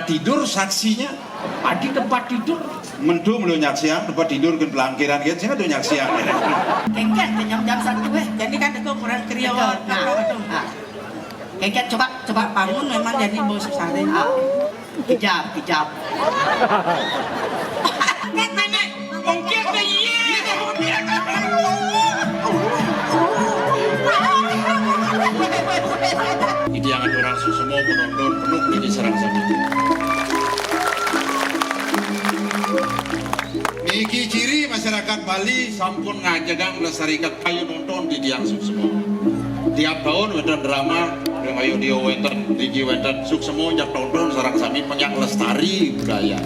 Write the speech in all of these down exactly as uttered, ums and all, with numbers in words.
Tidur saksinya. Adi tempat tidur. Mendung lho nyaksian, tempat tidur kan pelangkiran kan, sing ada nyaksian. Kengken jam jam satu eh. Jadi kan itu kurang kriot. Nah. Kengken coba coba bangun memang jadi bos sehari. Ah. Kijab, kijab. Nenek, mungkin ke iya. Jadi yang ada orang semua penonton penuh di sareng sami. Niki ciri masyarakat Bali sampun ngajegang melestarikan kayu nonton di tiang suksma. Tiap tahun wonten drama, yang ayo dia wonten, niki wonten suksma, jak tonton sareng sami penyak lestari budaya.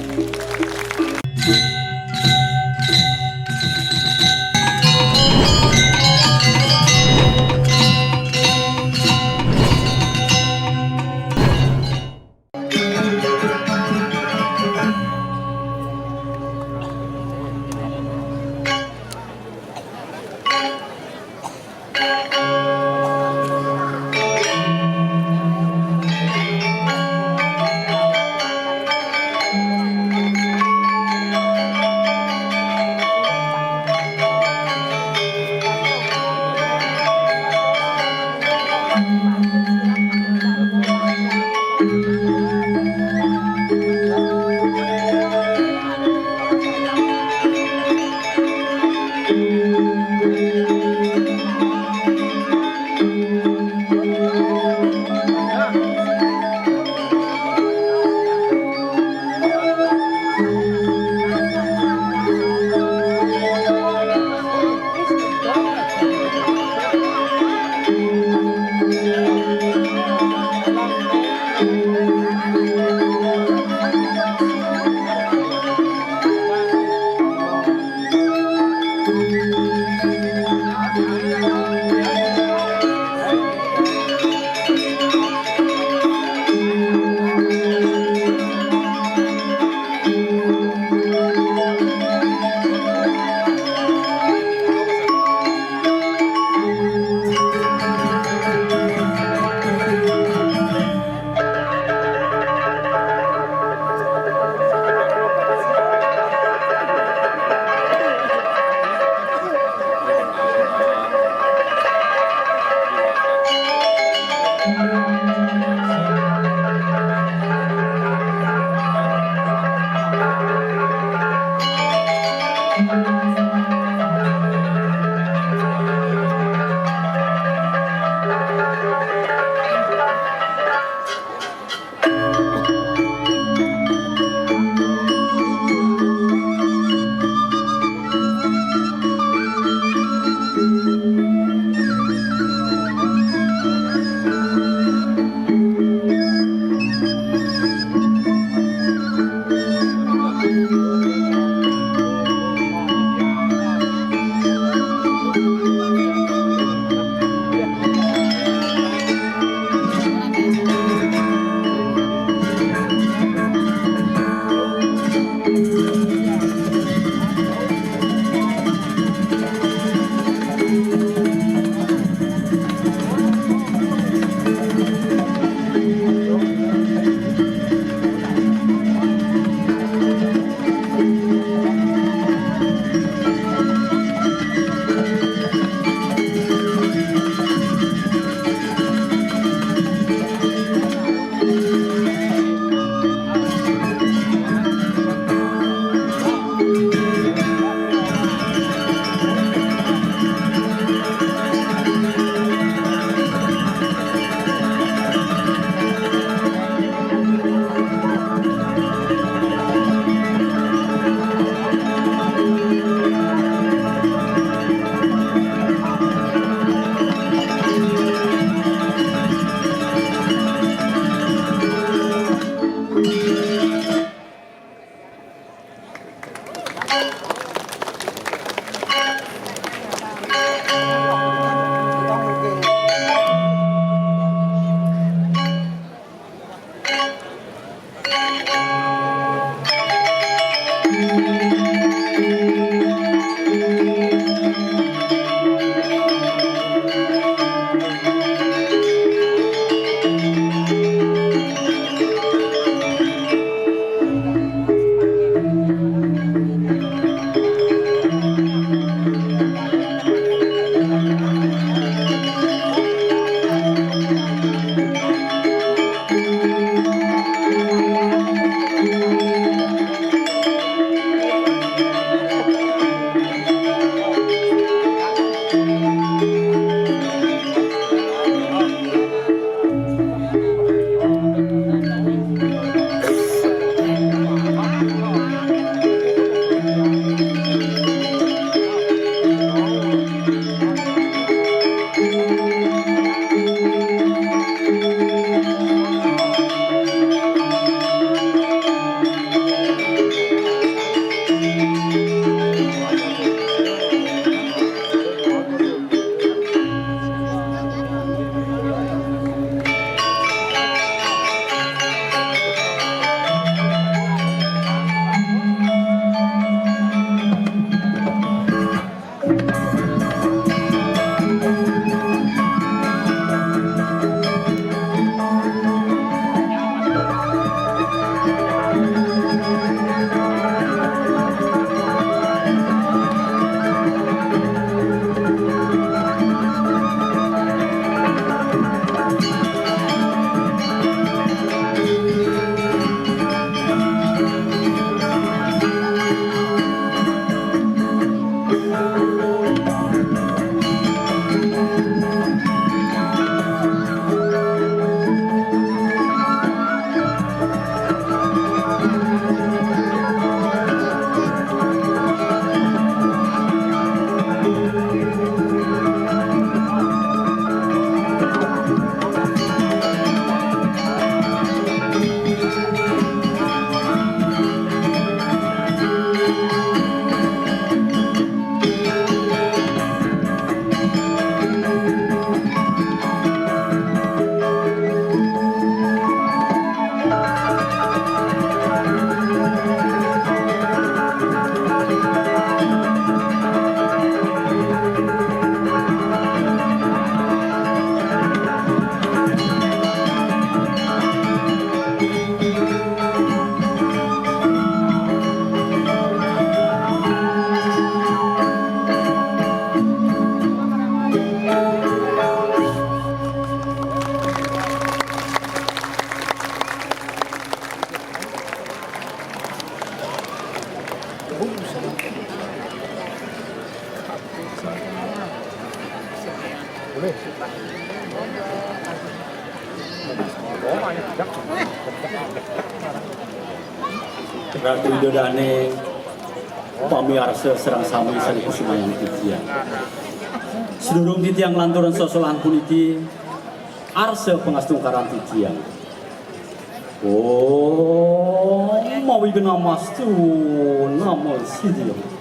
Ratu Ida Dané, pamiarsa sareng sami sané kusumayang titiang. Sadurung titiang nglanturang sesolahan puniki, arsa pangastungkaran titiang. Om Awighnamastu Namo Siddhaya.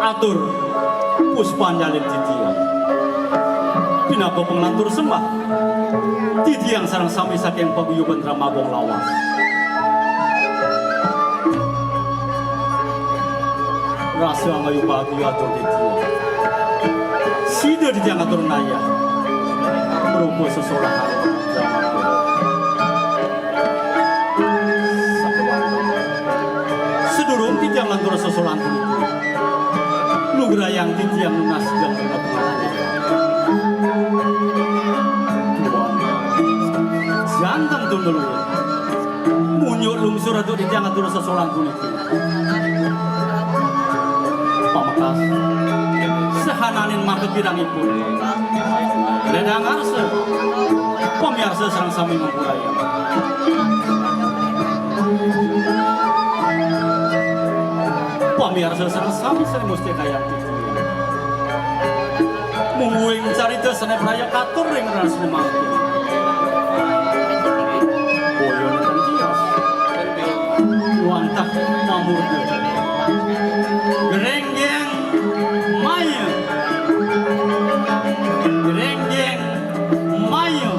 Atur puspanjalin titiang. Pinaka panglantur sembah. Titiang sareng sami saking paguyuban Rama Agung Lawas. Rasa angayu bagia atur titiang. Sida titiang atur nayah. Rupa sesolahan. Sadurung titiang lantur sesolahan puniki, lugrayang titiang nunas jang pangapura. Janten tundul. Munjuk lungsur atur titiang atur sesolahan puniki. Pamekas, sahananing maka kirangipun. Ledang arsa, pamiarsa sareng sami ngampurayang. Pamiarsa sareng sami sané mustikayang titiang. Mungguing carita sané praya katur ring rasané mangkin. Boya nénten tios. Wantah mamurda. Grénggéng maya. Grénggéng maya.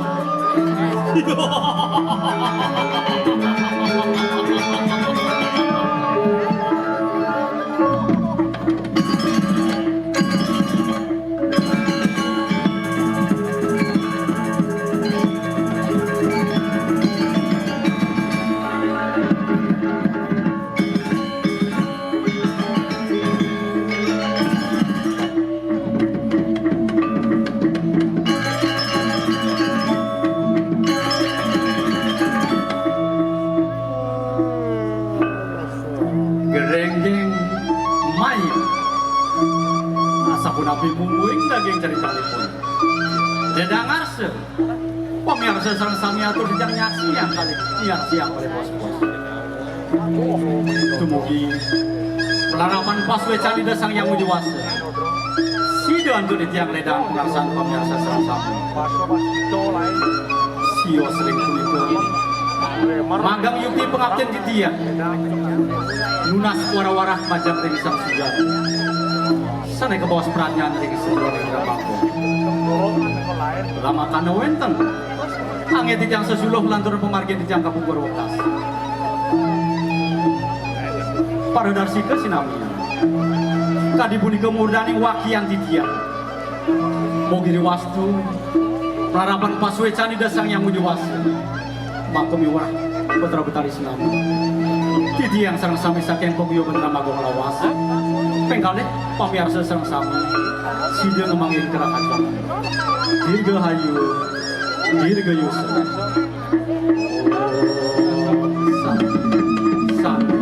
Grénggéng maya. Asapunapi mungguing daging caritanipun. Ledang arsa. Pamiarsa sareng sami atur titiang nyaksiang kalih, nyaksiang kalih bos-bos. Dumugi larapan pasuécan Ida Sang Hyang Widhi Wasa. Sida antuk titiang ledang pangarsan pamiarsa sareng sami. Sios ring punika. Manggang yukti pangaptin titiang. Nunas wara-warah majeng ring Sang Sujati. Sané kabaos pradnyan ring sedulur ring Rama Agung. Lamakana wénten. Anggé titiang sesuluh lantur pamargi titiang kapungkur wekas. Para darsika sinamian. Kadi punika murdaning wakian titiang. Mugi riwastu, larapan pasuécan Ida Sang Hyang Widhi Wasa. Mangka miwah Putra Betari sinami. Titiang sareng sami saking paguyuban Rama Agung Lawas. Ping kalih pamiarsa sareng sami. Sida ngemangin kerakacan. Dirgahayu, dirgayusa. Santi, santi, santi.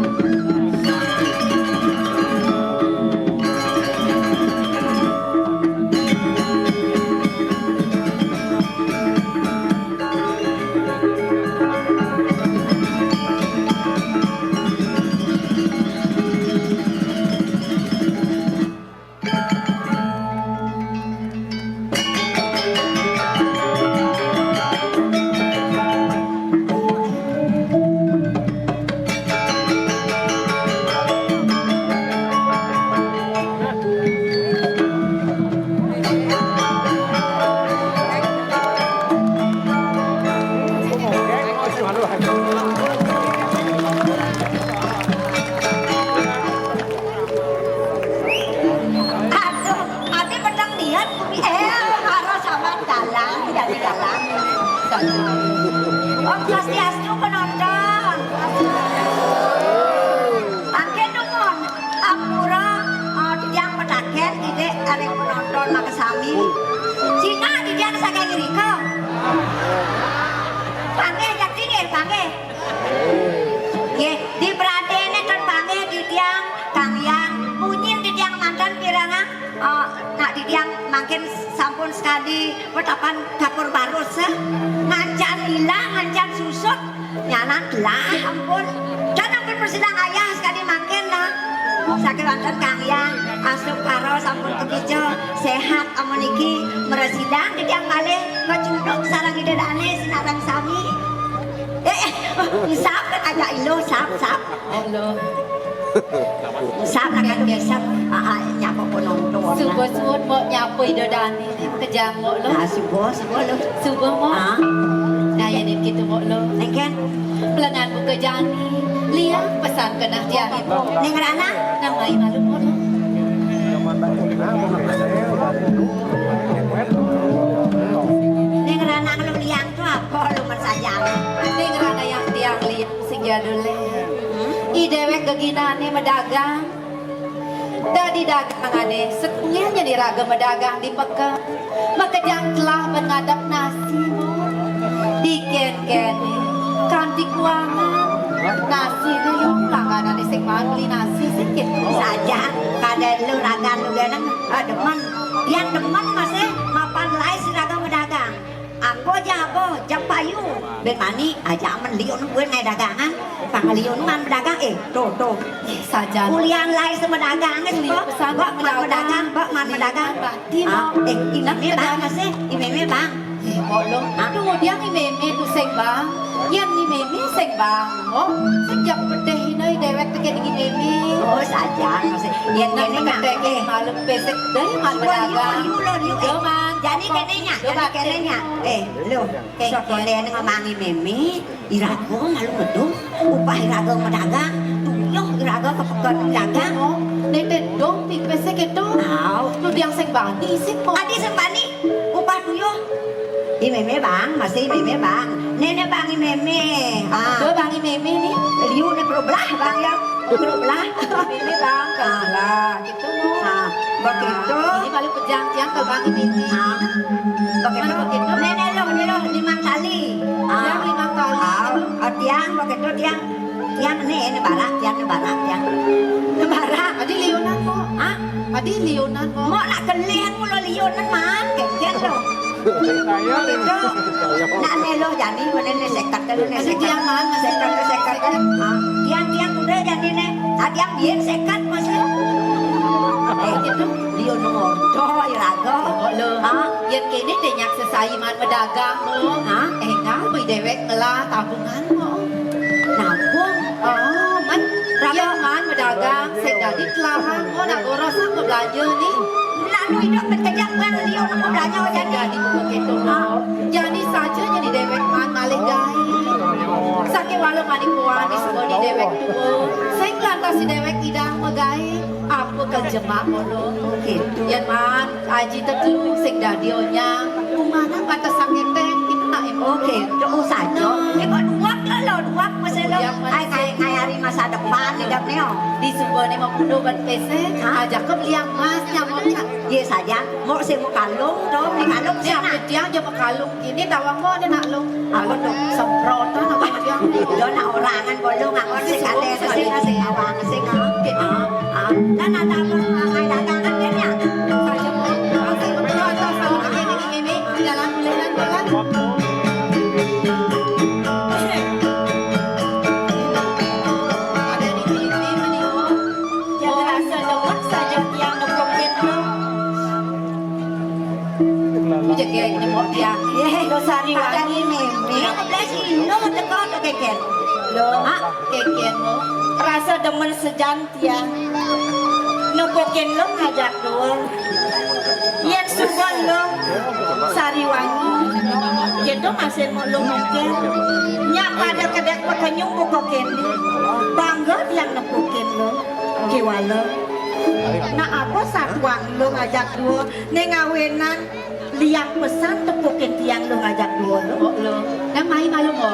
Ampun sakadi petapan kapur barus, eh. Ngancan ilang, ngancan susut. Nyanan telah, ampun. Dan ampun prasida ngayah sakadi mangkin, nah. Sakéwanten Kang Hyang, astungkara sampun kapica, séhat amun niki, mrasidang titiang malih macunduk sareng Ida Dané sinareng sami. Eh, eh, sap kan ajak iluh, sap, sap. Halo. Sap nak anu bisa, ah, ah, nyapa penonton. Suba suud, Mbok, nyapa Ida Dané. Makejang, Mbok, lo. Nah, suba, suba, lo. Suba, Mbok. Ah. Nah, yén kéto, Mbok, lo. Éngkén. Lengan buka jani, liang pesan keneh tiang ibu. Ning Rana. Nang mai malu, Mbok, lo. Ning Rana, kalau liang to apa, lo, men sajang? Ning Rana yang tiang liang sing jadul, lé. Hmm? I déwék geginané madagang. Dadi dagangané, satunggilan nyén iraga madagang di peken. Makejang telah ban ngadep nasi, Mbok. Dikénkéné, kanti kuangan. Nasiné, yo, langganané sing maan beli nasi, sing kéto. Sajan, kadén lu ragan lu geneng, ah, demen. Tiang demen masih mapan laé siraga madagang. Apa ja, apa, jak payu. Bén mani, ajak men liun buin ngai dagangan. Pang liun man madagang, eh, to, to. Sajan. Ulian laé sing madagang, eh, liun pesan bak man madagang, bak man madagang. Bati, ah, Mbok. Eh, i mémé bang, masih, i mémé bang. Eh, Mbok, lo. Ah. Aduh, dia i mémé to sing bang. Yén i mémé sing bang, Mbok. Sing jak pedih ina i déwék tekén i mémé. Oh, sajan, masih. Yén kéné nggak, eh. Malu pesek deh, man madagang. Liu, liu, liu, eh. Jani kéné nyak, jani kéné nyak. Eh, lo. Soto lén ngomong i mémé, iraga malu medung, upah iraga madagang, tuyuh iraga ka peken dagang. Né tedong pipis kéto. Au. Lu diang sing bani sih kok. Adi sing bani, upah tuyuh. I mémé bang, masih i mémé bang. Néné bang i mémé. Ah. Tuh bang i mémé nih. Liu né perublah bang ya. Perublah. Mémé bang, perublah. Gitu, Mbok. Ah, begitu. Ini paling pejang tiang ke bang ini. Ah, begitu. Begitu. Nih, nih, loh, nih, loh, limang tali. Ah. Tiang limang tali. Ah, ah, tiang, begitu, tiang. Tiang nih, ini barak, tiang, ini barak, tiang. Ini barak. Adi liunan, Mbok. Hah? Adi liunan, Mbok. Mbok nak kelih, mula liunan, man. Kéngkén, loh. Gitu. Nak melo jani, mana ni sekat kan, ni sekat. Tiang man, masih sekat, sekat kan. Ah, tiang, tiang udah jani ni. Ah, tiang bien sekat masih. Eh, gitu. Dia nomor doh iraga. Oh, lo. Ah, yén kéné teh nyak sesai man madagang, lo. Ah, énggal beli déwék ngelah tabungan, lo. Nabung. Oh, man. Raga man madagang, sing dadi telahan, oh, nak gorosan belanja ni. Nak nu hidup berkejap kan dia nak belanja jadi. Jadi begitu, no. Jadi saja jadi déwék man malih gaé. Saking walau manik kuan di semua di déwék tua. Sing lantas si déwék idah magaé. Apa kejemak ngono? Gitu. Yén man Aji tetelu sing dadi onyang, umana bates sakété, kita nak. Oké, doa saja. Nah. Éh, kok duwak lo, lo, duwak masih lo. Duwak masih. Ai, ai, ai, hari masa depan, hidup neo. Di subané mau kudu ban pésé, hah? Ajak ke beli emas, nyamuk, ya. Iya saja, mau sing mau kalung, tuh, mau kalung. Ini sana. Apa tiang aja mau kalung? Ini tawang kok ada nak lo. Apa tuh? Semprotan apa tiang? Yo nak orangan bolong, aku sing kadé, sing, sing awang, sing, ah. Gitu. Ah, ah. Kan ada apa, ah, ada dagangan kan ya? Saya mau, saya mau, saya mau, saya mau, ini, ini, ini, jalan, jalan, jalan. Ada di T V, menipu. Jangan rasa demen saja tiang nepukin lo. Jegég nyemuk tiang. Yéh, lo Sariwangi mémé. Belas ino teko to kékén. Lo, ah, kékén lo. Rasa demen sajan tiang. Nepukin lo ngajak dua. Yén suba lo Sariwangi. Gitu masih mau lo mungkin. Nyak pada kedék pekenyung buka kéné. Bangga tiang nepukin lo. Kiwala. Nah, apa satuan lo ngajak dua? Né ngawinan liang pesan tepukin tiang lo ngajak dua lo. Oh, lo. Nang mai malu mo.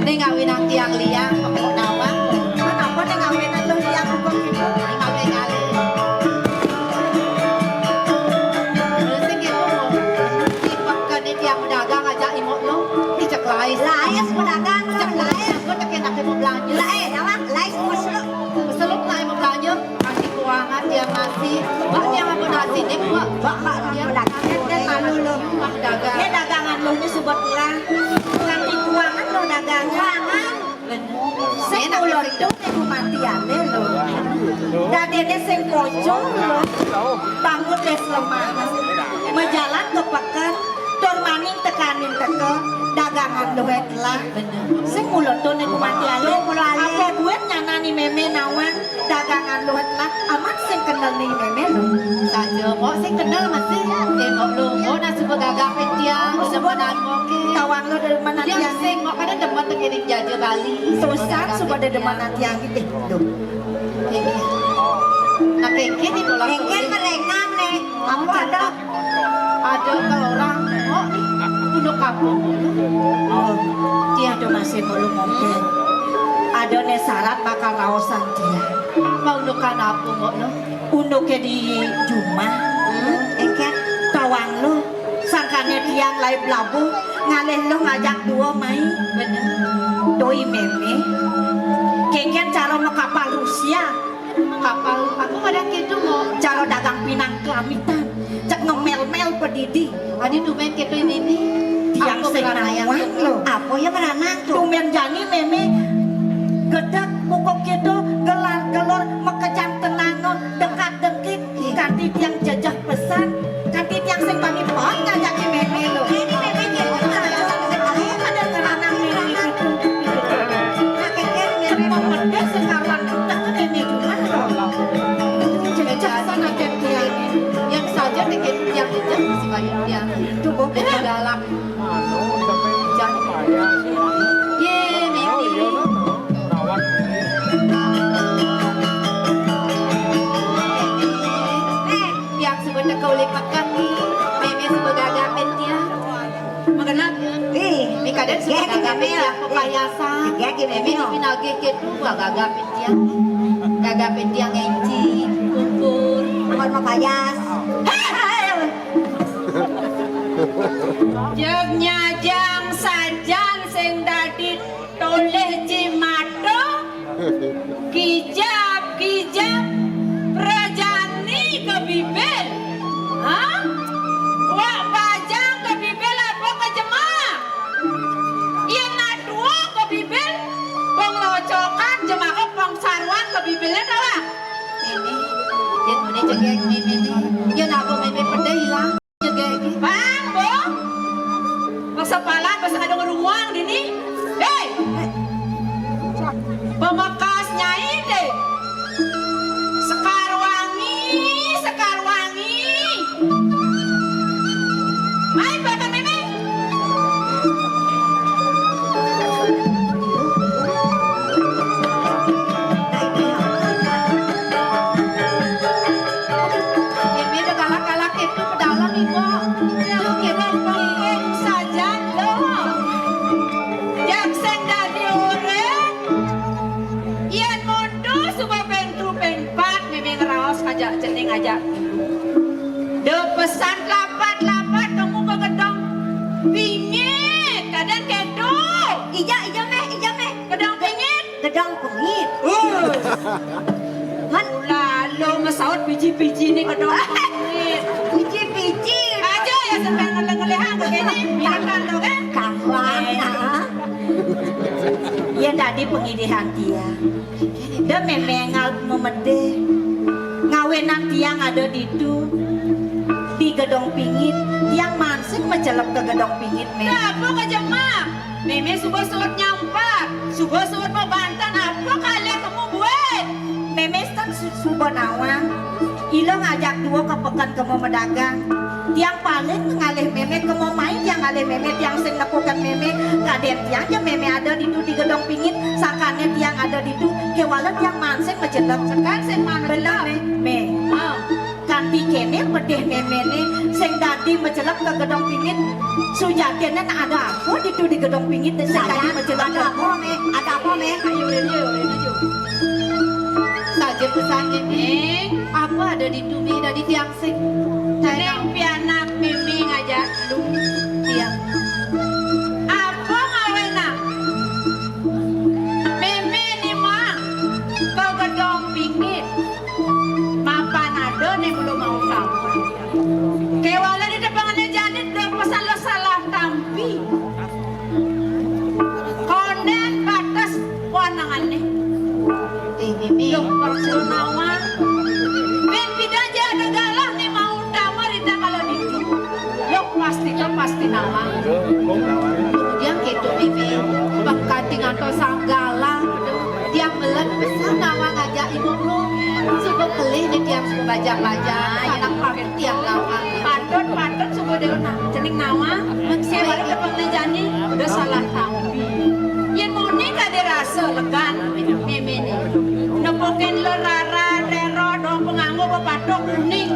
Né ngawinan tiang liang pokok nawang. Kenapa né ngawinan lo liang pokok gitu? Mai malu ngalih. Terus gitu mo. Timbang kan tiang pedagang ngajak imok lo. Icek lais. Lais pedagang, cek lais. Aku tak enak mau belanja. Lais, apa? Lais musuh. Seluk nak mau belanja. Nasi kuangan, tiang nasi. Mbak, tiang apa nasi? Ini buat Bapak dia dagang. Ini dagangan lu ini sebetulnya. Bukan tipuangan lu dagangan. Sing ulodon iku mati ale lho. Dadine sing pocong lho. Bangun des lemas. Majalan ke peken, tur maning tekaning teka, dagangan luwih telah. Sing ulodon iku mati ale. Apa buat nyanani meme nawang dagangan luwih telah? Amat sing kenel ning meme lho. Saja kok sing kenel mesti tengok lho. Kok nak suka gagah petiang, suka nangok. Tawang lho dari mana dia? Sing kok kadang demen tekene jaja Bali. Susan suka ada demen nanti yang gitu. Loh. Nah, kengken itu lah. Kengken merengam nih. Apa ada? Ada kalau orang, oh, nih, pondok kampung. Oh, dia ada masih belum mungkin. Ada nih syarat bakal raosan dia. Apa undukan apa, Mbok, no? Unduke di jumah. Hmm, engke tawang lo. Sangkane tiang lai blabu ngalih lo ngajak dua mai. Bener. Doi meme. Kengken cara mau kapal Rusia. Kapal, aku kadang gitu mau. Cara dagang pinang kelamitan. Cek ngemel-mel pedidi. Adi tumen gitu ini nih. Tiang sing nawang lo. Apa ya meranang tuh? Tumen jani meme gedek pukuk gitu, gelar-gelor, mekejang tenangon, dekat dengkit. Kanti tiang jejeh pesan, kanti tiang sing pamit pon ngajaki meme lo. Ini meme gitu. Ada ngeranang meme gitu. Nah, kengken meme mau pedes sing karuan, tak ke meme juga lo. Jejeh sana kengken tiang. Yang saja dikit tiang jejeh masih banyak tiang. Itu kok galak. Ye, Mimi. Eh, tiang suba teka uli peken ni. Meme suba gagah pentiang. Magenap. Ih, mi kadang suba gagah pentiang pepayasan. Meme suba nagih gitu, gagah pentiang. Gagah pentiang enci, kumpul. Bukan mapayas. Hei! Jeg nyajang sajan sing dadi tolih jimata, kijab-kijab prajani ka bibil. Hah? Wak bajang ka bibil apa ka jemak? Yen atua ka bibil, pang locokan jemaka pang saruan ka bibilne ta, Wak? Ini, yen mene jegeg meme ni, yen apa meme pedih ilang. Bang, Bu. Basa palan, basa ada ngerunguang dini. Hei. Pemekas nyai deh. Sekar Wangi, Sekar Wangi. Mai, Bapak Meme. Ini udah galak-galak itu ke dalam, Ibu. Yang kira penting saja loh. Yang sing dadi urip, yen mundur suba ping telu ping pat, meme ngraos aja cening aja. Do pesan lapat-lapat temu ke gedong pingit, kadang kedo. Ija, ija meh, ija meh. Gedong pingit. Gedong pengit. Uh. Man. Lalu mesaut biji-biji ni gedong pingit. Biji-biji. Aja ya sampai ngelih-ngelihang begini, makan tu kan? Kawan, ah. Iya tadi pengidihan dia. Deme mengal memedih. Ngawenan tiang ada ditu di gedong pingit. Tiang mansing macelep ke gedong pingit, Meme. Apa ka jemak? Meme suba suud nyampat, suba suud mabanten, apa kali kamu buat? Meme stan su-, suba nawang. Ila ngajak dua ka peken kema madagang. Tiang paling ngalih meme kema mai, tiang ngalih meme, tiang sing nepukan meme. Kaden tiang ja meme ada ditu di gedong pingit, sakane tiang ada ditu, kewala tiang mansing macelep. Sekan sing mana benar, Me? Me. Ha. Kanti kene pedih memene sing dadi macelep ke gedong pingit. Sujatine nak ada apa ditu di gedong pingit sing dadi macelep? Ada apa, Me? Ada apa, Me? Ayo, ayo, ayo, ayo. Saja pesan ini, apa ada ditu, Me, dadi tiang sing? Neng pianak meme ngajak lu tiang. Apa ngawenan? Meme ni mang ke gedong pingit. Mapan ada nih belum mau kamu. Loh, pasti nawang. Bén pidan ja ada galah né mau damel ida kalau ditu. Loh, pasti kan pasti nawang. Kemudian gitu, Bibi, pengkanti ngantos sang galah. Tiang meled pesan nawang ngajak ibu lu. Suba kelih né tiang suba bajang-bajang. Anak pamit tiang nawang. Patut, patut suba dewa na-, cening nawang. Manusia baru tepang né jani, udah salah tahu. Yén muni kadén rasa legan méméné. Nepukin lerara, rero, dong penganggo bepatut kuning.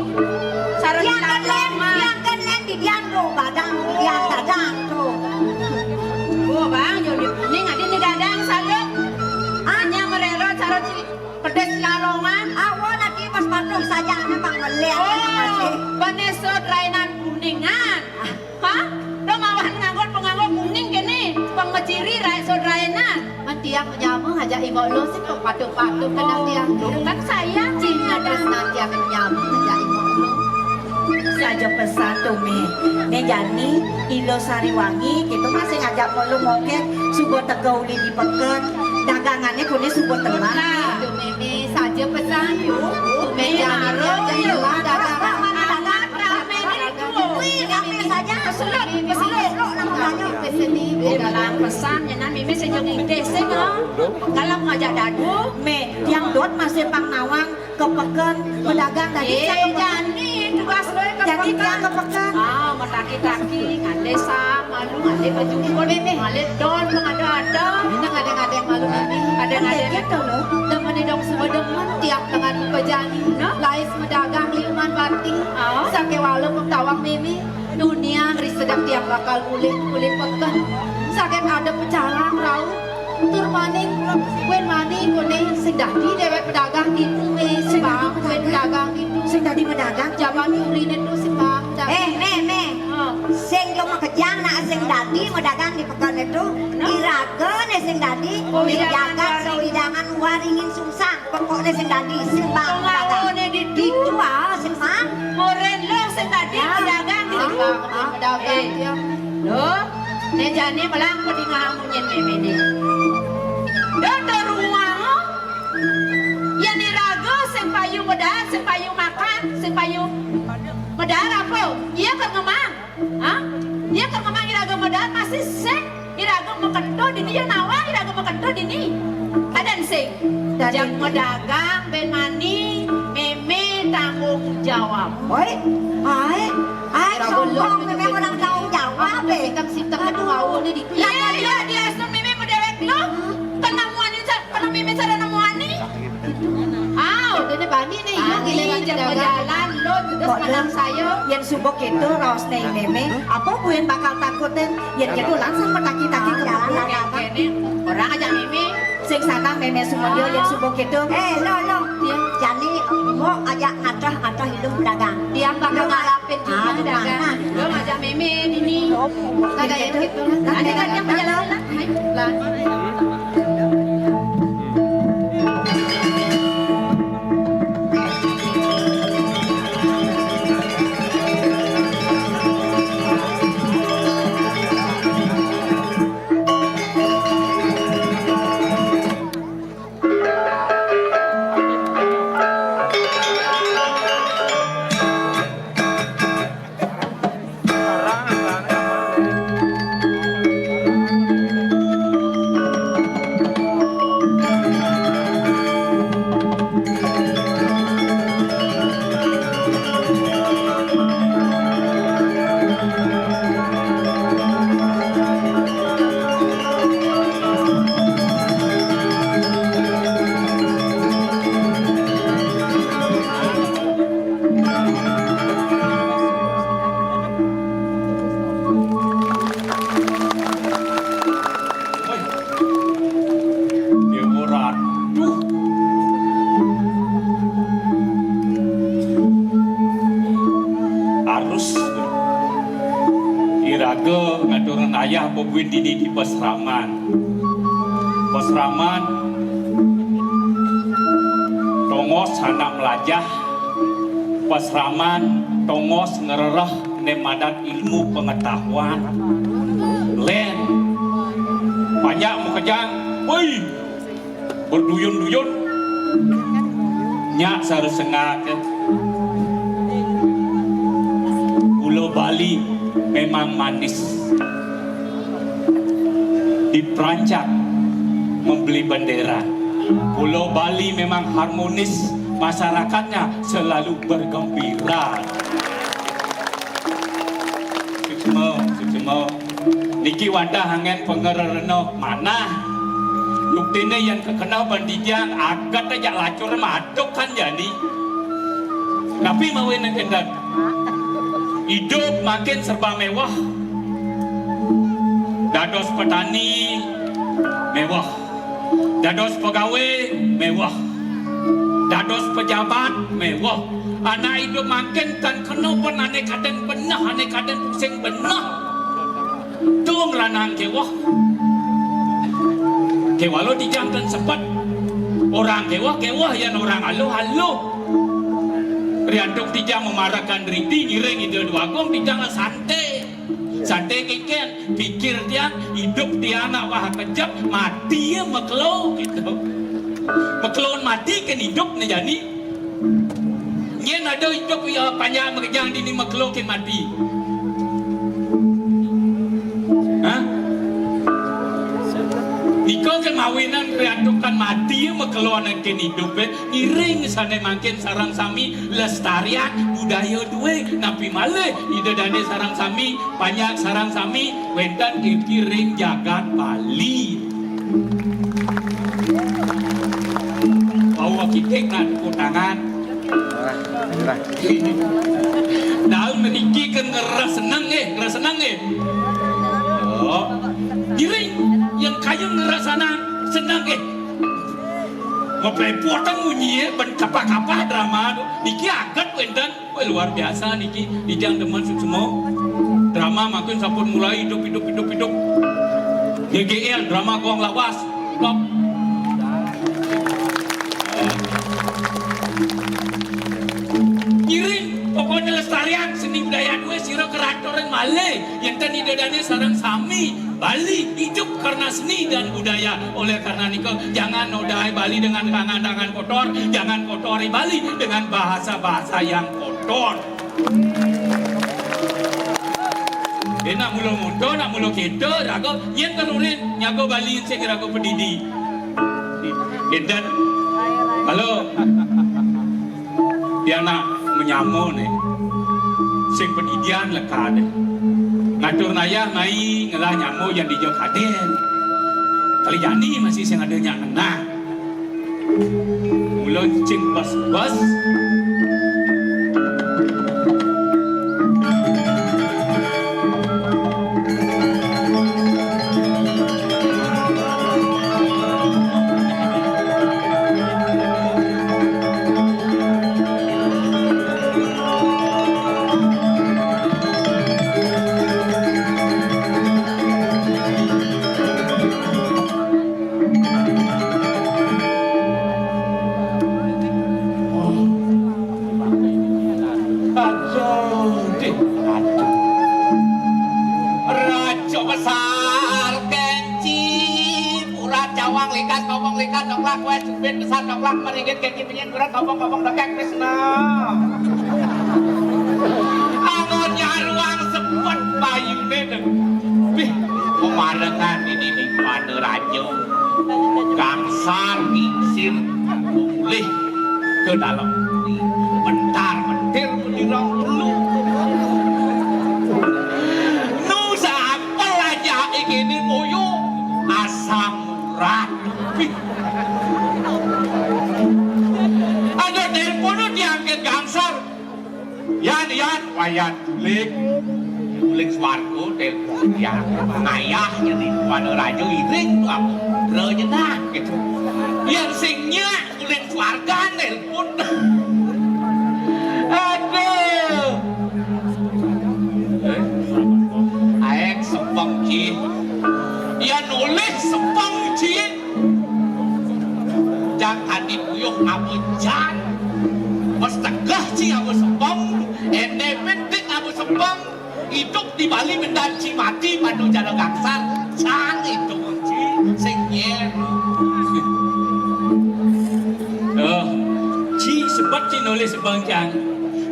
Sareng Yang kan lén, yang kan lén di dian tuh, badang, di dian dadang tuh. Oh, Bang, yo di kuning, adi di dadang, saluk. Hanya merero, sareng cili-, pedes lalongan. Awo lagi pas patuh saja, ana pang melihat. Oh, masih. Bené sut rainan kuningan. Hah? Dong awan nganggo penganggo kuning kéné, pengmeciri rai sut rainan. Men tiang nyama ngajak ibu lu sing patuh-patuh kenal tiang. Kan saya cing ada nanti akan nyama ngajak ibu lu. Saja pesan tuh, Mé. Né jani Ilo Sariwangi, kita masih ngajak mulu mokét, suba teka uli di peken. Dagangané koné suba telah. Nah, tuh, Mémé, saja pesan. Tuh, Mé, jani aja telah dagangan. Amat ramé di tuh. Wih, ramé saja. Peseluk, peseluk. Peseluk, nama banyak. Peseluk. Dia bilang pesan, ya, nah, Mémé sejak muda sih, no. Kalau ngajak dadu. Mé, tiang dot masih pang nawang ke peken, pedagang tadi. Eh, saya ke peken. Jani tugas gue ke peken. Jani tiang ke peken. Ah, mendaki-daki, ngalih sah, malu, ngalih baju pun, ngalih don, mengada-ada. Nang ada-ada malu ini. Ada-ada gitu loh. Demen dong semua demen tiap dengan pejani. Nah? Lais medagang liuman bati. Oh. Saké walu pengtawang Mémé. Dunia ri sedap tiang bakal mulih, mulih peken. Saking ada pecalang rauh. Tur maning, kuin maning, kuning sing dadi déwék pedagang ditu, Mé. Sing dadi pedagang ditu. Sing dadi pedagang. Jaban urine tu sing ba-, pedagang. Eh, Mé, Mé. Oh. Sing yo makejang nak sing dadi pedagang di peken itu. Nah. Iraga né sing dadi, oh, sing jagat sawidangan waringin sungsang. Pokokné sing dadi sing bang. Pengawané di ditu, ah, sing bang. Moren lo sing dadi pedagang di ditu. Pedagang, eh, ya. Lo, né jani melang pedingah munyin méméné. Dodo ruang. Yén iraga sing payu medal, sing payu makan, sing payu medal apa? Iya kok ngemang. Hah? Dia kok ngemang iraga medal masih sing iraga makento dini ya nawa iraga makento dini. Adan sing. Dadi. Jak medagang bén mani mémé tanggung jawab. Oi, ai, ai, sombong mémé orang tanggung jawab, eh. Siteng-siteng aduh, aduh, aduh, di. Iya, iya, dia asal mémé medewek lo. Kena muani, kena mémé cara nemuani. Aw, dene bani né, iya, giliran jalan, lo tugas manang saya. Yén suba kéto raosné mémé, apa buin bakal takutin? Yén kéto langsung petaki-taki ke jalan. Orang aja mémé. Sing sanang mémé sumedya yén suba kéto. Eh, lo, lo. Iya. Jani, mbok ajak ngatah-ngatah ilung pedagang. Dia bakal ngalapin juga pedagang. Lo ngajak mémé dini. Ada yang gitu. Ada yang pejalan. Lah. Déwa Ratu. Arus iraga ngaturang ayah bebuin dini di pasraman. Pasraman tongos anak melajah, pasraman tongos ngerereh né madan ilmu pengetahuan. Lén, banyak makejang, woi, berduyun-duyun. Nyak sareng sengak, Pulo Bali memang manis. Diperancang membeli bendera. Pulo Bali memang harmonis, masyarakatnya selalu bergembira. Suksma, suksma. Niki wantah anggén pangrerena manah. Buktine yén kakena ban tijang, aget ajak lacur maduk kan jani. Napi mawinan kénten? Idup makin serba mewah. Dados petani mewah. Dados pegawai mewah. Dados pejabat mewah. Anak idup mangkin tan kena pun ané kadén beneh, ané kadén pusing beneh. Tung ranang kéweh. Kéwalo tijang tan sepet. Orang kéweh, kéweh, yén orang aluh, aluh. Riantuk tijang mamarekan riti ngiring Ida Déwagung, tijang santai. Santai kénkén, pikir tiang, idup tiang nak wah kejep, mati ya makelo gitu. Makeloan mati kén idup né jani. Nyén ada idup ya panjak makejang dini makelo kén mati. Hah? Nika kén mawinan riantukan mati ya makeloan kén idup, eh. Ngiring sané mangkin sareng sami lestarian budaya dué, napi malih Ida Dané sareng sami, panjak sareng sami wénten iriki ring jagat Bali. Bawa kitik nak tepuk tangan. Dal mriki kan ngerasa seneng nggih, ngerasa seneng nggih. Oh, ngiring yang kayun ngerasa seneng nggih. Ngeplepotan munyié, ben kapah-kapah drama tu. Niki aget wénten. Wah, luar biasa niki. Tijang demen suksma. Drama makin sampun mulai idup, idup, idup, idup. G G L, drama gong lawas. Top. Ngiring, pokoknya lestarian seni budaya dué, sira keraton malih. Yén ten Ida Dané sareng sami. Bali hidup karena seni dan budaya. Oleh karena nika, jangan nodai Bali dengan tangan-tangan kotor, jangan kotori Bali dengan bahasa-bahasa yang kotor. Eh, nak mula monto, nak mula kéto, raga, nyén terurin, nyaga Bali sing raga pedidi. Énten. Halo. Dia nak menyama né. Sing pedidian lekad. Ngatur nayah mai ngelah nyama yang dija kadén. Kali jani masih sing ada nyak ngenah. Mula cing bas-bas. Aduh, dih, aduh. Raja besar kenci, pura cawang likas, ngomong likas, nongklak, wes, jubit besar, nongklak, meringit, kenci, penyet, berat, ngomong-ngomong, dekek, Krisna. Angon nyaruang sepet bayune, deh. Bih, pemarengan ini di mana raja. Gangsar, ngingsir, mulih ke dalam negeri. Bentar, bentir, menirang dulu. Nu sapel aja ini moyo asam urat. Ada telepon diangkat gangsar. Yan, Yan, wayan, Lik. Lik swarga telepon Yan. Ngayah jadi pada raja iring tu apa? Raja nah gitu. Yang singnya Uling swarga nelpon. Aduh. Eh, aék sepeng, Ci. Iya nulis sepeng, Ci. Jang adi puyuh ngaba jan. Pas tegeh, Ci, ngaba sepeng. Éné penting ngaba sepeng. Idup di Bali minta ci mati padu jana gangsar, sang idup ci sing nyer. Nulis sebeng cang.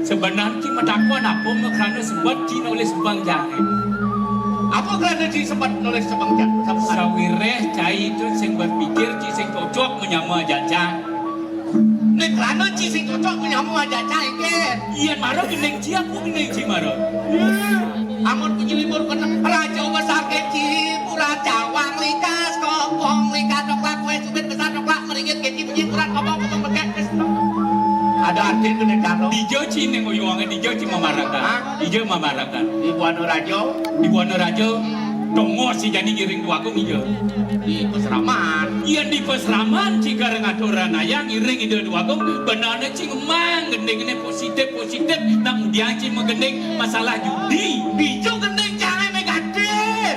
Sebenarné ci matakon apa makrana sebet ci nulis sebeng cang. Apa krana ci sebet nulis sebeng cang? Sawiréh cai to sing berpikir ci sing cocok manyama ajak cang. Né krana ci sing cocok manyama ajak cang, éngkén. Yén mara gending ci, apa gending ci mara? Amun punyi libur kena raja besar keci, murah cawang likas, kopong likas, coklak, kue subit besar, coklak, meringit keci, punyi kurat, kopong, potong bekek, pes. Ada arti kena cano. Dija ci ning uyuangé, dija ci mamarakan. Hah? Dija mamarakan. Di Buana Raja. Di Buana Raja. Tongos ci jani ngiring Déwa Agung dija. Di pasraman. Yén di pasraman ci gareng aturan ayah ngiring Ida Déwa Agung, benehné ci ngemang gendingné positif, positif, nak ngudiang ci magending masalah judi. Dija gending cangé negatif.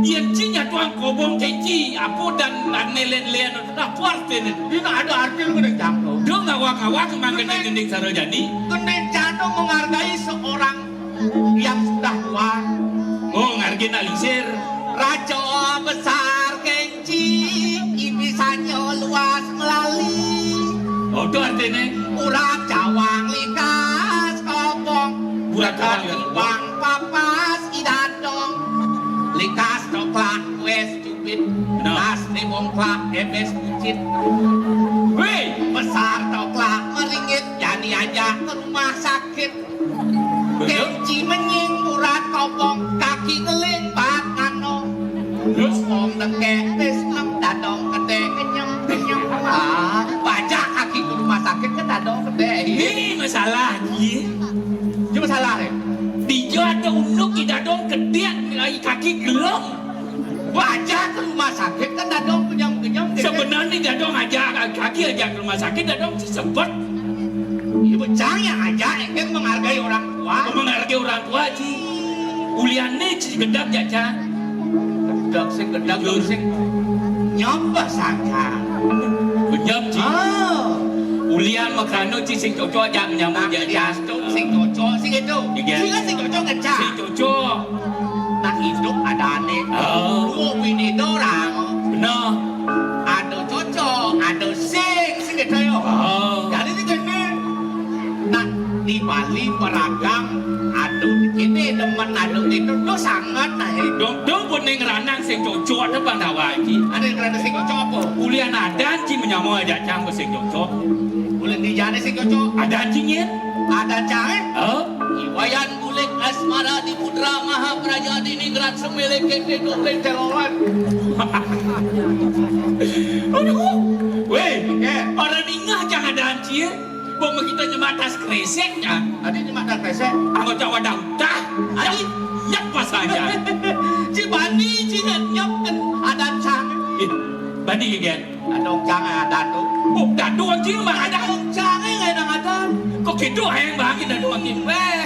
Yén ci nyatuang kobong keci, apa dan, dan lén-lén, apa artiné? Dina ada arti gending cang to. Dong ngawak-ngawak mang gending-gending sarajani. Gending cang to menghargai seorang yang sudah tua. Oh, ngargin alisir. Raja besar keci, ibisanya luas melali. Oh, itu artinya. Urak cawang likas kopong. Urak cawang likas kopong. Bang papas idadong. Likas coklak wes cupit. Benar. Nas limong klak ebes kucit. Wih. Besar coklak meringit, jani aja ke rumah sakit. Betul. Keci menying urat kopong, kaki ngeling bat ngano. Terus? Kopong dengkek, tis nem dadong gede, kenyem, kenyem. Ah, bajak kaki ke rumah sakit ke dadong gede. Ini masalah, Ji. Ini masalah, ya? Dija ada unduk di dadong gede, ai kaki gelem. Bajak ke rumah sakit kan dadong kenyem-kenyem, gede. Sebenarnya dadong aja, kaki aja ke rumah sakit, dadong sesebet. Ibu cang yang aja, engkén menghargai orang tua. Menghargai orang tua, Ji. Uliané ci gedeg, jak, cang. Gedeg sing, gedeg sing. Nyop sangka. Benyop, Ji. Ah. Ulian makrana ci sing cocok, jak, nyambung, jak, cang. Sing cocok, sing itu. Iya. Sing, sing cocok, cang. Sing cocok. Nak hidup ada ané. Oh. Dua bini dorang. Benar. Ada cocok, ada sing, sing gitu ya. Oh. Jadi ini gini. Nah, di Bali beragam, ada ini demen, ada itu, tuh sangat nah. Dong, dong pun ning ranang sing cocok ada Pandawa iki. Ada yang kerana sing cocok apa? Ulian adan ci menyama aja cang sing cocok. Ulian di jane sing cocok. Adan ci nyén? Adan cang, eh? Oh. Wayan Bulik Asmara di Putra Mahapraja di Ningrat Semele Kete Dope Telolan. Aduh, weh, orang ningah jangan ada hancur. Bang kita nyemak tas kresek ya. Tadi nyemak tas kresek. Anggota wadah utah. Ayo, nyep pas aja. Ci bani, ci nyep kan ada cang. Eh, bani gigit. Dadong cang adat to. Oh, dadong cing mah adat. Dadong cang nggak ada adat. Kok gitu, ayang bagi dadong cing. Weh,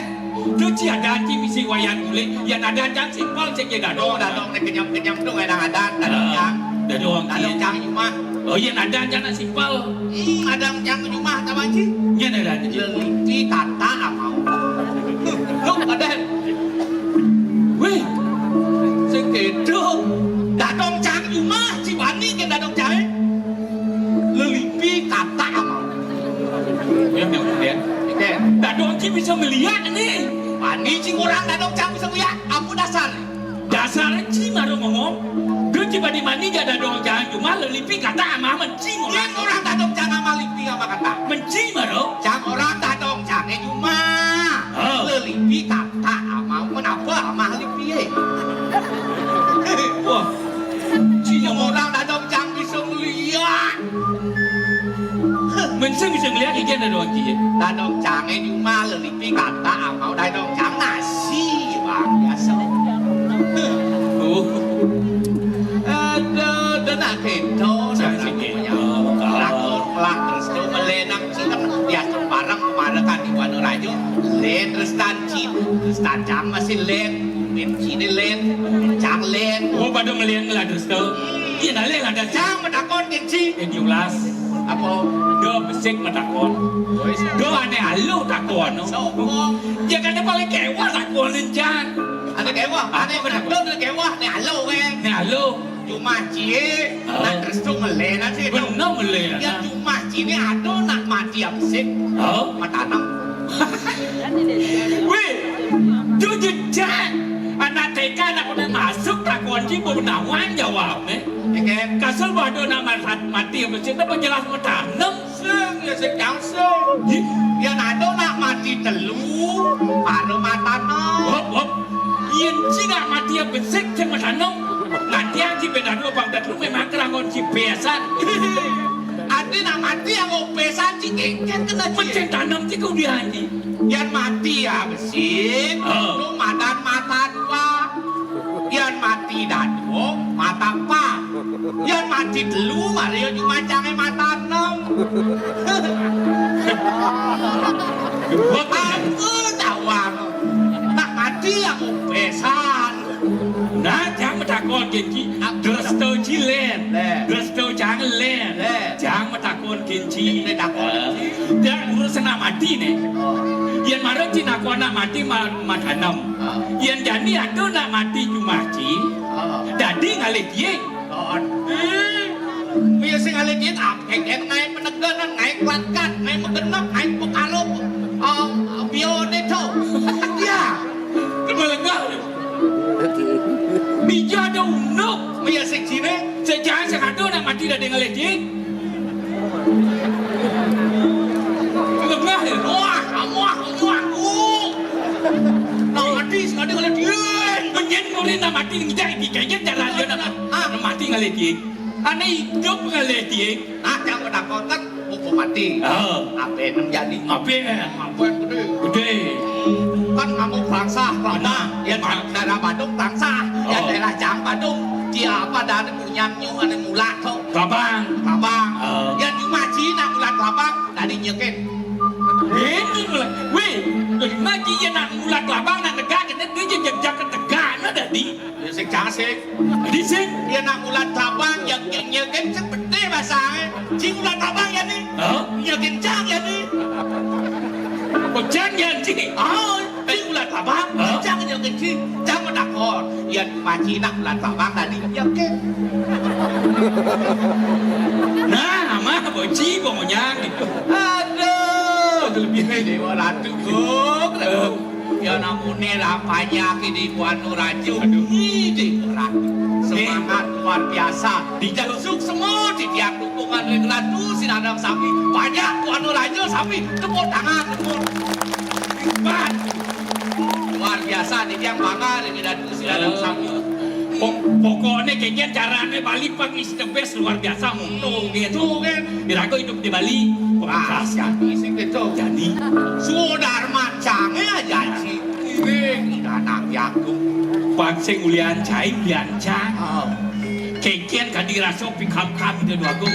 tu ci adat cing misi wayan kulit. Ya adat cang simpel cing ya dadong. Dadong ni kenyam-kenyam tu nggak ada adat. Dadong cang. Dadong cing. Dadong cang cuma. Oh, ya adat cang nak simpel. Hmm, dadong cang cuma sama cing. Ya adat cing. Lelipi kata amau. Lu ada. Weh, sing gitu. Dadong cang cuma, ci bani kan dadong cang. Lelipi kata amau. Ya, ya, ya. Dadong ci bisa melihat nih. Bani ci orang dadong cang bisa melihat. Apa dasar? Dasar ci baru ngomong. Duh ci bani mani ja dadong cang cuma lelipi kata amah menci orang. Yang orang dadong cang amah lipi amah kata. Menci baru. Cang orang dadong cang cuma. Oh. Lelipi kata amah menapa amah lipi eh. Wah. Ci orang dadong cang bisa melihat. Menseng bisa ngeliat ikan dadong cang. Dadong cang cuma lelipi kata amau dadong cang nasi, Bang, biasa. Oh. Aduh, dah nak kento, dah nak kento. Lakon, lakon, sedo melenang, cinta, biasa bareng, kemana kan di mana raja. Len, terus tanci, terus tancang masih len, min cini len, cang len. Oh, pada melihat ngeladus tu. Iya, dah len ada cang, metakon, kinci. Eh, diulas. Apa? Dia besik matakon. Wis. Dia aneh aluh takon. Sopo? Ya kan dia paling kewah takon encan. Ada kewah, ada benar. Ada kewah, aneh aluh kan. Aneh aluh. Cuma cie, ah, nak terus tu melenan sih. Benar melenan. Ya cuma Ini ada nak mati apa sih? Oh, matanem. Wih, tu jejak. Anak T K nak kena masuk takon ji benawan jawab ni. Oke. Kasal ada nak mati, mati apa sih? Nak jelas matanem. Sing, ya sing jang sing. Ih. Yang ada nak mati telu, para matanem. Hop, hop. Yen ji nak mati ya besik sing matanem. Nanti yang ji beda dua bang telu memang kerangon ji besan. Ati nak mati yang besan ji kengken kena ji. Mencen tanem ji kau dia ji. Yang mati ya besik, oh, tu madan mata dua. Yang mati dadu, mata empat. Yang mati telu, mari yo cuma cange mata enam. Aku tawang. Nak mati aku besan. Nah, jang matakon genji. Dresto ji len. Len. Dresto jang len. Len. Jang matakon genji. Nek takon. Eh, dan urusan nak mati nih. Oh. Yen mara ji nak nak mati ma-, matanem. Ah. Yen jani ada nak mati jumah ji. Ah. Dadi ngalih dieng. Kon. Hmm. Biasa ngalih dieng, ah, kengken ngai peneganan, ngai kuatkan, ngai megenep, ngai pekarup. Ah, bione to. Ya. Kena lengah. Bija ada unuk. Biasa sini. Sejak sing ada nak mati dadi ngalih dieng. Lengah ya. Wah, wah, wah, wah. Nak mati sing ada ngalih dieng. Menyen mulai nak mati ngidai di kengken jalan dia nak, ah, nak mati ngalih dieng. Ane idup ngalih dieng. Nah, jang pada kotek, mumpung mati. Ah. Ape nem jani? Ape? Ape gede? Gede. Kan kamu Prangsah, Prangsah. Benar. Ya, daerah Badung, Prangsah. Ya, oh, daerah Jang Badung. Dia apa dari punyamnyu, ada mulak tu. Kelabang. Kelabang. Ah. Ya, cuma Cina mulak kelabang, dari nyekin. Ini mulak. Weh, lagi ya nak mulak kelabang, nak tegak, kena dia jejak ke tegak, nak dadi. Ya, sing jang sing. Di sing. Ya, nak ulat tabang, ya, ya, ya, kan seperti bahasa, eh. Jing ulat tabang, ya, ni. Hah? Ya, kencang, ya, ni. Oh, jang, ya, jing. Oh, jing ulat tabang, hah? Kencang, ya, kencing. Jang menakon. Ya, maci nak ulat tabang tadi, ya, ke. Nah, mah, boci, bongonyang, gitu. Aduh, lebih dewa ratu, kok. Eh. Ya namune lah panyake di Buana Raja. Aduh. Ih, di Buana Raja. Semangat luar biasa. Di jalur suksma, di tiang dukungan ring Ratu Sinadang sami. Banyak Buana Raja sami. Tepuk tangan, tepuk. Hebat. Luar biasa, di tiang bangga ring Ratu Sinadang sami. Pok-, pokokne kengken carane Bali pang is the best, luar biasa, mung to, gitu. Tuh, kan. Iraga idup di Bali, ah, pamungkas, ya. Sing keco. Jani. Sudarman cange aja, si. Iring, anak jagung. Pang sing ulian cai, ulian cang. Oh. Kengken kadi rasa pikam-kam ida dua agung.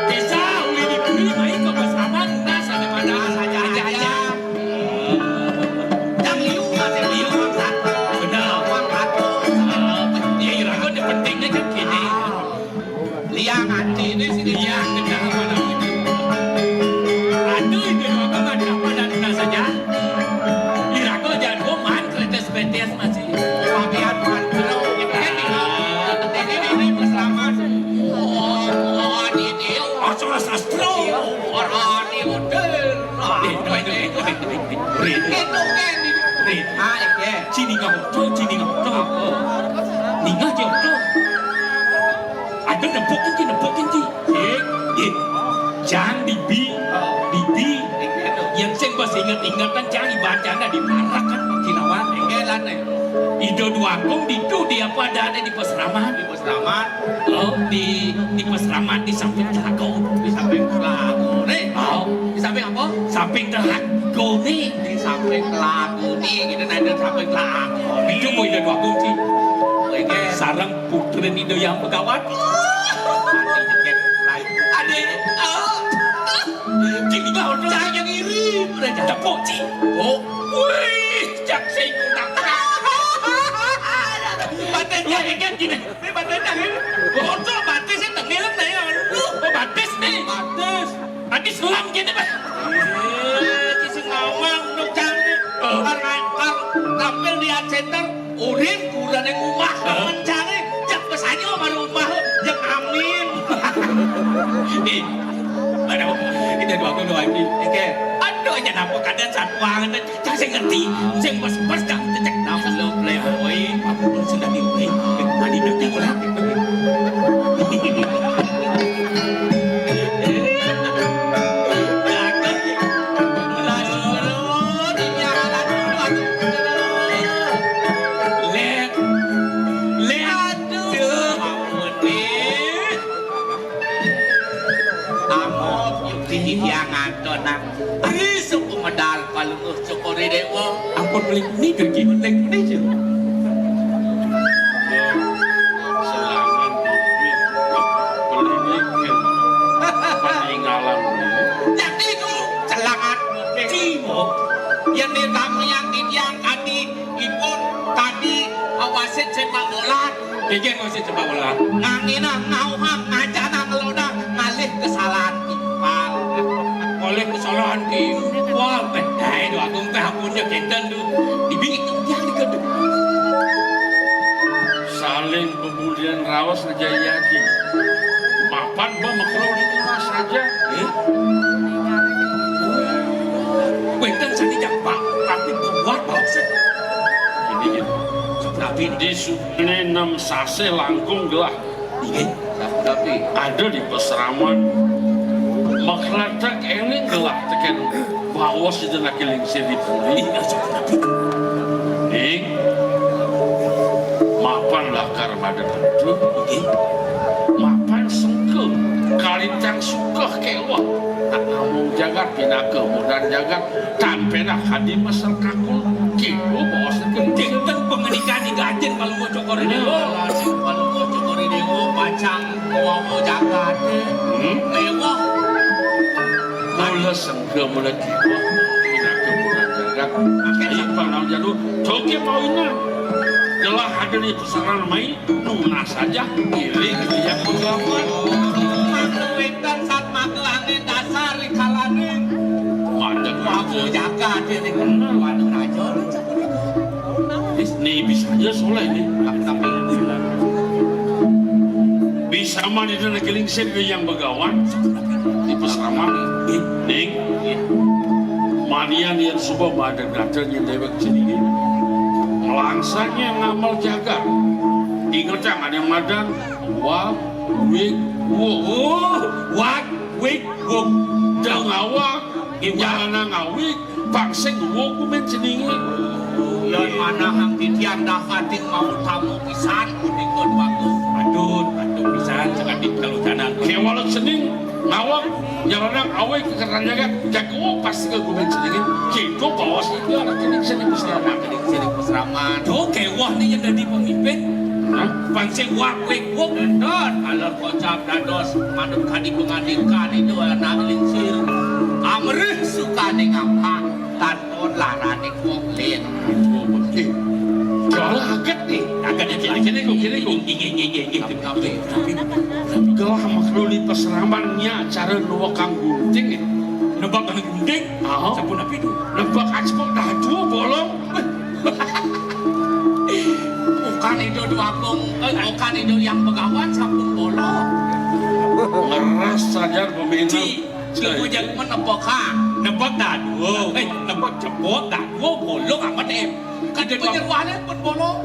Desa uli di buri, mai ke pasaman, nas ada pada. Nas aja, aja, aja. Yang liu masih liu, Mak Satu. Benar. Mak Satu. Ah, ya, iraga ni pentingnya kan kini. Ah. Liang ati ni sini. Liang, benar, benar. Aduh, itu apa, apa, apa, dan, dan saja. Iraga jago man, kereta sepetes masih. Pakaian man, kalau ini kan ini, ini, ini, selamat. Oh, oh, ini, ini. Asal sastra. Orang ini, hotel. Rin, rin, rin, rin, rin, rin. Itu kan. Rin. Ah, iya. Sini kamu, tuh, sini kamu, tuh. Apa? Ninga, tuh, tuh. Ada nepuk kan, nepuk kan, Ci? Iya. Iya. Jang dibi, dibi. Iya, tuh. Yang sing pas ingat-ingat kan, jang ibadah di parak kan, kinawan. Iya, lan, eh. Ida dua agung ditu, di apa ada di pasraman. Selamat. Oh, di, di pasraman di samping telaga. Di samping telaga. Nih. Oh. Di samping apa? Samping telaga nih. Di samping telaga nih. Kita nanti samping telaga. Itu mau ida dua kunci. Oke. Sarang putri ida yang pegawat. Mati jeket. Ade. Oh. Kini kau tuh yang iri. Udah tepuk, Ci. Oh. Wih, jak sing kutak. Batin ya, ingat gini. Ini batis dah, ini. Bocor batis ini tengil nih, aduh. Oh, batis nih. Batis. Batis selam gini, Pak. Eh, di sing ngawang, nuk jang nih. Oh. Kar, kar tampil di Art Center, urin, kurang yang rumah, oh, temen cari, jak pesanyo baru rumah, jak amin. Nih. Aduh, kita dua puluh dua ini. Oke. Aduh, aja napa kadang satu angan tadi. Cak sing ngerti. Sing pas-pas cak cek napa lo play boy. Apa pun sudah di play. Mari nanti ulang. Let, let. Aduh, ampun, nih. Amok, yuk, titiang antonan. Ari suku medal palungguh Cokor I Déwa. Ampun, paling puni, Ger, Ki. Paling puni, Ger. Selangan bibir. Paling puni, Ger. Paninggalan bibir. Jadi itu celangan bibir. Cimo. Yang ditamuyang titiang tadi, ipun tadi, wasit sepak bola. Nggih, nggih, wasit sepak bola. Nganginang, ngauhang, ngajanang, ngelodang, ngalih kesalahan timpal. Ngalih kesalahan timpal. Wah, bedai to, Agung, téh ampun ya, kénten to. Dibikin yang digendut. Saling pemulihan raos Raja Yadi. Mapan ba makelo di rumah saja. Eh? Wénten sani jambak, tapi kuat, Pak. Gini, gini. Tapi di Ini nem sasih langkung gelah. Inggih. Tapi ada di pasraman makletek ening gelah tekén baos Ida Naki Lingsir di puri. Inggih, sampun, tapi. Ning, mapan lakar madeg antuk. Inggih. Mapan sengke kalintang sukeh kéweh. Nak namung jagat pinaka mudan jagat. Tan pédah kadi mesel kakul, kitu baos genti. Dinten pangandikan Ida Ajin Palungguh Cokor I Déwa. Palungguh Cokor I Déwa pacang kawawa jagat. Hmm? Méwah. Mula sengke mula kiwah. Pinaka mula jagat. Akhir pang naon jadu. Joget mawina. Gelah ada di pasaran mai. Nunas saja, iring dia penggawan. Maka wénten sat maka angin dasar di kalaning. Madeg Prabu raja. Jagat ini. Waduh, raja ini. Nih, bisa aja soleh nih. Tapi, tapi. Bisa mah di dalam keling sih yang begawan. Di peseraman. Ning. Manian yang suba madeg datang yang dewek sini. Melangsangnya ngamal jagat. Ingetang ada madan wak, wik, wuk. Oh, wak, wik, wuk. Jangan awak, jangan ngawik, pangsing wuk kumen ceningi. Yan manahang titiang dah kating mau tamu pisan kuning kon bagus. Aduh, aduh pisan, sangat di kalau jangan. Kewala cening, ngawak, nyarana awik ke kerajaan, jago pasti ke kumen ceningi. Gitu, bawas itu anak ini sini peseraman. Ini sini peseraman. Tuh, kewah nih yang jadi pemimpin. Hah? Pangsing wak, wik, wuk. Bener, kalau kocap dados manut kadi pengandikan itu anak lingsir. Amrih sukane ngapa, tanpa larane wong lin. Oh, betul. Kalau aget nih, aget ya, kini, kini, kini, kini. Tapi, tapi, tapi, kalau sama keruli peseraman nya cara nuwakang gunting ya. Nebak dengan gunting? Ah. Sampun apa itu? Nebak aja kok dah dua bolong. Bukan itu dua kong, eh, bukan itu yang begawan sampun bolong. Ngeras saja peminat. Di, di ujung menepok ha. Nepok dah dua. Eh, nepok cepot dah dua bolong amat eh. Kan penyeruannya pun bolong.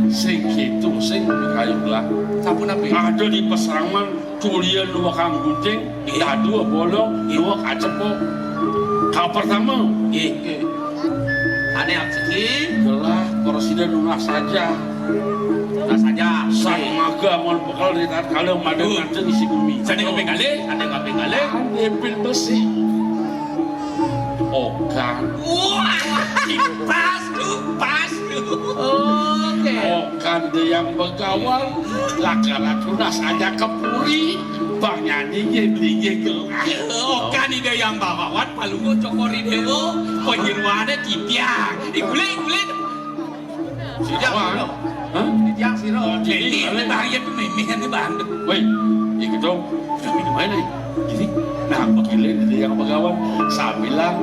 Sing gitu, sing kayu lah. Sampun apa? Ada di peseraman. Tulian dua kang gunting, iya. Dadu bolong, iya. Dua kacepok. Kang pertama, iya. Ane aksiki. Gelah, korosida nunas saja. Nunas saja. Sang maga amun bekal di tatkala madeng. Tuh. Nganten isi bumi. Sane kaping kalih, sane kaping kalih. Kan depil besi. Okan. Wah, pas tuh, pas tuh. Oke. Okan de yang begawan, lakar tunas aja ke puri, bang nyanyi ye beli ye gelah. Okan ide yang begawan, palungguh Cokor I Déwa, panyeruane titiang. Digulai, digulai. Titiang sira. Hah? Titiang sira. Oh, jadi ini bahaya tuh, memeh ini bandel. Woi, iki dong. Sudah minum aja nih. Jadi, nah, begini nih yang begawan. Sambilan.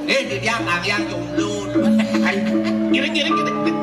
Eh, titiang yang jomblo. Hai, giring, giring, giring.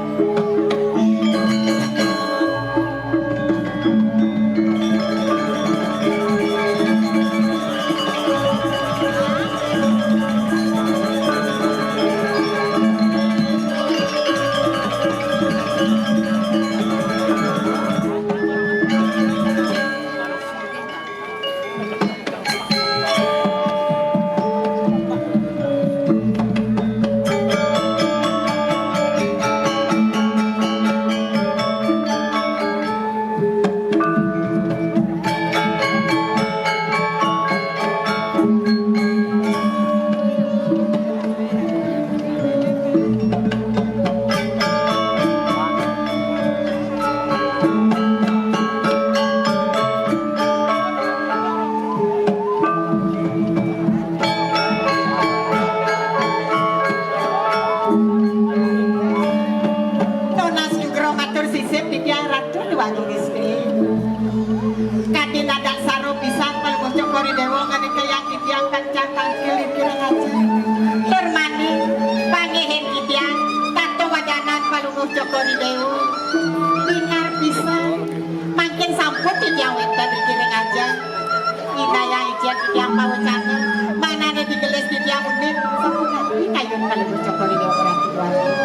Tiang pawecana, manane digelis titiang uning, sapunapi kayun Palungguh Cokor I Dewa Ratu Dwagung.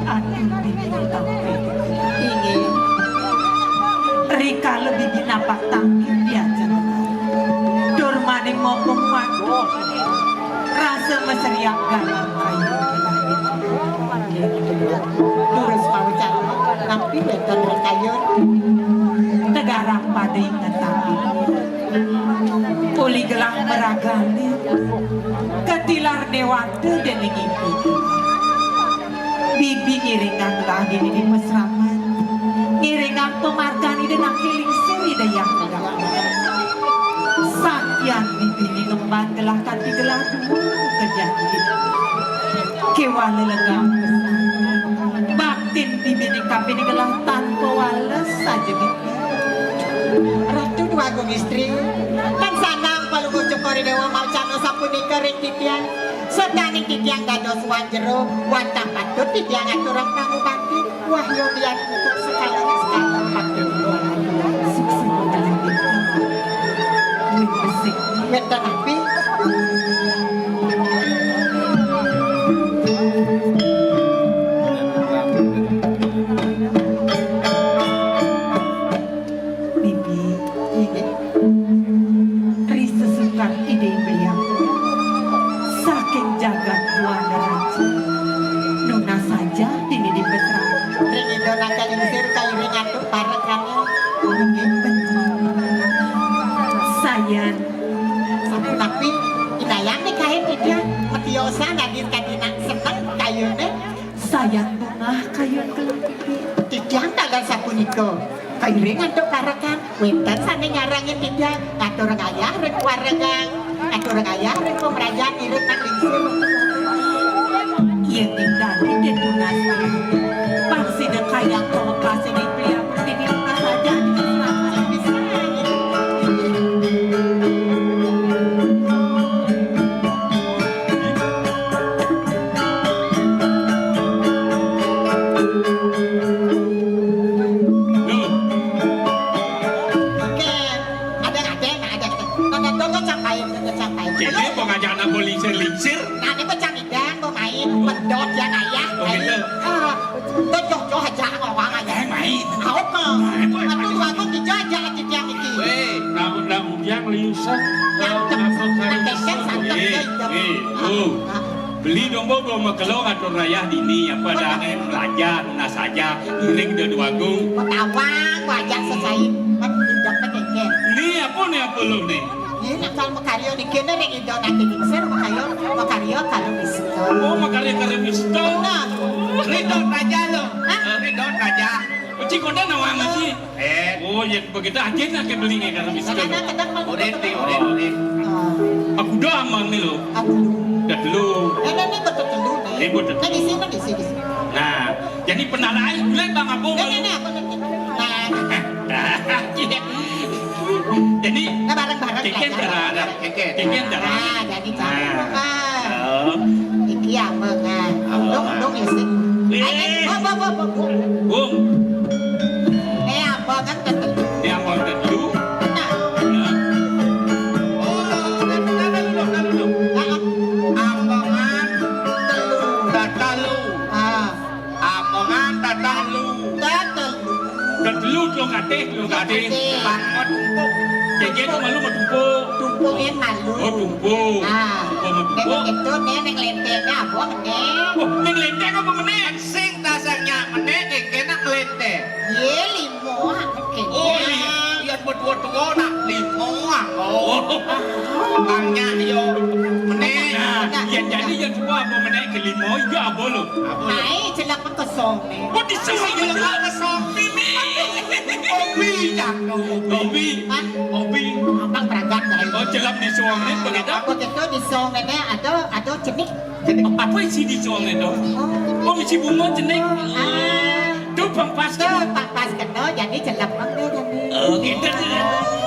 Aduh, Bibi Tampi. Inggih. Rikala Bibi napak tangkil diajeng. Tur maning ngomong waduh. Rasa maseriak galah kayun. Durus pawecana, napi wénten ring kayun? Tegarang pada ingetang. Uli gelah maraga alit, katilar déwata déning ibu. Bibi ngiringang gelah dini di pasraman, ngiringang pamargan Ida Nangkil Lingsir Ida Hyang Negara. Sakian bibiné ngemban gelah kanti gelah duwé kejati. Kéwala lega pesan. Baktin bibiné kapining gelah tanpa wales saja bibi. Ratu Dwagung Istri, tan sandang Palungguh Cokor I Déwa mawecana sapunika ring titiang. Sadaning titiang dados wan jero, wantah patut titiang aturang pangubakti. Wahyu dian untuk sekalian sekalian bakti. Wénten napi? Bibi, inggih. Ri sesukan Ida Hyang Widi Wasa saking jagat Buana Raja. Nunas saja dini di pasraman. Ring Ida Nangkil Lingsir kairing antuk parekane. Inggih, bener. Sayan. Sapunapi, indayang nikahin Ida. Matiosan dadi kadinak seneng kayune. Sayan bungah kayun keluarga. Titiang taler sapunika. Kairing antuk parekan, wénten sane nyarengin titiang, ngatur ngayah ring parekan, ngatur ngayah ring pamrajan irit nang lingsir. Yén tinggal di tunas, pang sida kayang kawekas ring priya pertiwi tunas saja di. Oke, ada, ada, ada, ada. Nggak ada, nggak capai, nggak capai. Jadi, halo? Pengajak anak mau lingsir-lingsir? Nah, ini pecah bidang, mau main, pedot ya, ayah. Oh, gitu. Ah, itu joh-joh aja, ngawang aja. Eh, main. Aut, mah. Nah, itu. Atuh, dua kok dijajah, aja tiang iki. Weh, namun, namun yang liusan, yang eh, tem-, ngatur yang kesen, santai, eh, ya, ya. Eh, ah, tuh. Ah. Beli domba belum makelo ngatur rayah dini, apa dah, eh, belajar, nah saja, iring dua dua gung. Petawang, wajah sesain, kan tidak pendeker. Ni apa ni apa lo ni? Ini nak kalau makarya ni kena ring Ida Nangkil Lingsir, makarya, makarya kalau bisa. Oh, makarya kalau bisa. Benar. Ridho Raja lo. Hah? Eh, Ridho Raja. Uci konde nawang sih. Eh. Oh, ya begitu aja nak ke beli nih kalau bisa. Kadang-kadang mau murid nih, murid, murid. Ah. Aku udah amang nih lo. Aku. Udah dulu. Eh, ini betul dulu nih. Ini betul. Nah, di sini, di sini, di sini. Nah, jadi penarai, boleh Bang Abang. Ini, ini aku nih. Nah. Jadi, nah, bareng-bareng keken belajar. Cara ada. Keken. Keken cara. Nah, jadi cara. Nah. Oh. Iki apa, kan? Apa, dong, kan? Dong, ya sih. Eh. Ayo, bo, bo, bo, bo, bo. Bung. Eh, apa, kan, tetep. Ini apa, tetep? Nah. Nah. Oh, kan, kan, kan, kan, kan. Nah. Apa, kan? Telu. Dah telu. Ah. Amongan tatah lu. Tatah lu. Tatelu, telu katih, telu katih. Telu katih. Bangkot tumpuk. Jejet malu mah tumpuk. Tumpuk yang malu. Oh, tumpuk. Ah. Tumpuk mah tumpuk. Nek begitu, nek, nek lenteng apa, nek? Wah, nek lenteng apa, nek? Sing tasangnya, nek, nek, nek lenteng. Ye, lima, nek. Oh, iya. Iya, buat tua-tua, nak, lima, oh. Oh. Bangnya, yo, nek. Nah, nah, ya, nah, jadi, ya, dua apa, nek, ke lima, iya, apa, lo? Apa, lo? Naik, celak. Kesong nih. Oh, di sini. Iya, kesong. Mimi. Obi, ya, Obi. Obi. Hah? Obi. Abang berangkat dari. Oh, jelas di suang nih, begitu. Apa gitu di suang ini ada, ada cenik. Cenik. Apa isi di suang itu? Oh. Oh, isi bunga cenik. Ah. Tuh, Bang, pas. Tuh, Bang, pas kena, jadi jelek banget jadi. Oh, gitu, ya.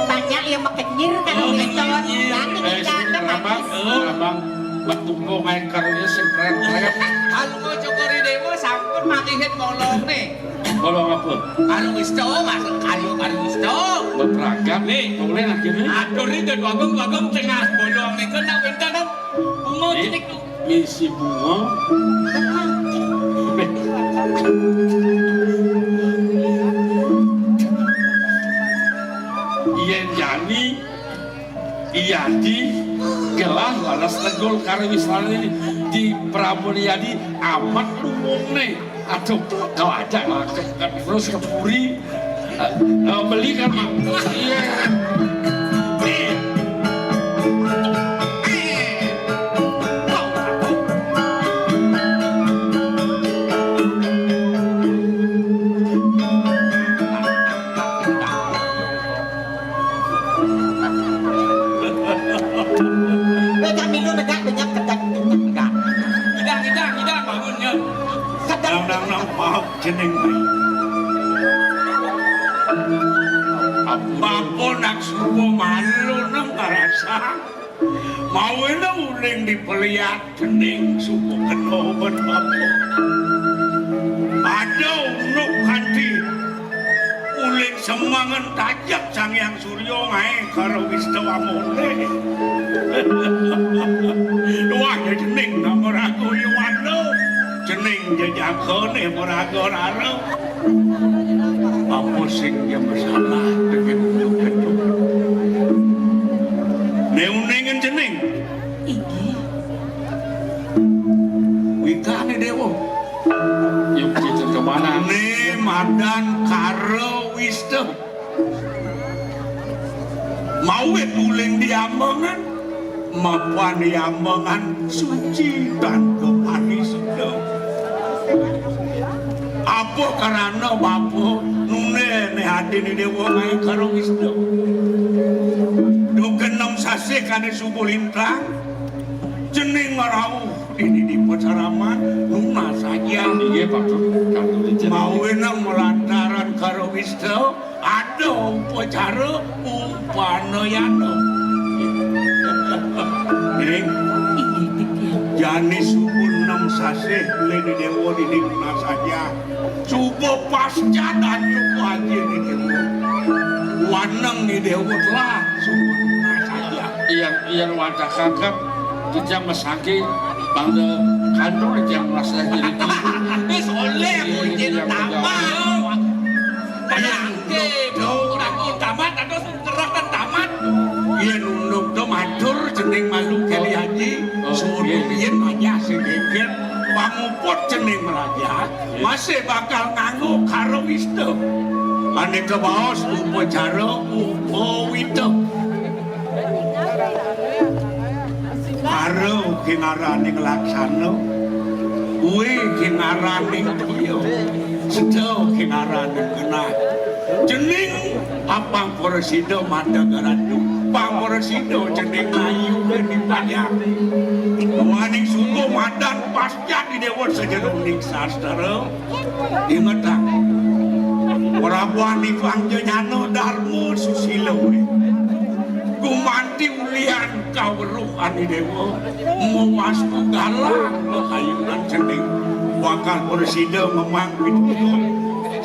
Banyak yang makenyir kan, oh, gitu. Iya. Jadi eh, kita ada abang, manis. Eh, abang, bertumpuk air karunya sing keren, keren. Kalau mau cokori dewa, sampun malihin molong nih. Kalau apa? Karo Wista, Mas, karo, karo Wista. Beperangkat. Nih. Boleh lagi nih. Atur iki Déwa Agung, Agung tengah bolong niku nak wénten, Om. Bunga Nih, titik tuh. Misi bunga. Yen jani Iyadi gelah laras tegul karo Wisnu di Prabu Iyadi amat luwungne. Aduh, kau ajak lah ke, ke, terus ke Puri. Eh, eh, beli kan, Mak? Iya. Kowe gak milu negak benyek kedek kenyek enggak. Ngidang, ngidang, ngidang, bangun, Nyun. Kedek. Nang, nang, nang, maaf, jeneng bae. Apa nak suku malu nang karasa? Mau enak uling dipeliat dening suku kenoben apa? Ada unuk kanthi uling semangen tajak Sang Hyang Surya ngae karo Wista Wamune. Wah, ya jeneng nama ragu Yuwana. Jeneng jejagane meraga rara. Apa sing ya masalah dengan unuk-unuk? Ne uningen jeneng. Inggih. Witane dewa. Yuk, kita kemana? Ne madan karo Wista. Mawit uling diambengan, mapan diambengan suci tanpa panisida. Apa karana bapa nune ne adine dewa ngae karo Wista. Duh genem sasih kane suku lintang, jeneng ngrauh dini di pacaraman, nunas saja. Iya, Pak. Kandung licin. Mau enang melantaran karo Wista, ada upacara upanayana. Ning, inggih, titih. Jani suku enam sasih, lene dewa dini nunas saja. Suba pasca dan suku aji ni dewa. Waneng ni dewa telah suku enam sasih. Iya, iya, wadah kakap. Kita mesake bangga kantor yang merasa jadi. Wis oleh aku izin tamat. Tenang, Dek. Aku tamat atau serahkan tamat. Yen unduk to matur jeneng malu Keli Haji, oh, suruh iya, iya, yen aja sing geger panguput jeneng meraja, iya, masih bakal nganggo karo Wista. Ane kebaos upacara upawita. Karo ki ngarani nglaksana, kuwi ki ngarani tuya, seda ki ngarani genah. Jeneng apang prasida madeg ratu, pang prasida jeneng ayu dipayang. Waning suku madan pasca di dewa sajeroning sastra. Ingetang. Ora wani panjenengan Darma Susila kuwi. Gumanti ulian kaweruh ani dewa. Mewastu galang kekayunan cening. Bakal bersida memang piduka.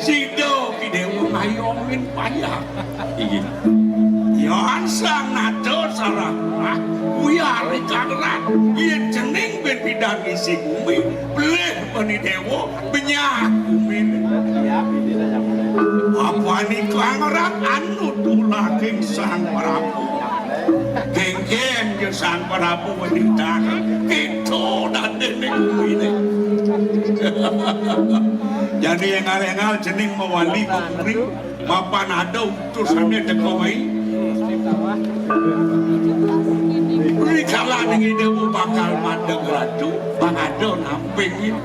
Sida ki dewa ngayomin payah. Inggih. Yan sang nada salah. Kuwi ari kangrat. Yen cening ben pidan isi bumi. Pelih meni dewa. Benyah bumi. Apa ni kangrat anut ulaking Sang Prabu. Genggen ya Sang Prabu wenitah. Kita dan dene bumi ini. Jadi engal-engal cening mawali kemuri. Mapan ada utusane teko wae. Rikala ning dewa bakal madeg ratu, bang ada namping.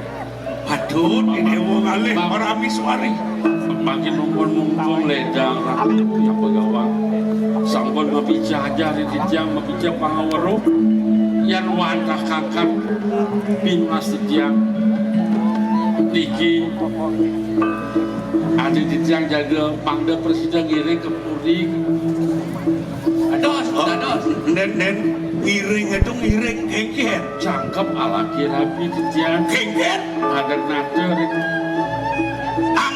Aduh, ini wong alih para miswari. Makin mumpung-mumpung ledang ratu ya pegawang. Sampun mapijah aja di titiang mapijah pangaweruh. Yan wantah kakap bin mas titiang. Niki adi titiang jaga pangda presida ngiring ke puri. Aduh, aduh. Nen, nen, ngiring itu ngiring kengken. Cakep alaki rapi titiang. Kengken. Ada nada. Ang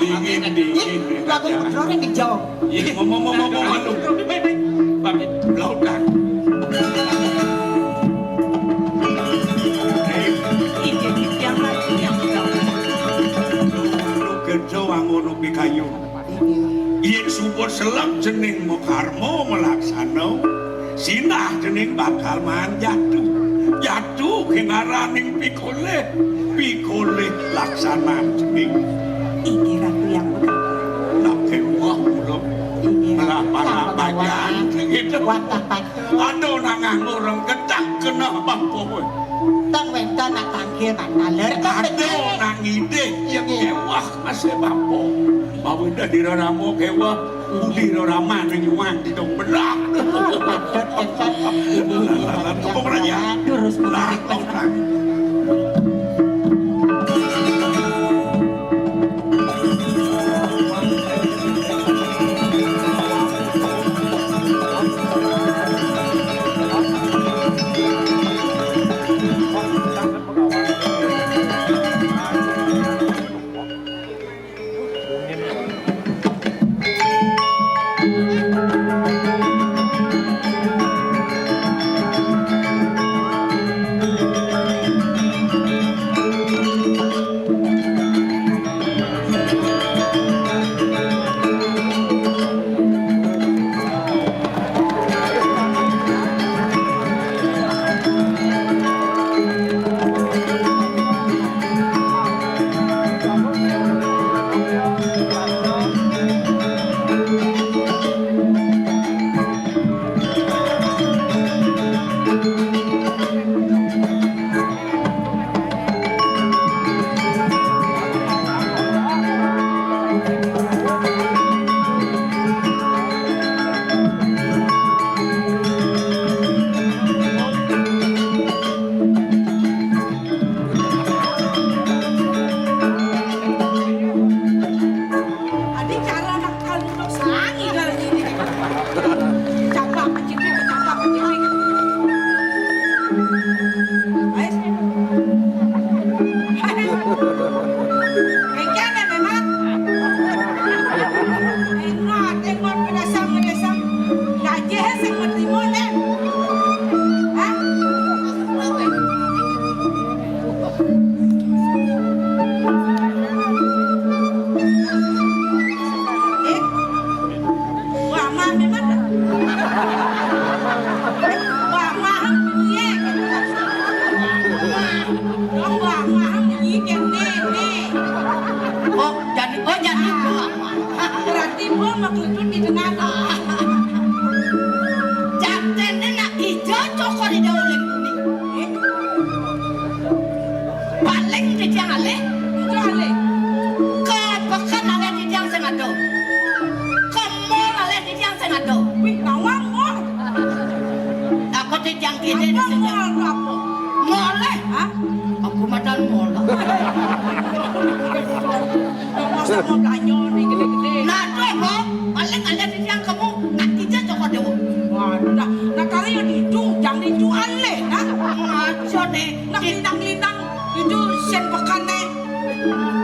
Dingin, dingin. Ih, lagu putra ning ijo. Ih, ngomong-ngomong, ngomong. Pamit. Lautan. Iki titiang lan titiang. Lu kerja wangono pikayu. Yen subur selem jeneng makarma malaksana, sinah jeneng bakal manjatu. Jatu kinaraning pikolih, pikolih laksana jeneng. Inggih Ratu Yang Perkasa. Nak kewah mula. Inggih Ratu. Malah Yang Perkasa. Panak pajan gitu. Wantah pajan. Aduh, nang nganggo rengketak kena bapa kowe. Tang wénten nak panggil mantaler. Aduh, nang idih ya. Inggih. Kewah masih bapa. Mawidah dirarama kewah, budi rarama ning nyuwang didong belah. Patut kencang. Ini apa, Raja? Terus. Lah, kok. Enak, enak, pedasang, pedasang. Gajah sing menerima, Nen. Hah? Eh? Wah, mah memang. Wah, mah, iya. Dong, wah, mah, iya, kan, nih, nih. Oh, jadi, oh, jadi, wah, mah. Berarti gua sama Kludun di tengah. Janten nak ijo cokor di daun kuning. Paling titiang alih, ijo alih. Ke peken alih titiang sing ado. Ke mall alih titiang sing ado. Wih, nawang mall. Aku titiang kene apa sing mall, apa? Mall alih. Hah? Aku madan mall. Masa mau belanja nih gede-gede. Nah, tuh, kok. Paling alih titiang kemu, nak ijo cokor dewa. Waduh, nah, nah, kalau yang ditu, jangan ditu alih, nah. Ngaco nih. Nak lindang-lindang, itu sen pekane.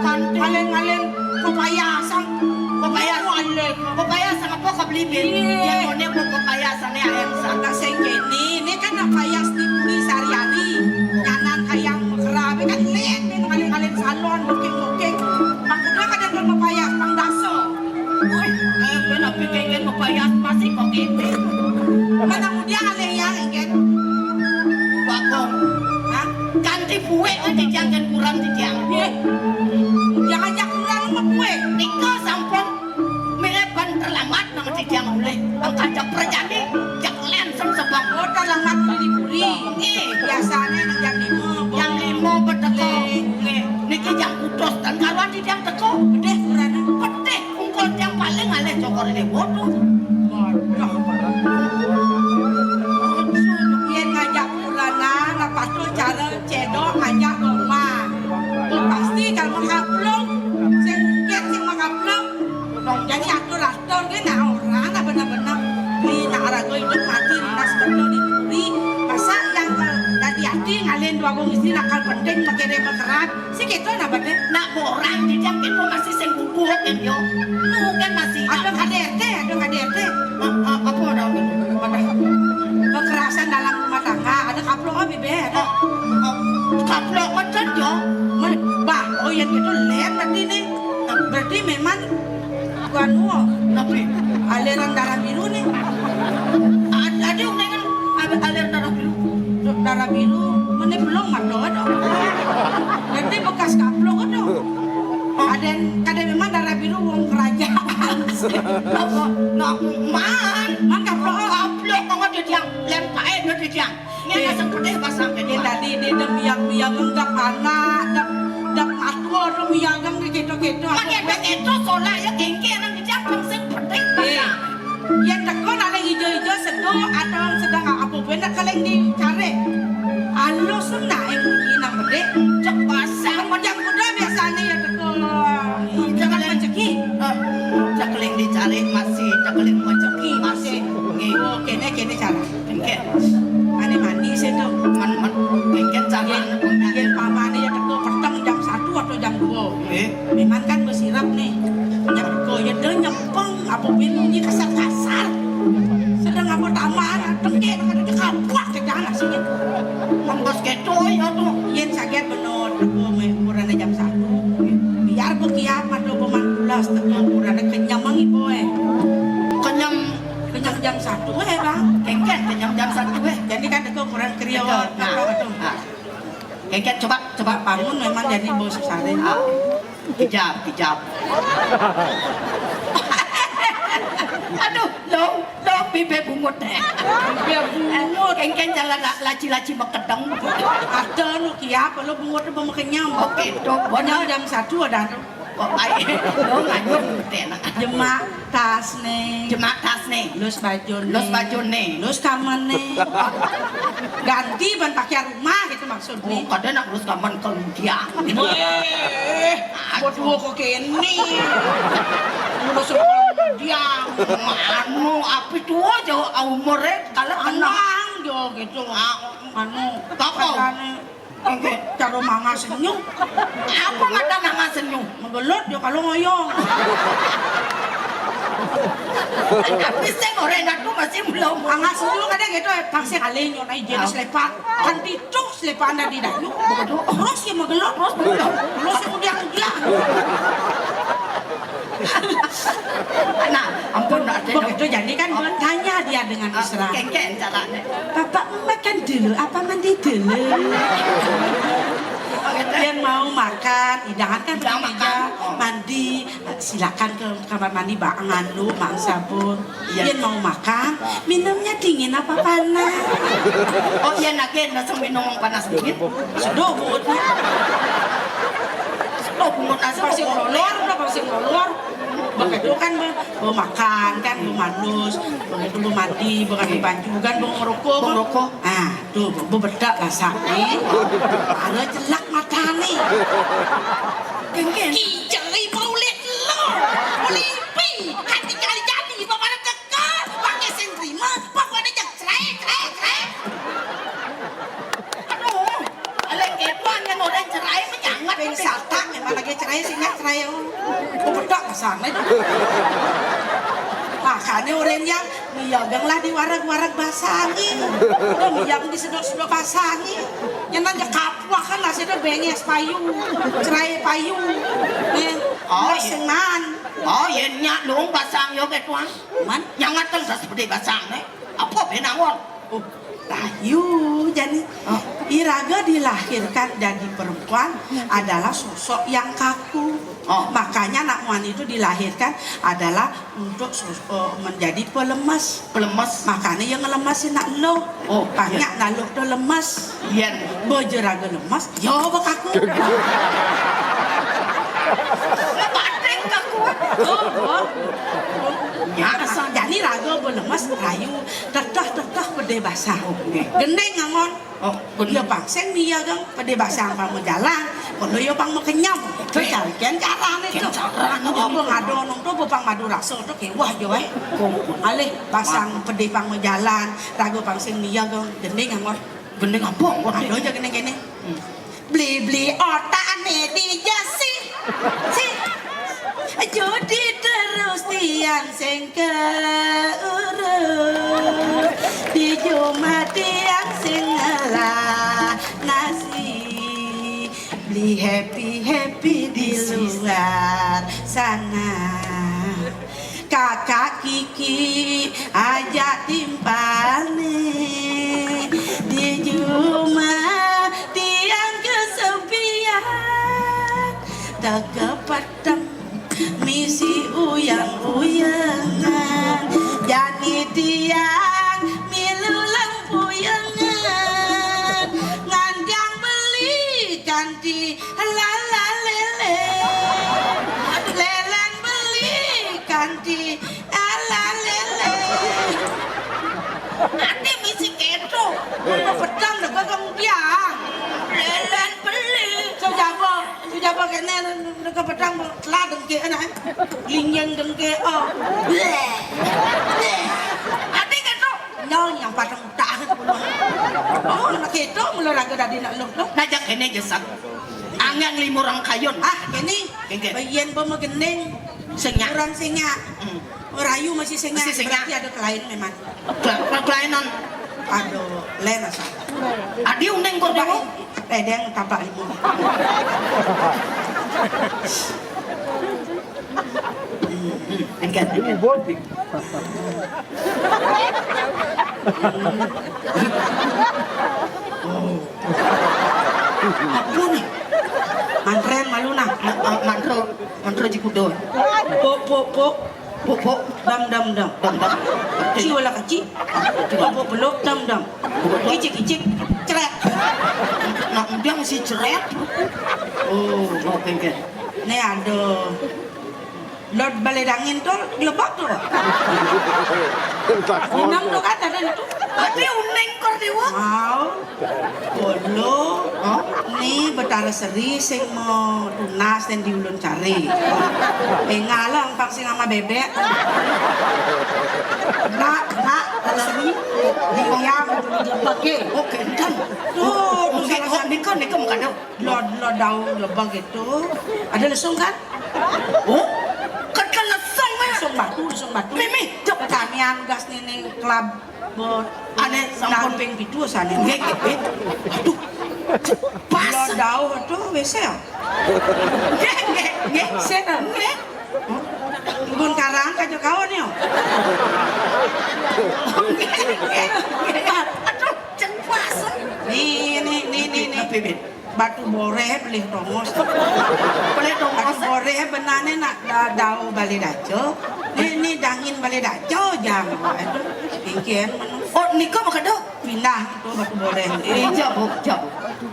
Kan paling-paling pepaya sang. Pepaya sang apa kau beli, Bil? Iya. Yang mana mau pepaya sangnya ayam sang? Nak sing kene, ini kan nak payas di bumi sehari-hari. Nyanan ayam kerabe kan lain, main paling-paling salon, booking-booking. Bang udah kadang pepaya, bang daso. Woi, eh, ben api kengken mapayas masih kok kene. Mana mudiang alih ya, kengken? Bakong. Hah? Kanti buek kan titiang kan kurang titiang. Iya. Yang ajak kurang mah buek. Nika sampun mirip ban terlambat nang titiang mulih. Angkat jak perjani, jak lensem sebab. Oh, terlambat beli puri. Nggih. Biasanya nang jam lima. Jam lima beteko. Nggih. Nggih. Niki jam putus dan karuan titiang teko. Pedih kurang. Pedih. Ungkul tiang paling alih cokor dewa tuh. Waduh. Yen ngajak purana, lepas tu cara cedok ngajak rumah. Tu pasti kalau menghaplung, sing mungkin sing menghaplung. Dong, jadi atur-atur ke nak orang lah benar-benar. Di nak raga hidup mati, di nas betul di duri. Masa yang ke, tadi hati ngalin dua gong istri nakal penting, pakai dia berkerat. Si keto napa, Dek? Nak borang di jam kene masih sing guguh kan yo. Nu kan masih. Ada K D R T, ada K D R T. Ah, ah, apa ada? Ada kekerasan dalam rumah tangga, ada kaplok apa, Beb? Ada. Oh, oh, kaplok macam yo. Bah, oh yang itu lain berarti nih. Berarti memang Anu, tapi aliran darah biru nih. Ad-, ada yang dengan al-, aliran darah biru. Darah biru, mana belum ada, ada. Nanti bekas kaplok ada. Ada yang, ada memang darah biru wong kerajaan. Apa? Nah, man. Man kaplok. Kaplok, kamu ada yang lempar, ada yang Ini sing pedih pas sampe. Ini tadi, ini dek miang-miang, dek anak, dek, dek matua, dek miang, dek keto-keto. Makin dek keto, solah ya kengke nang di jabang sing pedih pas. Iya. Yen teko nak leng ijo-ijo sedo atau sedang apa bener kaleng dicari. Alus nak yang bunyi nang pedih. Cek pasang. Macam kuda biasanya ya teko. Jangan rezeki. Eh, cek leng dicari masih, cek leng rezeki masih. Nggih. Oh, kene, kene cara. Engke. Ane manis itu. Man, man, engke cara. Yen, yen pamane ya teko peteng jam satu atau jam dua. Eh? Memang kan bersirap nih. Nyep-, teko ya dia nyempeng, apa bunyi kasar-kasar. Sedang apa taman, tengke, ada kapuak ke dalam sini. Mangkos keto ya tuh. Yen saget bener, teko me-, ukurannya jam satu. Biar bekiap atau pemantulas, teko ukurannya kenyam mang ibu eh. Kenyam Kenyang jam satu eh, Bang. Kengken kenyang jam satu eh. Jadi kan itu ukuran kriot. Betul. Nah, apa tuh? Nah. Kengken coba, coba. Bangun memang jadi bos sehari. Ah. Kejap, kejap. Aduh, lo, lo bibe bungut eh. Bibe bungut. Kengken jalan la-, laci-laci mekedeng. Ada lu kiap, lu bungut itu mau kenyang. Oke, tuh. Kenyang jam satu ada tuh. Kok baik? Lo nganyung tena. Jemak tas nih. Jemak tas nih. Lus baju nih. Lus baju nih. Lus kamar nih. Ganti ban pakaian rumah gitu maksudnya. Oh, kadang nak lus kamar kemudian. Weh, buat gua kok kene. Lus kamar kemudian. Anu, api tua jauh umurnya kalau kena. Anang jo gitu. Ah. Anu, kakak. Katanya, Nggih. Cara mangan senyum. Apa mata mangan senyum? Menggelut ya kalau ngoyong. Tapi sing ora enak tuh masih belum. Mangan senyum kadang gitu, pasti kali nyonya jenis lepak. Kan itu selepakan dari dayu. Terus ya menggelut, terus menggelut. Terus ya udah udah. Nah, ampun, nak. Begitu jadi kan bertanya dia dengan mesra. Kengken caranya. Bapak makan dulu apa mandi dulu? Dia mau makan, hidangan kan, udah makan, mandi, silakan ke kamar mandi, bawa nganu, mang sabun. Iya. Dia mau makan, minumnya dingin apa panas? Oh iya, nake langsung minum panas dingin. Seduh bungut. Seduh bungut aja pasti ngelolor, udah pasti ngelolor. Begitu kan, be, be makan kan, be manus, begitu be mandi, be ganti baju kan, be ngerokok. Be ngerokok. Ah, tuh, be, be bedak lah sakit. Ada jelak mata nih. Kengken. Kijai mau lihat lo, melipi, hati kali jadi, bapak ada kekal, pakai sing terima, pokoknya jangan cerai, cerai, cerai. Aduh, aleng ketuan yang orang cerai menyangat. Ping satang, emang lagi cerai, sehingga cerai. Oh, bedak pasang itu. Makanya orang yang miyagang lah di warag-warag basangi. Udah miyagang di sedok-sedok basangi. Yang nanya kapuah kan lah, sudah benges payu. Cerai payu. Nih, oh, iya. Sing man. Oh, iya, nyak dong basang yo ketuan. Man? Yang ngaten das pede basang, nih. Apa benangon? Oh, layu jani. Oh. Iraga dilahirkan jadi perempuan adalah sosok yang kaku. Oh. Makanya anak muan itu dilahirkan adalah untuk sos-, eh, menjadi pelemes. Pelemes. Makanya yang ngelemesin nak lo. Oh, banyak iya. Nak lo tuh lemes. Yen. Bojeraga lemes, ya bekaku. Pating kaku. Oh, oh. Ya, asal jani raga belemes, rayu. Teteh, teteh, pede basah. Oke. Gending ngangon. Oh, bener. Ya, bang, sing miyagang pede basah pang majalan. Kono ya pang makenyem. Itu cari kian carane itu. Kian carane. Oh, bang, ada nong tuh, bang, madu rasa tuh, kewah, yo, eh. Oh. Alih, basang pede pang majalan. Raga pang sing miyagang, gending ngangon. Gending apa? Ada aja kene-kene. Hmm. Beli-beli otakne di jasi. Si. Judi terus tiang sing keurus. Di jumah tiang sing ngelah nasi. Beli happy-happy di luar sana. Kakak Kiki ajak timpane di jumah tiang kesepian. Tekepeteng misi uyang-uyangan. Jani tiang milu lempuyangan. Ngantiang beli kanti Lala lele, lelen beli kanti, ala lele. Ati misi keto, mau petang dah kagak mudiang. Lelen beli. Sujaba, sujaba kene, dah ke petang, telah dengke, anak. Linjeng dengke, oh. Bleh. Bleh. Ati keto, nyong yang patang utak. Oh, nak keto, mula raga dadi nak luk, luk. Najak kene jesat. Anggang limo rangkayun. Ah, kene. Kengken. Yen ba magending. Sing nyak. Kurang sing nyak. Hmm. Rayu masih sing nyak. Masih sing nyak. Berarti ada kelain memang. Kela-, kelainan. Aduh, lain asal. Adi uning kor dewa. Ledeng tampak limo. Kengken. Apa nih? Mantren malu nah. Ma-, ma-, mantro, mantro jikudo. Pok, pok, pok. Pok, pok. Dam, dam, dam. Dam, dam. Ci wala kaci. Pok, pok, belok, dam, dam. Icik, icik. Cret. Nak undang si cret. Oh, oke, oke. Nih ada. Lot balai dangin tu lebak tu. Unang tu kan ada tu. Tapi uning kor dewa. Mau. Bolo. Hah? Ni Betara Seri sing mau tunas dan diulun cari. Engalang pak sing sama bebek. Nak, nak, Betara Seri. Diam dulu di bagi. Oke, dan. Tuh, tu salah Nika, nika mengkadu. Lo, lo daun lebah gitu. Ada lesung kan? Oh, kata lesung mah. Lesung batu, lesung batu. Mimi, cok. Ane sampun ping pitu sane. Nggih, nggih, nggih. Aduh. Pas. Lo daun tuh W C ya? Nggih, nggih, nggih. Sik, nggih. Pun karang kaja kaon ya. Nggih, nggih, nggih. Aduh, cek pas. Nih, nih, nih, nih, nih. Batu boreh beli tongos. Beli tongos. Batu boreh benane nak da-, dau bale dajo. Nih, nih dangin bale dajo jam. Aduh, ingkian. Oh, nika mah kedo. Pindah itu batu boreh. Eh, jauh, jauh.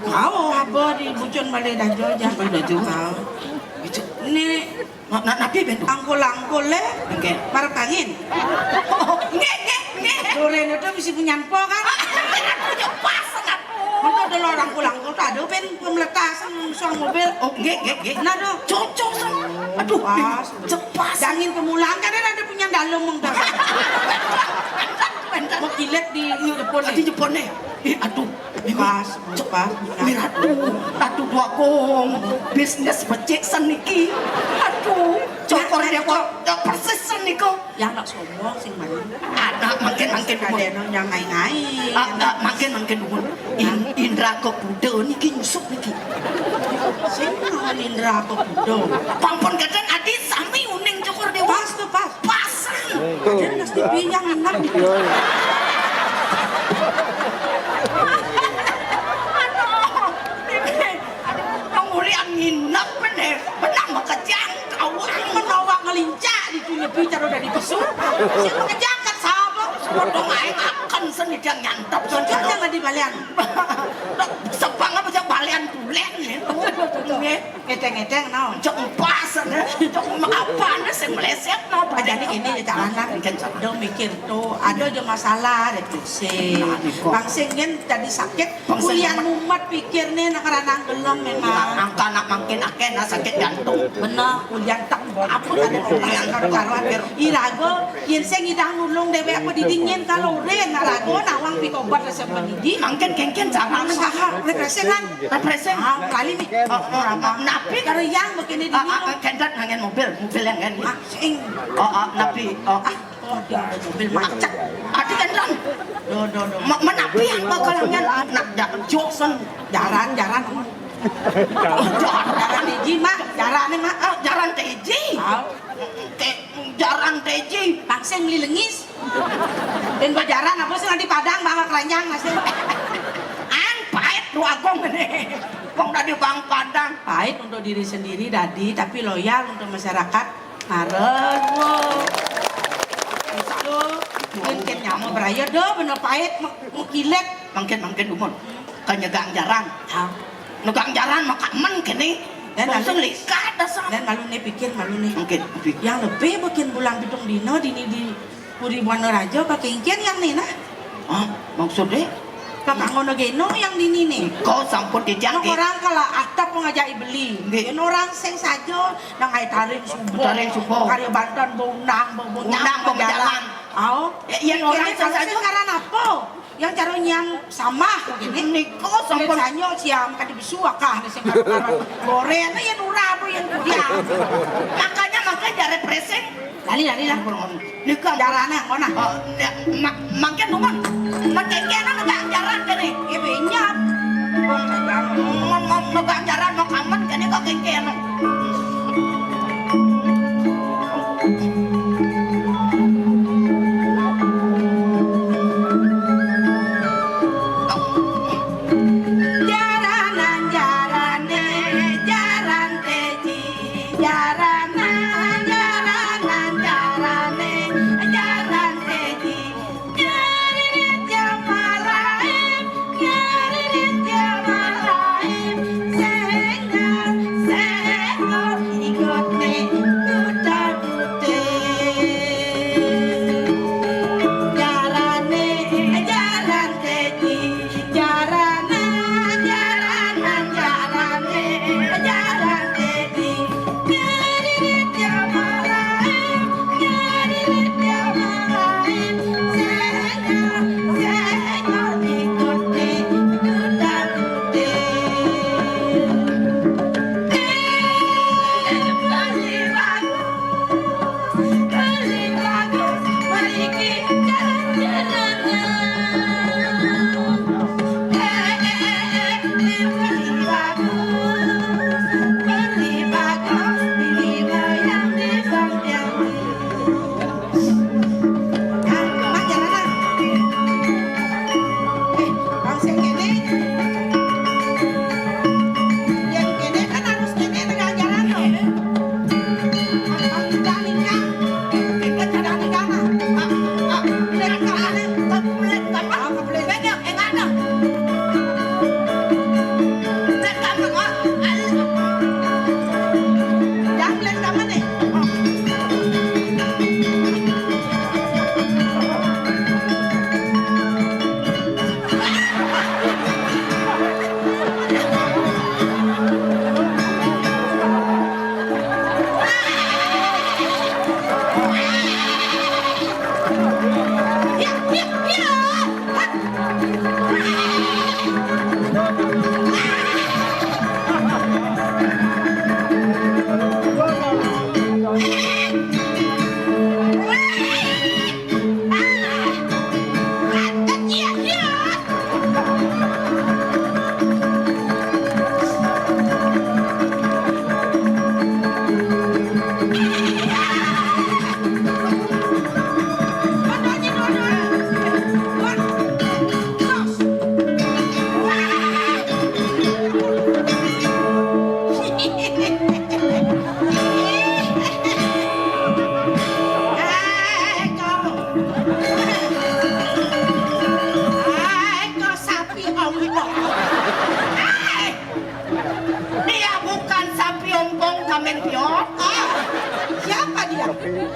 Kau apa di bucun bale dajo jam? Bale dajo. Kau. Ini nak, nak napi ben? Angkul-angkul le. Nggih. Marep angin. Nggih, nggih, nggih. Duren itu mesti punya empo kan? Pas, nak. Mengko dulu angkul-angkul tak ada ben pemeletas sang mobil. Oh, nggih, nggih, nggih. Nah, do. Cocok sang. Aduh, pas. Cepas. Dangin kemulan kan ada punya dalam mengko. Mau kilet di Jepun. Di Jepun nih. Ih, aduh. Pas, pas. Miratu, ratu duakung, bisnis becik seniki. Aduh, cokor dia kok persis seniko. Yang nak sombong sing mana? Anak makin makin dumun. Ada yang ngai-ngai. Anak makin makin dumun. In, Indra Kepuda niki nyusup niki. Sing Indra Kepuda. Pampun gadan adi sami uning cokor dia. Pas tuh, pas. Pasan. Ada nasi pinyang enak. Aduh, ini, aduh, nang uli anginep ini, benang makejang kawang. Menawak ngelincak di dunia bicara udah dipesu. Si makejang kan sama, sama dong aing akan seni dia nyantap. Cocok jangan di balian. Sepang apa aja balian tulen nih. Nggih. Ngedeng-ngedeng naon? Cok empasan, ya. Cok apaan sing meleset, no? Jadi ini ya, jangan lah. Mungkin salah. Do mikir tuh, ada aja masalah, ada pusing. Nah, niku. Bang sing yen tadi sakit, bang sing kuliah mumet. Mumet pikir nih, nak ranang gelem memang. Nah, angka anak makin akeh, nah, sakit jantung. Bener, kuliah tak apa ada kuliah karo-karuan. Irago, yen sing idah nulung dewek apa didingin kalau ren, nak rago nawang pikobat resep pendidi. Mungkin kengken jangan. Saha, refreshing kan? Refreshing. Ah, kali nih. Oh, oh, oh, napi? Karo yang begini di minum. Kendat ngangen mobil, mobil yang ngangen. Ah, sing. Oh, oh, napi? Oh, ah. Oh, dia ada mobil macet. Ati kendan. Do, do, do. Ma-, menapi yang bakal ngangen? Nak, ja-, Johnson. Jaran, jaran. Oh, jaran. Jaran iji, Mak. Jaran nih, Mak. Oh, jaran teji. Oh. Te-, jaran teji. Paksa beli lengis. Dan bajaran apa sih nanti Padang bawa keranjang masih. An pahit lu agung ini. Wong tadi bang Padang. Pahit untuk diri sendiri tadi, tapi loyal untuk masyarakat. Harus, wo. Itu mungkin nyamu beraya do, bener pahit, mau kilet. Mungkin, mungkin umur. Ke nyegang jaran. Ah. Nyegang jaran mah kamen kene. Dan langsung likat dasar. Dan malu nih pikir, malu nih. Mungkin, mungkin. Yang lebih bikin bulan pitung dino dini di Puri Buana Raja, kakengkian yang nih nah. Hah? Maksudnya? Kakak ngono geno yang dini nih. Kau sampun dijak. Orang kalau atap ngajak beli. Nggih. Yen orang sing saja nang ai taring subuh. Taring subuh. Karya bantan bau nang, bau bau Undang nang, bau jalan. Jalan. Au. Ya, yen orang sing saja. Sekarang apa? Yang cara nyang samah begini. Niko sampun. Sanyo siam kadi besu akah ni sing karo-karo. Goreng yen ora apa yen kudiang. Makanya, makanya jare pressing. Lali, lali lah. Niko jarane ngono. Oh, ya, ma-, mangke nuwun. Mangke kene nang jaran kene. Ya benyap. Wong jaran. Mem-, mem-, megang jaran mau kamen kene kok kengkene. Jaranan jarane, jaran teji, jaranan, jaranan jarane, jaran teji. Nyaririt ya malaim, nyaririt ya malaim, sehingga, sehingga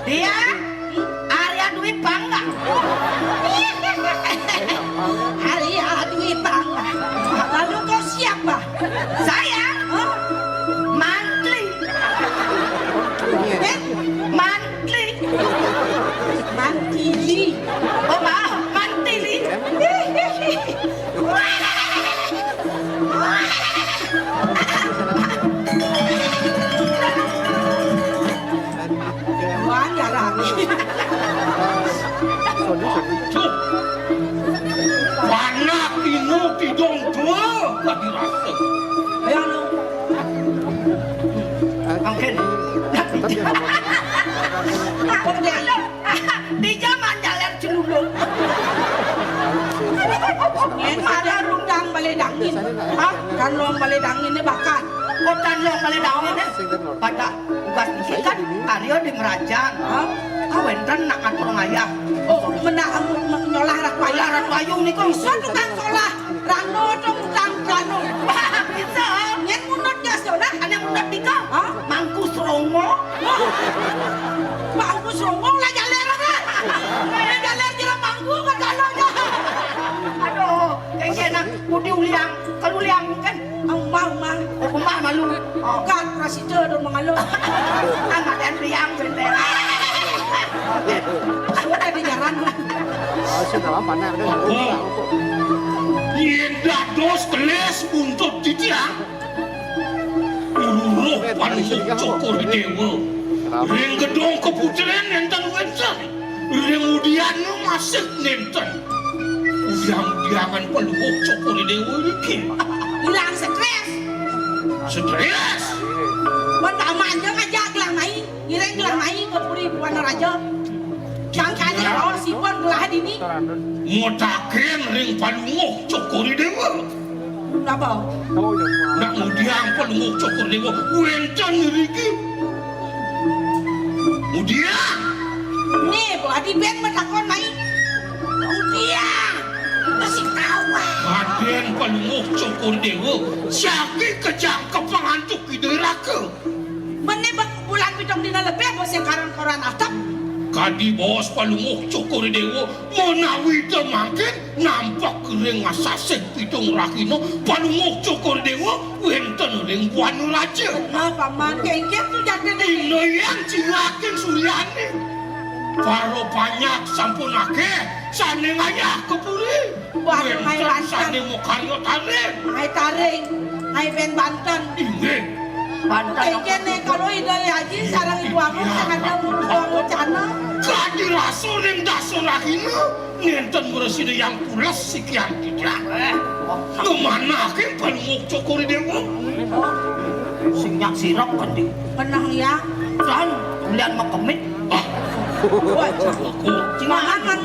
Iya, Arya Dwi Pangga. Arya Dwi Pangga. Lalu kau siapa? Saya? Hah? Mantli. Eh? Mantli. Mantili. Oh, maaf, Mantili. Wajar, ah. Duh. Panak inu tidong tua ka dirasa. Ayo, anu. Mangkin. Di zaman jaler celuluk. Nyen ada rundang balé dangin. Hah? Kan rundang balé dangin né bakal. Oh, kan rundang balé dangin né. Pada tugas dikit kan, Arya di Merajang. Hah? Kawénten nak ngatur ngayah. Oh, menak nyolah Ratu Ayu. Nyolah Ratu Ayu niku. Bisa tukang solah. Rano dong, tukang rano. Wah, bisa. Nyen munut gas dona. Ada munut nika. Hah? Mangku Srongo. Mangku Srongo lah jaler. Lah jaler jero mangku ka dana. Aduh, kengkenan budi uliang, kaluliang kan. Umah, umah. Oh, umah malu. Oh, kan prasida do mangalo. Anak dan riang benteng. Sudah di jalan. Oh, sudah lama, nah, udah. Oh. Yén dados kelis buntut titiang. Luruh panuwuh Cokor Déwa. Ring gedung keputrén nénten wénten. Ring udian masih nénten. Udiang-udiangan panuwuh Cokor Déwa niki. Ilang stres. Stres. Mun paman aja ngajak gelah mai, ngiring gelah mai ke puri Buana Raja. Jangkane bawa sipun gelah dini. Mutaken ring panuwuh Cokor Déwa. Napa? Nak ngudiang panuwuh Cokor Déwa wénten ngriki. Ngudiang. Nih, Bu Adi ben matakon mai. Ngudiang. Masih kawan. Kadén panuwuh Cokor Déwa, jagi kejangkepang antuk Ida Raka. Mené bek bulan pitung dina lebih, bos yang karan koran atap. Kadi baos panuwuh Cokor Déwa, menawi ta mangkin nampek ring asasih pitung rahina, panuwuh Cokor Déwa wénten ring Buana Raja. Nah, paman, kéngkén tu jadiné. Dina yang cingakin suryané. Para panyak sampun akéh, sané ngayah ka puri. Waduh, ngaé banten. Sané makarya taring. Ngaé taring, ngaé bén banten. Inggih. Banten. Kéngkén né, kalau Ida Haji sareng Ibu Agung sing ada mutuang wacana. Kadi rasa ring dasa rahina, nénten mresida yang pules sikian titiang. Eh, oh. Ngemanaké panuwuh Cokor Déwa. Sing nyak sirep kan di. Kenang ya. Dan ulian makemit. Ah. Wah, aku. Mana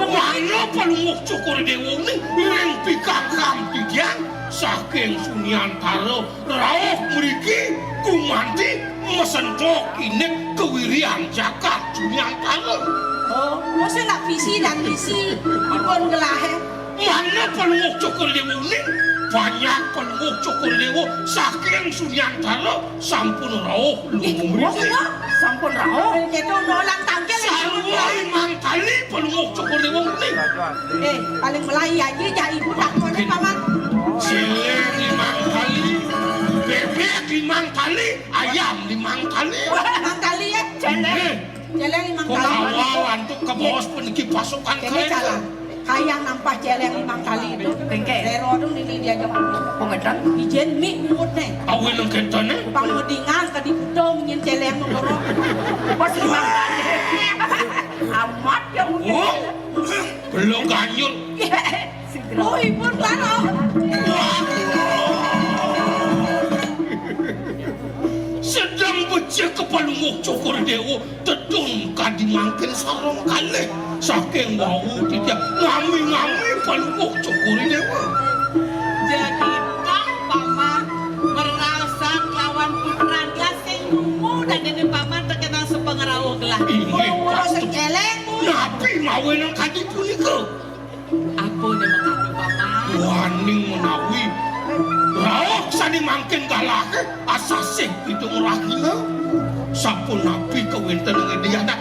panuwuh Cokor Déwa né ring pikangkang titiang saking Sunyantara rauh mriki gumanti masentuk indik kawiryan jagat Sunyantara. Oh, mosok nak visi dan misi dipun gelahé. Mana panuwuh Cokor Déwa né? Banyak panuwuh Cokor Déwa saking Sunyantara sampun rauh lumungrih. Ih, sampun rauh. Kéto nolang tangkil. Sarwa limang tali panuwuh Cokor Déwa né. Eh, paling melai aja, jak ibu tak koné, Paman. Céléng limang tali, bébék limang tali, ayam limang tali. Wah, limang tali ya? Céléng. Eh. Céléng limang tali. Kok awal antuk kabaos puniki pasukan kéné keren. Jalan. Kayang nampah céléng limang tali itu. Kéngkén. Rero dong dini diajak. Pengedang. Ijin mi ngutné. Awin nang kénténé. Pang medingan ka diputung nyin céléng mengorok. Pas limang tali. Amat ya mungkin. Oh. Belum ganyul. Oh, ipun klaro. Sedeng becik ka panuwuh Cokor Déwa, tedun kadi mangkin sareng kalih. Saking wau titiang ngami-ngami panuwuh Cokor Déwa. Jadi tang Paman meraosan kelawan putran gelah sing krungu dadiné Paman tekenang sepengerauh gelah. Inggih, oh, patut. Sing céléng, Bu. Napi mawinan kadi punika? Apa né mengadu, Paman? Waning menawi rauh sané mangkin galahé asasih pitung rahina. Sapunapi kawéntenan Ida Hyang Dang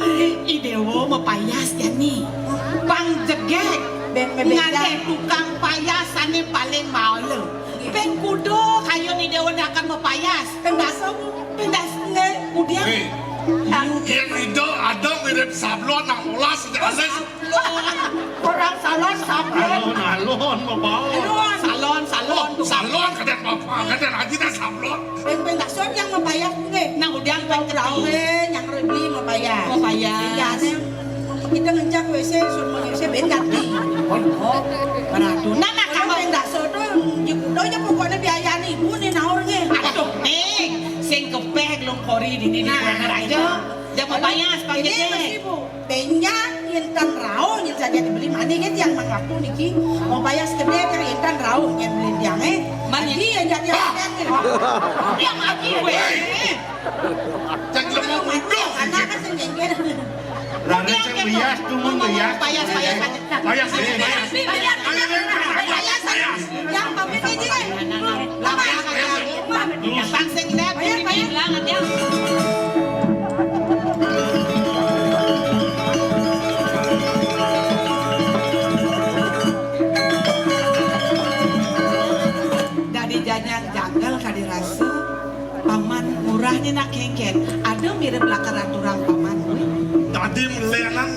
I Déwa mapayas jani. Pang jegég. Bén mabéda. Ngadé tukang payas ané paling maéla. Bén kuda kayun I Déwa akan mapayas. Péndas. Péndas. Udiang. Héi. Yén ida ada mirip sablon nang molas aja alis. Orang salon sablon. Alon, alon, mabaon. Salon, salon. Oh, salon, kadén bapa, kadén aji dah sablon. Peng, peng, dasar yang mapayas nggih. Nang udiang peng rauh, eh, yang rebi mapayas. Mapayas. Iya, nih, kita ngencak W C, suruh W C bendat nih. Oh, maratu. Nah, nah, kalau peng dasar tuh, ya udah aja pokoknya biaya nih, ibu nih naur nggih. Aduh, nih, sing kepéh lung kori dini di kuéner aja. Jangan mapayas, Pak Gede. Ini masih, Bu. Bénjang, yén tan rauh, yén saja dibeli mané, kan tiang mang waktu niki. Mapayas gedé, kan yén tan rauh, yén beli tiang, eh. Mari. Adi, yén jadi orang, eh. Dia mati, wéh. Cang lemah bodoh. Anak kan sing jengkel. Rana cang lias, tuh mun lias. Payas, payas, payas. Payas, payas, payas. Payas, payas, payas. Yang pamit aja, eh. Lama, lama. Bang sing dep, payas, payas. Bilang aja. Dadi jajang janggal kadi rasa, Paman Ngurah né nak kéngkén. Ada mirip lakar aturang Paman, wéh. Dadi melénan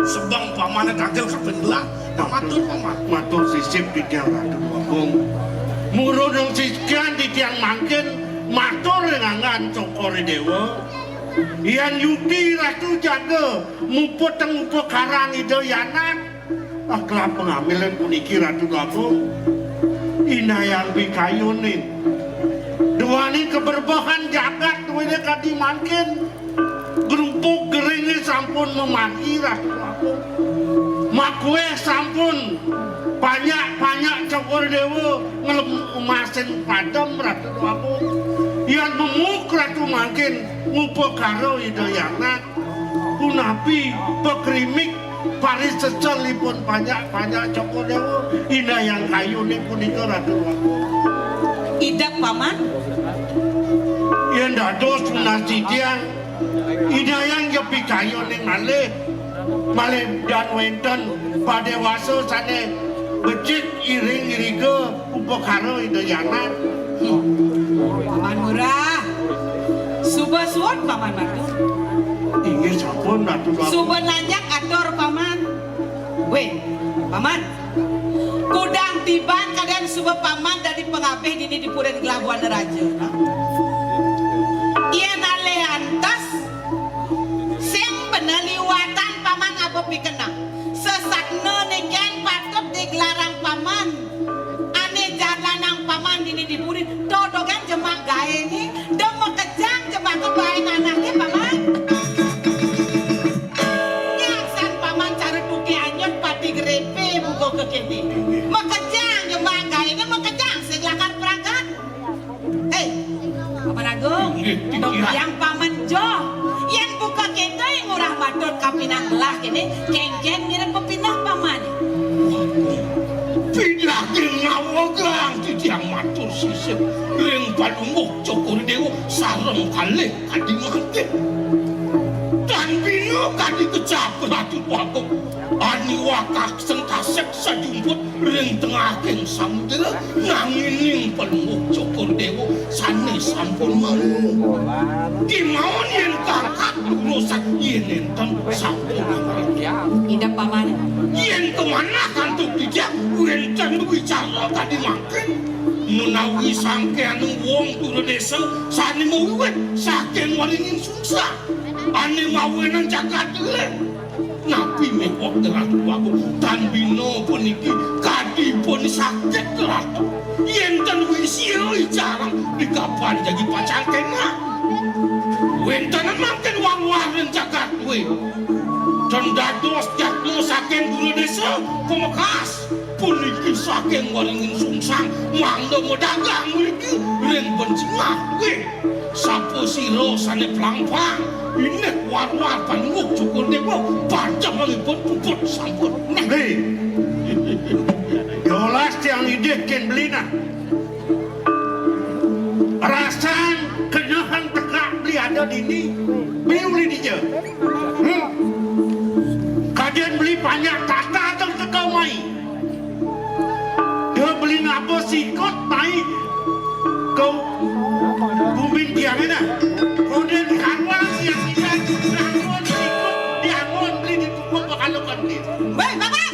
sebeng Pamané tangkil kaping belah. Nah, matur, Paman. Matur sisip titiang Ratu Agung. Murunung sikian titiang mangkin matur ring anggan Cokor I Déwa. Yan yukti Ratu jaga muput teng upakarang Ida Yanak. Ah, kelap pangamilan puniki Ratu Agung. Inayang pikayunin. Duaning kabrebehan jagat duwene kadi mangkin. Grupuk geringe sampun mamargi, Ratu Agung. Makueh sampun panyak-panyak Cokor Dewa nglem umasin padem, Ratu Agung. Yan memuk Ratu mangkin ngupakara Ida Yanak. Punapi pakrimik pariseselipun panyak-panyak Cokor Dewa, inayang kayune punika, Ratu Agung. Idep, Paman. Yen dados tunas titiang, inayang jepikayuning malih, malih dan wenten padewasa sane becik iring iriga upakara Ida Yanak. Paman Murah. Suba suud, Paman Matur. Inggih sampun, Ratu Agung. Suba nanjak atur, Paman. Weh, Paman. Iban kadén suba paman dadi pangabih dini di purin gelah buana raja. Yén alih antes, sing beneh liwatan paman aba pikeneh. Sesatna né kén patut digelarang paman. Ané jalanang paman dini di puri, totogan jemak gaé né, da makejang jemak kebain anaké paman. Nyak san paman cara tukik anyut pati gerepe buka kekéné. Makejang jemak gaé né, makejang sing lakar pragat. Hei, Paman Agung, nggih, nggih. Yang paman joh, yang buka kita yang ngurah matut kapinang gelah kéné, kéngkén mirip pepinah paman. Pinah ké ngawegang titiang matur sisip ring Palungguh Cokor Déwa sareng kalih kadi mangkin. Tan bina kadi kecap Ratu Agung, aniwakak sengkasek sajumput ring tengahing samudra, nanging Palungguh Cokor Déwa sané sampun mangu. Kémaon yén kangkat lurusan yén nénten sampun nangkal. Idep paman. Yén kamanah antuk titiang wénten wicara kadi mangkin. Menawi sangkaning wong dura désa sané mawiwit saking waringin sungsang, ané mawinan jagat eling. Napi méweh gelah Ratu Agung? Tan bina puniki kadi pun sakit Ratu. Yén tan wisia icarang di kapan jagi pacang kéngak. Wénten mangkin wang-wang ring jagat kuwi. Tan dados jadma saking dura désa pamekas. Puniki saking waringin sungsang mangda madagang mriki ring bencingah kuwi. Sapa sira sané plangpang, indik warwar Palungguh Cokor Déwa, pacangipun puput sampun. Nah. Hé. Yolas tiang idih kén beli nah. Rasan kenyuhan tekak beli ada dini. Beli uli dija. Hmm. Kadén beli panjak tata teng teka mai. Dia beli ngaba sikut mai ka bumin tiangé nah. Kemudian diangon tiang tiga, diangon sikut, diangon beli ditumpuk bakal konti. Wéh, Bapak!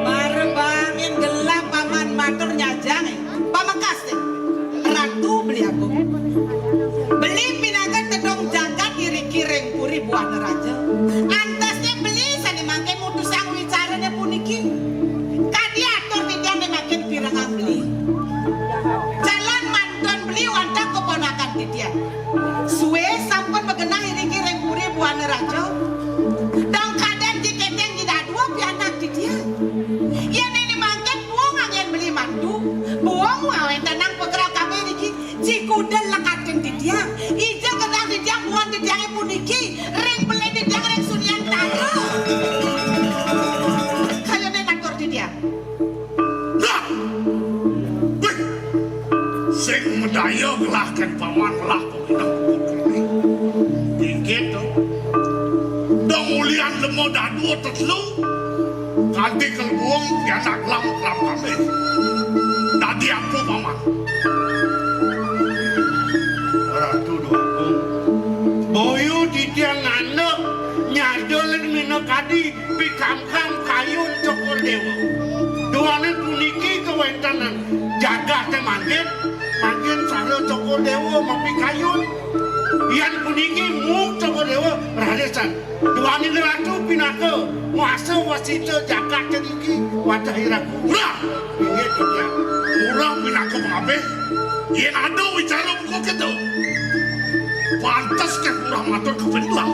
Barebangin gelah paman matur nyajang, eh. Pamekas, eh. Ratu Beli Agung. Beli pinaka tedong jagat iriki ring puri Buana Raja. Antosnya beli sané mangkin mutusang wicarané puniki. Kadi atur titiang né mangkin pirengang beli. Calon mantun beli wantah keponakan titiang. Sué sampun magenah iriki ring puri Buana Raja. Dong kadén ji kéténg ji dadua pianak titiang. Yén éné mangkin buung anggén beli mantu, buung ngawéntenang pagerak kabéh niki, cikudel lekatin titiang. Ija genah titiang buan titiangé puniki, ring pelih titiang ring sunian tara. Kayuné natur titiang. Nah! Wih! Sing madaya gelah kén paman gelah. Inggih to. Dong ulian lema dadua tetelu, kanti kelebuang pianak lam kelam kabéh. Dadi apa, Paman? Ratu Déwa Agung. Boya titiang ngandel nyadel minakadi pikangkang kayun Cokor Déwa. Duaning puniki kawéntenan jagaté mangkin, mangkin sara Cokor Déwa mapikayun. Yan puniki muug Cokor Déwa raris san. Duaning ratu pinaka nguasa wasita jagaté niki wantah iraku. Murah! Inggih, titiang. Murah pinaka pangabih. Yén ada wicara buka kéto, pantes ké murah matur kaping belah.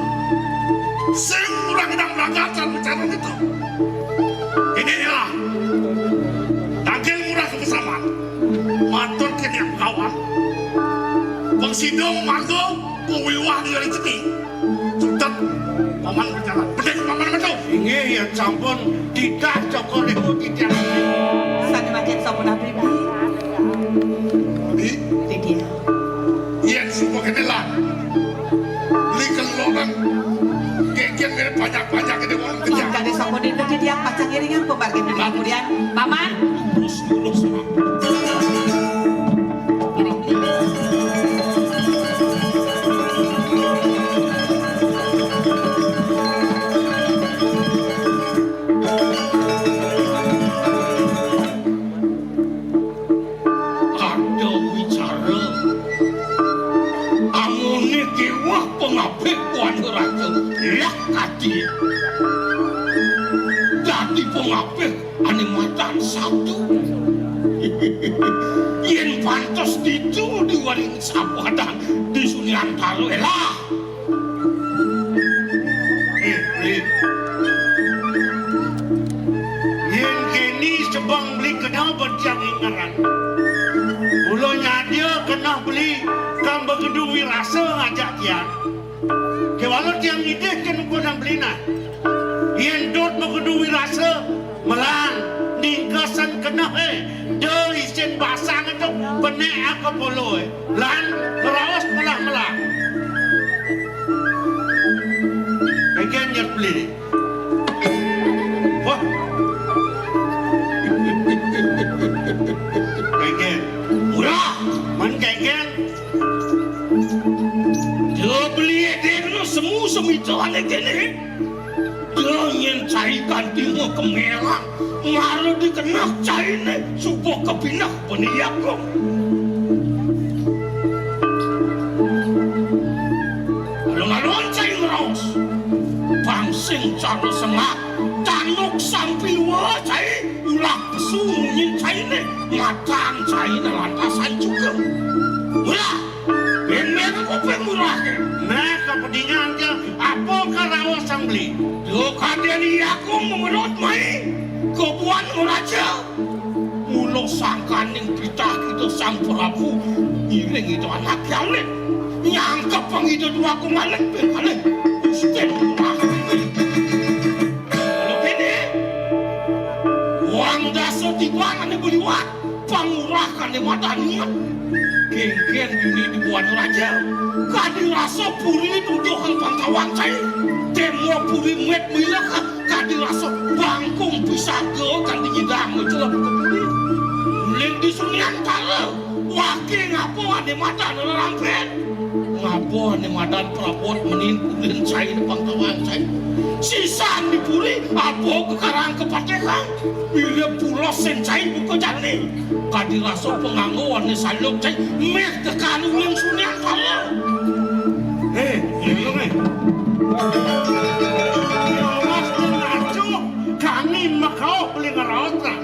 Sing murah ngidang mlagat wicara kéto. Inggih, iyalah. Daging murah kapasaman. Matur kéné kawan. Pang sida mangga pawiwah di hari jemi. Sutet, Paman berjalan. Bedek, Paman metu. Inggih, yén sampun titah Cokor Déwa titiang. Sané mangkin sampun abdi. Abdi? Titiang. Yén suba kéné lah. Beli kelokan. Kéngkén mirip banyak-banyak kéné wong kejam. Kadé sampun itu titiang pacang iringang pamargin. Kemudian, Paman. Terus, terus, Paman. Pengapih ané madan sabda. Yén pantes ditu di waring sapadan di Suniantara, élah. Eh, eh. Yén kéné sebeng beli kena bentiang ingeran. Mula nyadia kena beli kang begendu wirasa ngajak tiang. Kéwala tiang ngidih ké nukudan beli nah. Yén dot makudu wirasa, melang, ningkasan keneh, eh, da isin basang tu, penek aka polo, eh. Lan, ngeraos melah-melah. Kegen nyet beli. Wah. Kegen. Murah. Man kegen. Da beli dén lu semu semita ané kéné. Da nyén cai kanti ma kemelang, mara dikeneh cainé suba kapineh bani Agung. Alon-alon cai ngraos. Pang sing cara sengak, tanduk sampi wa cai, ulah pesu munyin cainé, matan cainé lantasan juga. Ulah. Beng-beng kuping murah ké. Nah, kapedingan ké, apa karaos sang beli? Duh, kadén Agung memerut mai. Kebuan raja. Mula sangkaning titah kita Sang Prabu ngiring ida anak alit. Nyangkep pang ida dua Agung alit ping kalih. Gustin murah. Kalau kéné, wang dasa tiban ané beliwat. Pangurah ané madan inget. Kénkén dini di Buana Raja. Kadi rasa puri tujuh kang pangkawang cai. Tembok puri met milek kadi rasa bangkung pisaga kang dinyidang macelep ka puri. Uling di Suniantara. Waké ngapa ané madan rerampén. Ngaba ané madan prabot menin pulin cai pangkawang cai. Sisan di puri, apa kekarang kepatihang. Bilih pulos sén cai buka jani. Kadi rasa panganggo ané saluk cai. Méh tekan uling Suniantara. Eh, eh, lu, eh. Awas lu ngaco, kami makau beli ngeraot lah.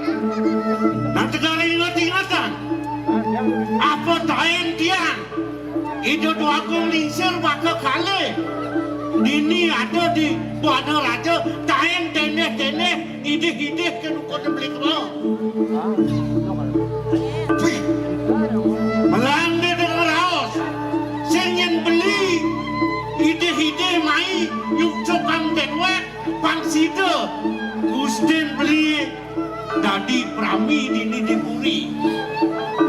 Nang tegar inget-ingetan. Apa taén tiang? Ida Dwagung Lingsir baka kalih. Dini ada di Buana Raja, taén teneh-teneh, idih-idih ké nukuda beli kena. Wih. Melang dé dengar raos. Sing nyén beli, idih-idih mai, nyucukang déwék, pang sida. Gustin beli dadi prami dini di puri.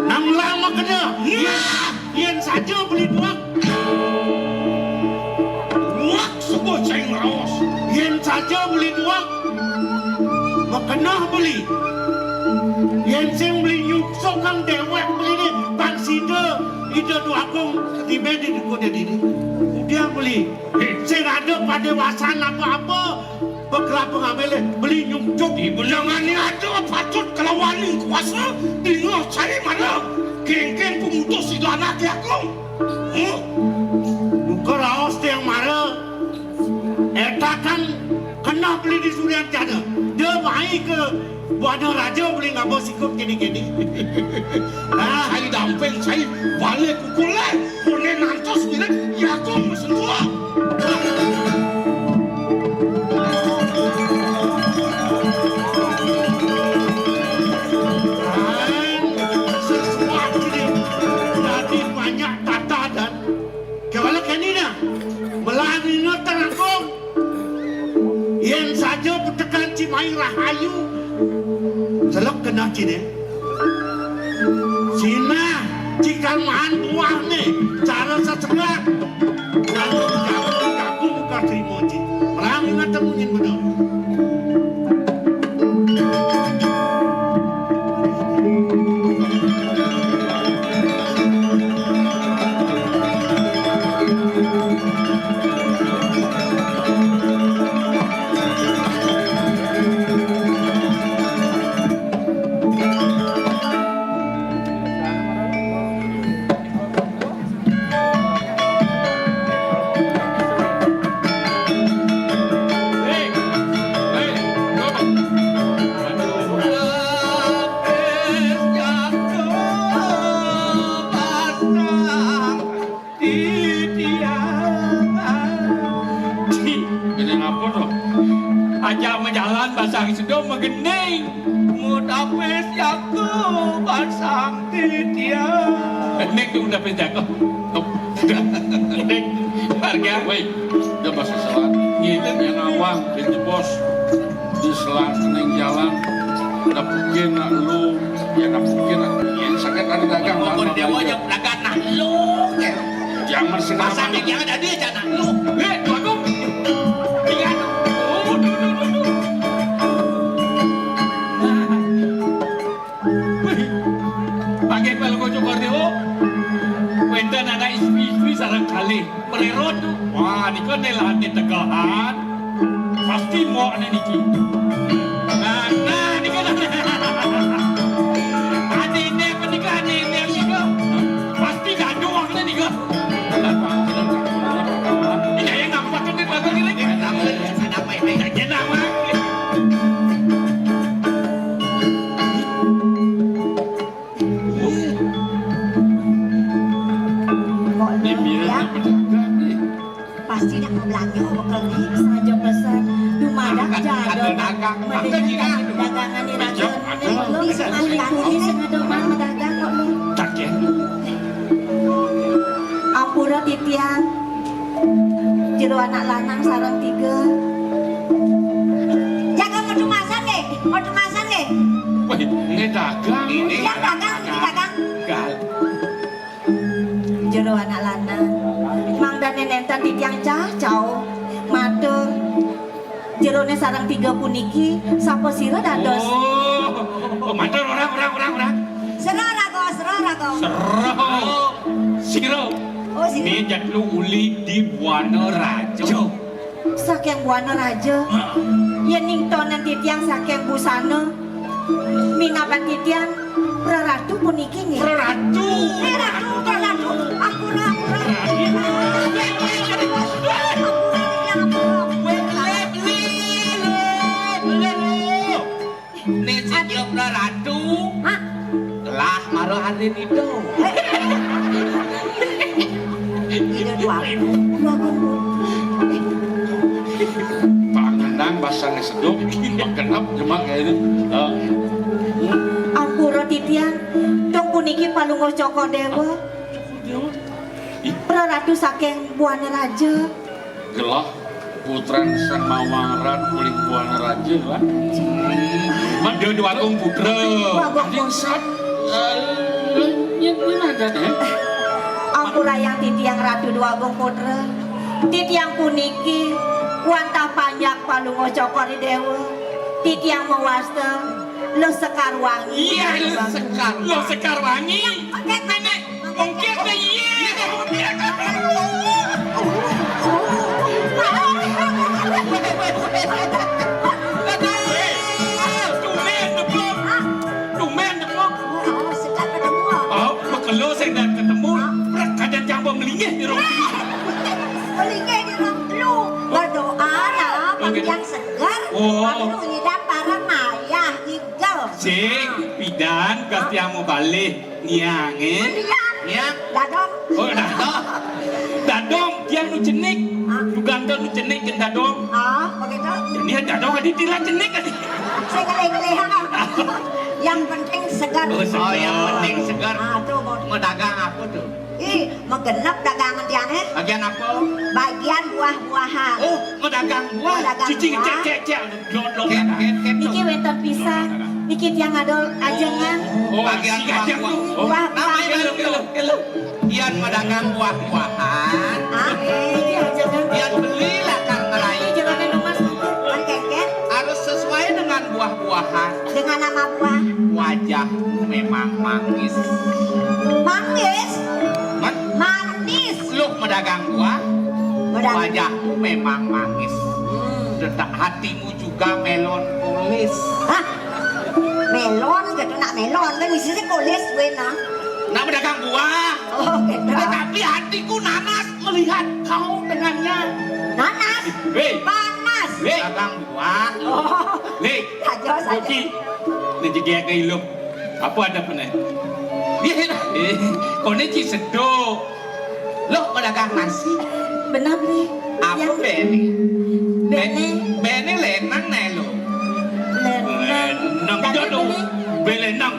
Nang lama kena, yén, yén saja beli duak. Duak subuh cai ngraos. Yén saja beli duak, makeneh beli. Yén sing beli nyuksukang déwék beli ni, pang sida Ida Dwagung tiba di kuda dini. Udah beli. Sing ada pada wasan apa-apa, Bekelap pengambil, eh, beli nyungcup. Di benangan ni ada patut kelawan kuasa, dingeh cari mana. Kénkén pemutus sida anak Agung. Huh? Buka raos tiang mara. Étakan kena beli di Surian tiada. Dia mai ke Buana Raja beli ngaba sikut kéné-kéné. Ah, ai damping, ai balik pukul, eh. Koné nantos bilih Agung masentuh. Sesuatu ni dadi banyak tatadan. Kéwala kéné nah, melah nina terangkung. Yén saja petekan ci mai rahayu, selek kena ciné. Sinah, cikal maan buah né, cara sesengak. Lalu jago, jago muka terima ci. Perang ingat temuin benar. Magending, mutapis jago basang titiang. Nek tuh mutapis jago. Harga. Woi, udah bahasa salah. Iya. Yang awang, pintu pos. Di selang seneng jalan. Nepukin nak lu, ya nepukin nak. Yang sakit ada dagang, Bang, Bang, dia belanja. Wajah dagang nak lu, ya. Jangan sengaja. Pasang yang ada dia, jangan nak lu. Eh, bagus. Ingat. Oh, duh, duh, duh, duh. Wih, pakai Palungguh Cokor Dewa. Wénten anak istri-istri sareng kalih. Merero tuh. Wah, nika nelahane tegahan. Pasti mokne niki. Nah, nah, nika. Ane ini apa nika? Ane ini apa nika? Pasti gaduh waktu nika. Ini yang nampak kan di belakang ini. Ada apa ini? Ada apa? Kok ini ya? Pasti nak mau belanja, mau beli. Saja pesan, dumadak jadon. Mendingan dagangan di raja. Kuli-kuli sing ada mang dagang kok lu. Tak ya. Ampura titiang. Jero anak lanang sareng tiga. Jaga medumasan nggih, medumasan nggih. Wah, ini dagang. Ini dagang, ini dagang. Gal. Jero anak lanang. Mangdane nenten titiang cah cau. Matur. Jerone sareng tiga puniki, sapa sira dados? Oh, oh, matur, ora, ora, ora, ora. Sira raga, sira raga. Sira. Sira. Oh, sira. Ini jatlu uli di Buana Raja. Saking Buana Raja. Heeh. Yen ning tonen titiang saking busana, minabat titiang Praratu puniki nggih. Praratu. Praratu, Praratu. Ampura, ampura. Ampura, titiang, ampura. Weh, leh, leh, leh, leh, leh. Nek sing Praratu. Hah? Telah mara arin itu. Iya, dua. Dua. Pangenang basang sedok, makenap jemak kayak ini. Heeh. Ampura titiang, dong puniki Palungguh Cokor Dewa. Praratu saking Buana Raja. Gelah putran Sang Mawarat uling Buana Raja lah. Mandha Dwagung Putra. Dwagung Putra. Sat, eh, yen, yen ada, eh? Ampurayang titiang Ratu Dwagung Putra. Titiang puniki wantah panjak Palungguh Cokor Dewa. Titiang mawasta Luh Sekar Wangi. Iya, Luh Sekar. Luh Sekar Wangi. Nenek, ungkit deh, iya. Aduh. Tumben, Deplok. Tumben, Deplok. Oh, sejak ketemu. Oh, makelo sing dak ketemu. Hah? Kadang jang melinggih di rong. Melinggih di rong telu. Berdoa lah, oke. Yang segar. Oh. Lalu ngidap bareng ayah, gitu. Sing, pidan, kasti amo balih. Niang, eh? Niang. Niang. Dadong. Oh, dadong. Dadong, tiang nu cenik. Hah? Duganto nu cenik, ken dadong. Oh, begitu? Jadi ya dadong, adi tilan cenik, adi. Saya ngelih-ngelih, ha. Yang penting segar. Oh, segar. Oh, yang penting segar. Ah, tuh, mau. Mau dagang apa tuh? Ih, mau genep dagangan tiang, eh? Bagian apa? Bagian buah-buahan. Oh, mau dagang buah. Mau dagang buah. Cicing, cek, cek, cek. Dot, dot, dot. Ket, ket, ket, niki wénten pisan. Niki tiang adol ajengan. Oh, bagian si ajeng buah. Tuh. Wah, namanya wah. Lho, lho, lho. Yan madagang buah-buahan. Ah, niki ajengan. Yan beli lakar ngerai. Ini jangan emas. Kan keket. Harus sesuai dengan buah-buahan. Dengan nama buah. Wajahmu memang manis. Manis. Man? Manis. Lu madagang buah. Madagang. Wajahmu memang manis. Hmm. Detak hatimu juga melankolis. Hah? Melon gitu, nak melon kan isinya kolis gue nah. Nak pedagang buah. Oh, gitu. Tetapi hatiku nanas melihat kau dengannya. Nanas? Hei. Panas. Hei. Pedagang buah. Oh. Hei. Saja, saja. Oke. Ini juga kayak ilup. Apa ada pernah? Iya. Eh, kau ini ci sedok. Loh, pedagang nasi. Benar, Bli. Apa bene? Bene. Bene lenang nih lo. Len. Aduh, bé lénang.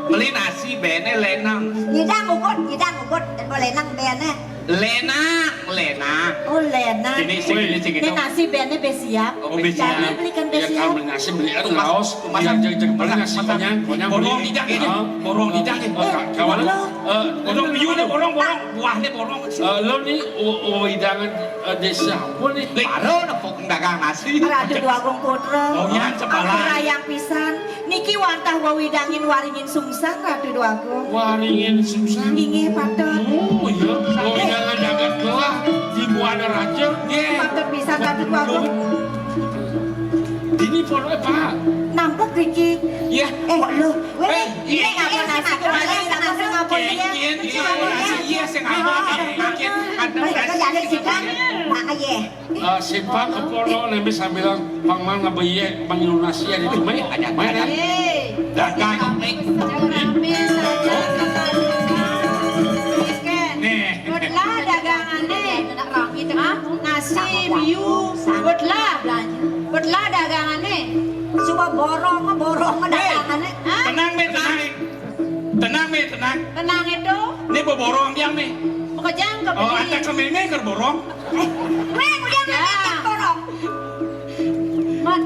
Meli nasi béné lénang. Nyidang ugut, nyidang ugut, dan boleh nang béné. Lénang, lénang. Oh, lénang. Ini sing, ini sing. Ini nasi béné bé siap. Oh, bé siap. Jadi belikan bé siap. Ya, kalau beli nasi, beli, aduh, ngaos. Masak, masak, masak. Beli nasi, konyang, konyang. Borong beli. Dijang, ya. Ah. Borong dijang, ya. Oh, ka-, kawan. Eh, borong, borong, borong. Buahnya borong. Eh, lo nih, o-, o-, wewidangan, eh, desa apa nih? Baru nepuk dagang nasi. Ratu Déwagung Putra. Oh, iya, sebelah. Ampura yang pisan. Niki wantah wewidangin waringin sungsang, Ratu Déwagung. Waringin sungsang? Inggih, patut. Oh, iya. Wewidangan jagat gelah di Buana Raja. Nggih. Patut pisan, Ratu Déwagung. Dini pondoknya, Pak. Nampek niki. Iya. Eh, kok lo? Wéh, eh, iya, iya, nasi iya, kemarin iya, sama iya, sama iya, iya, iya, iya, iya, iya, sing apa, iya, iya, iya, iya. Wéh, kok jadi sih, Kang? Nah, iya. Eh, simpang ke pondok, nembé sambilang Paman ngabéyé, Mang Indonesia di rumah. Ada, ada. Dagang. Rame saja, rame saja. Nih. Betlah dagangané. Hah? Nasi, miu, betlah. Betlah dagangané. Suba borong, borong dagangané. Hah? Tenang, Mé, tenang. Tenang, Mé, tenang. Tenang itu. Ini beborong dia, Mé. Pekejang ke. Oh, beli. Ada ke Mémé ke borong. Eh, Mé, udah, Mé, ya. Borong. Mat.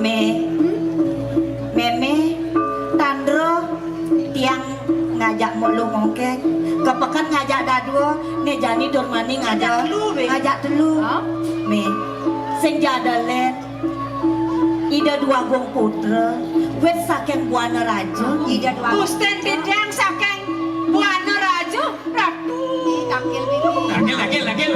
Mé. Hmm? Mémé, tandro, tiang ngajak mulu mongkeng. Kepeken ngajak dadua, né jani tur mani ngajak. Ngajak telu, Bé. Ngajak telu. Hah? Mé. Sing jada lén. Ida Déwagung Putra, wit saking Buana Raja. Ida Déwagung. Gusten Titiang saking Buana Raja, Ratu. Tangkil, tangkil, tangkil.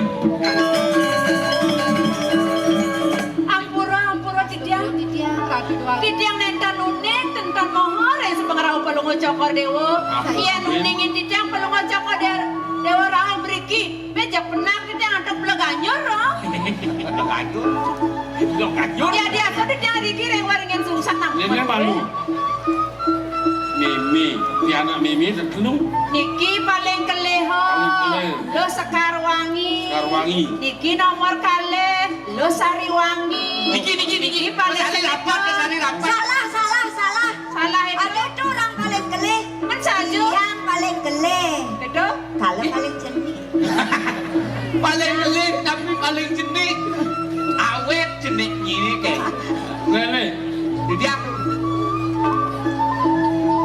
Ampura, ampura, Titiang. Titiang, Ratu Déwagung. Titiang nénten uning, nénten moho, ring sepengerau Palungguh Cokor Déwa. Ah. Yén uningin Titiang Palungguh Cokor Dé-, Déwa rauh mriki. Bé jak penak Titiang antuk bela ganjur, loh. Bela ganjur? Bela ganjur? Ya, biasa Titiang riki ring waringin sungsang nang. Néné malu. Mémé, ti anak Mémé tetelu. Niki paling kelih, ho. Paling kelih. Luh Sekar Wangi. Sekar Wangi. Niki nomor kalih, Luh Sari Wangi. Niki, niki, niki. Niki paling Sari rapat, Sari rapat. Salah, salah, salah. Salah itu. Ada itu orang paling kelih. Kan saja. Yang paling kelih. Itu? Kalau paling jenih. Paling kelih, tapi paling jenih. Awet jenih ini, kayak. Lélé. Jadi aku.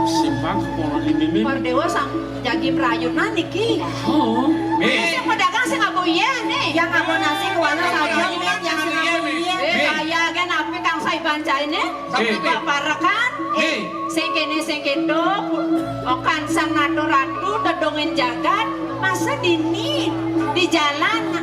Simpang kepala di Mémé. Para déwa sang jagi prayunan niki. Oh. Eh. Sing pedagang sing ngaba yéh, né. Yang ngaba nasi kuana saja, Mé, yang sing ngaba yéh. Eh, kaya kan apa kang sai bancainé? Sampai eh, Pak parekan, eh, eh, sing kéné sing kéto, okan sang natur ratu, dedongin jagat, masa dini di jalan,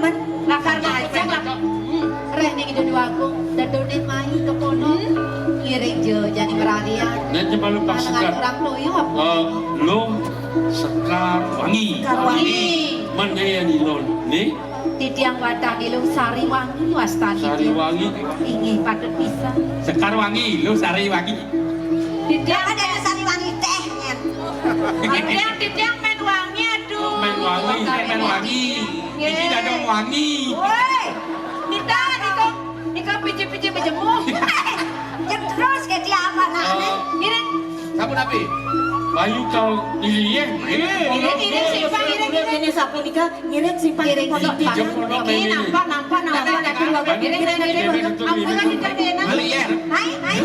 lakar ngajak, lak-, hmm. Réh ning Ida Déwagung, dedoné mai ke kono, hmm, ngiring ja jani mararian. Nek coba lu pasukan. Orang toyo apa? Eh, lu Sekar Wangi. Sekar Wangi. Mendaya nilon, nih. Titiang wantah Luh Sari Wangi wastan Sari Wangi. Inggih, patut pisan. Sekar Wangi, Luh Sari Wangi. Titiang ada Sari Wangi téh, nyén. Titiang, titiang mén wangi, aduh. Mén wangi, mén wangi. Nggih. Iki dadong wangi. Woi. Nita, nika, nika piji-piji bejemu. Jeng terus ke dia apa, nak, eh, nih? Ngiring. Sampun napi? Bayu kal iya. Ngiring, ngiring, simpang, ngiring, ngiring. Ini siapa nika? Ngiring simpang. Ngiring simpang. Niki nampak, nampak, nampak. Ngiring, ngiring, ngiring. Ampun, ngiring, ngiring. Hai, hai.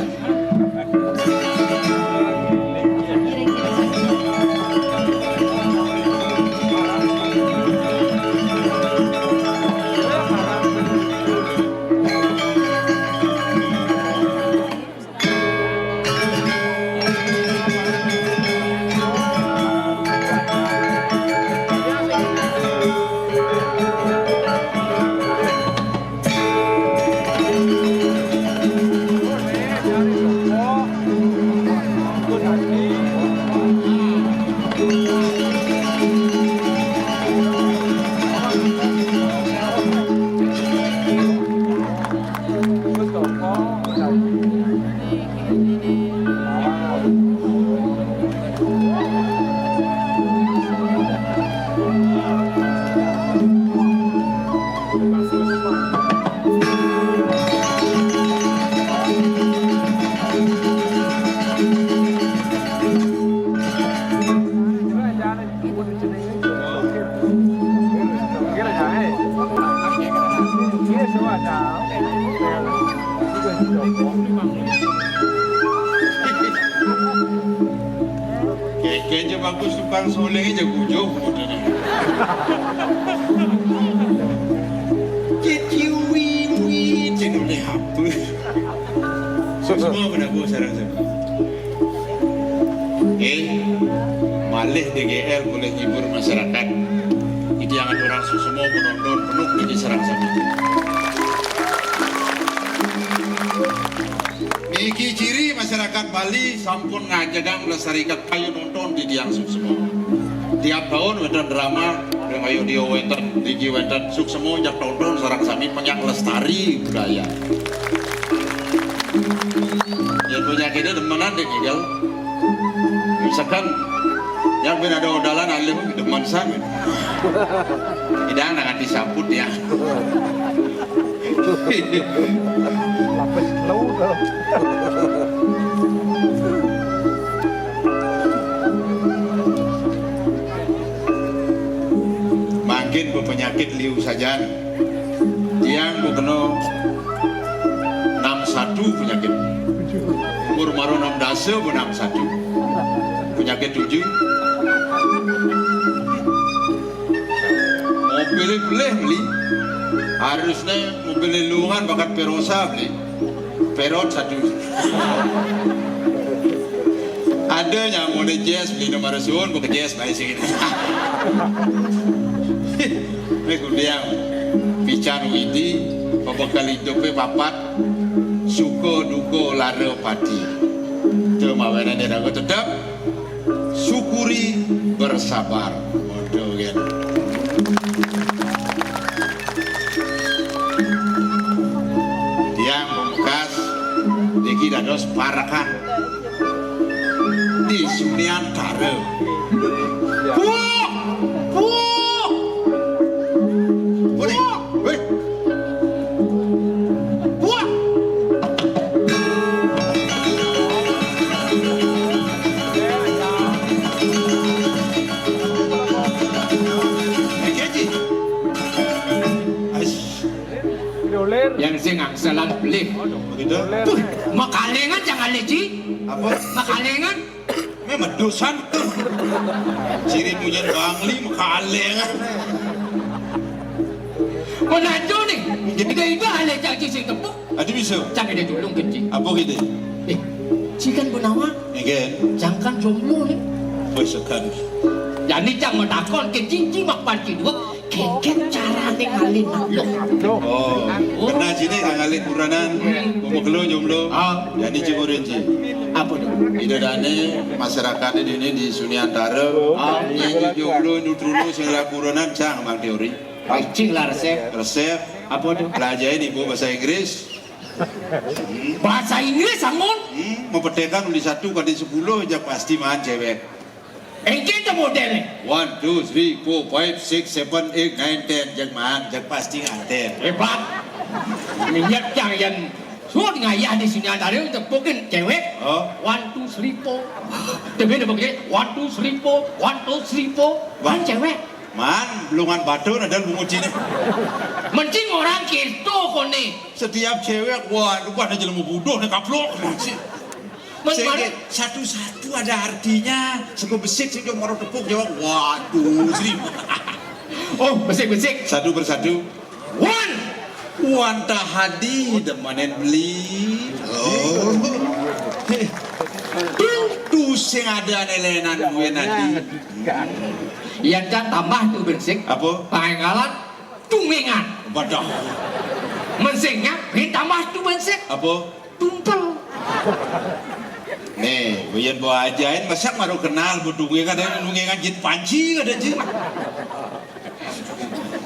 Keke aja bagus tukang suling aja gujuk. Ciciwi-wi, cendolnya apa? Semua menabur sarang sama. Eh, malih D G L boleh hibur masyarakat. Itu yang ada orang semua menonton penuh di sarang sama. Niki ciri masyarakat Bali sampun ngajegang melestarikan kayu nonton di tiang suksma. Tiap tahun wonten drama, yang ayo dia wonten, niki wonten suksma, jak tonton sarang sami penyak lestari budaya. Ya, penyakitnya demenan deh, Gigal. Misalkan, yang ben ada odalan alim, demen san. Tidak, nangan disambut ya. Lapis telu to. Mangkin bepenyakit liu saja. Tiang bukeno enam satu penyakit. Umur maro enam dasa bu enam satu. Penyakit tujuh. Mobilnya boleh beli. Harusnya mobilnya luungan bakat Perosa beli. Perot satu. Ada nyamone Jazz beli nomor suun, bukan Jazz bae sing. Ini kudiang pican widi, pebekal hidupe papat, suka duka lara pati. Itu mawenane raga tetep syukuri, bersabar. Waduh, kan. Tiang pamungkas niki dados parekan di Suniantara. Puh! Puh! Puh! Weh! Puh! Iki, Ji. Ais. Yang sing angselan beli. Begitu. Puh, makalengan jangan leci. Apa? Makalengan. Memang dosan. Siri punya Bangli makalengan. Menantu nih. Jadi itu ale cak sing tepuk. Aduh bisa. Cak ada dulu genji. Apa gitu? Eh, si kan gunawa. Nggih. Jangkan jomblo nih. Wis segan. Jani cang matakon ke cici mak panci dua, kengken carane ngalih makhluk. Oh, kena sini kang ngalih kurenan, pemegelo jomblo. Ah. Jadi cipurin ci. Apa tuh? Idadane masyarakat ini di Suniantara, ah, yang jomblo nutrulu sing lagi kurenan cang mang teori. Pancing lah resep. Resep. Apa tuh? Belajarin ibu bahasa Inggris. Bahasa Inggris, Angun? Hmm, membedakan uli satu kali sepuluh aja pasti mahan cewek. Engke to modele. One, two, three, four, five, six, seven, eight, nine, ten, jak mahan, jak pasti nganten. Hebat. Minyak yang yang suruh ngayah di sini antara tepukin cewek. Oh. One, two, three, four. Tapi udah begini, one, two, three, four, one, two, three, four. One cewek. Man, belungan batu ada bungut sini. Mending orang gitu kone. Setiap cewek, wah, lu pada jelemu bodoh nih kaplok. Sehingga satu-satu ada artinya. Sego besik sing moro tepuk jawab, waduh, seribu. Oh, besik-besik. Satu persatu. Wan. Wan Tahadi demanen beli. Oh. Tuh, tuh sing ada nelenan gue nanti. Yang kan tambah tuh besik. Apa? Pangkalan tungengan. Waduh. Mensingnya, tambah tuh besik. Apa? Tumpel. Nih, buyen bawa ajain, masak baru kenal, bu tungengan, ada tungengan jit panci, ada jit.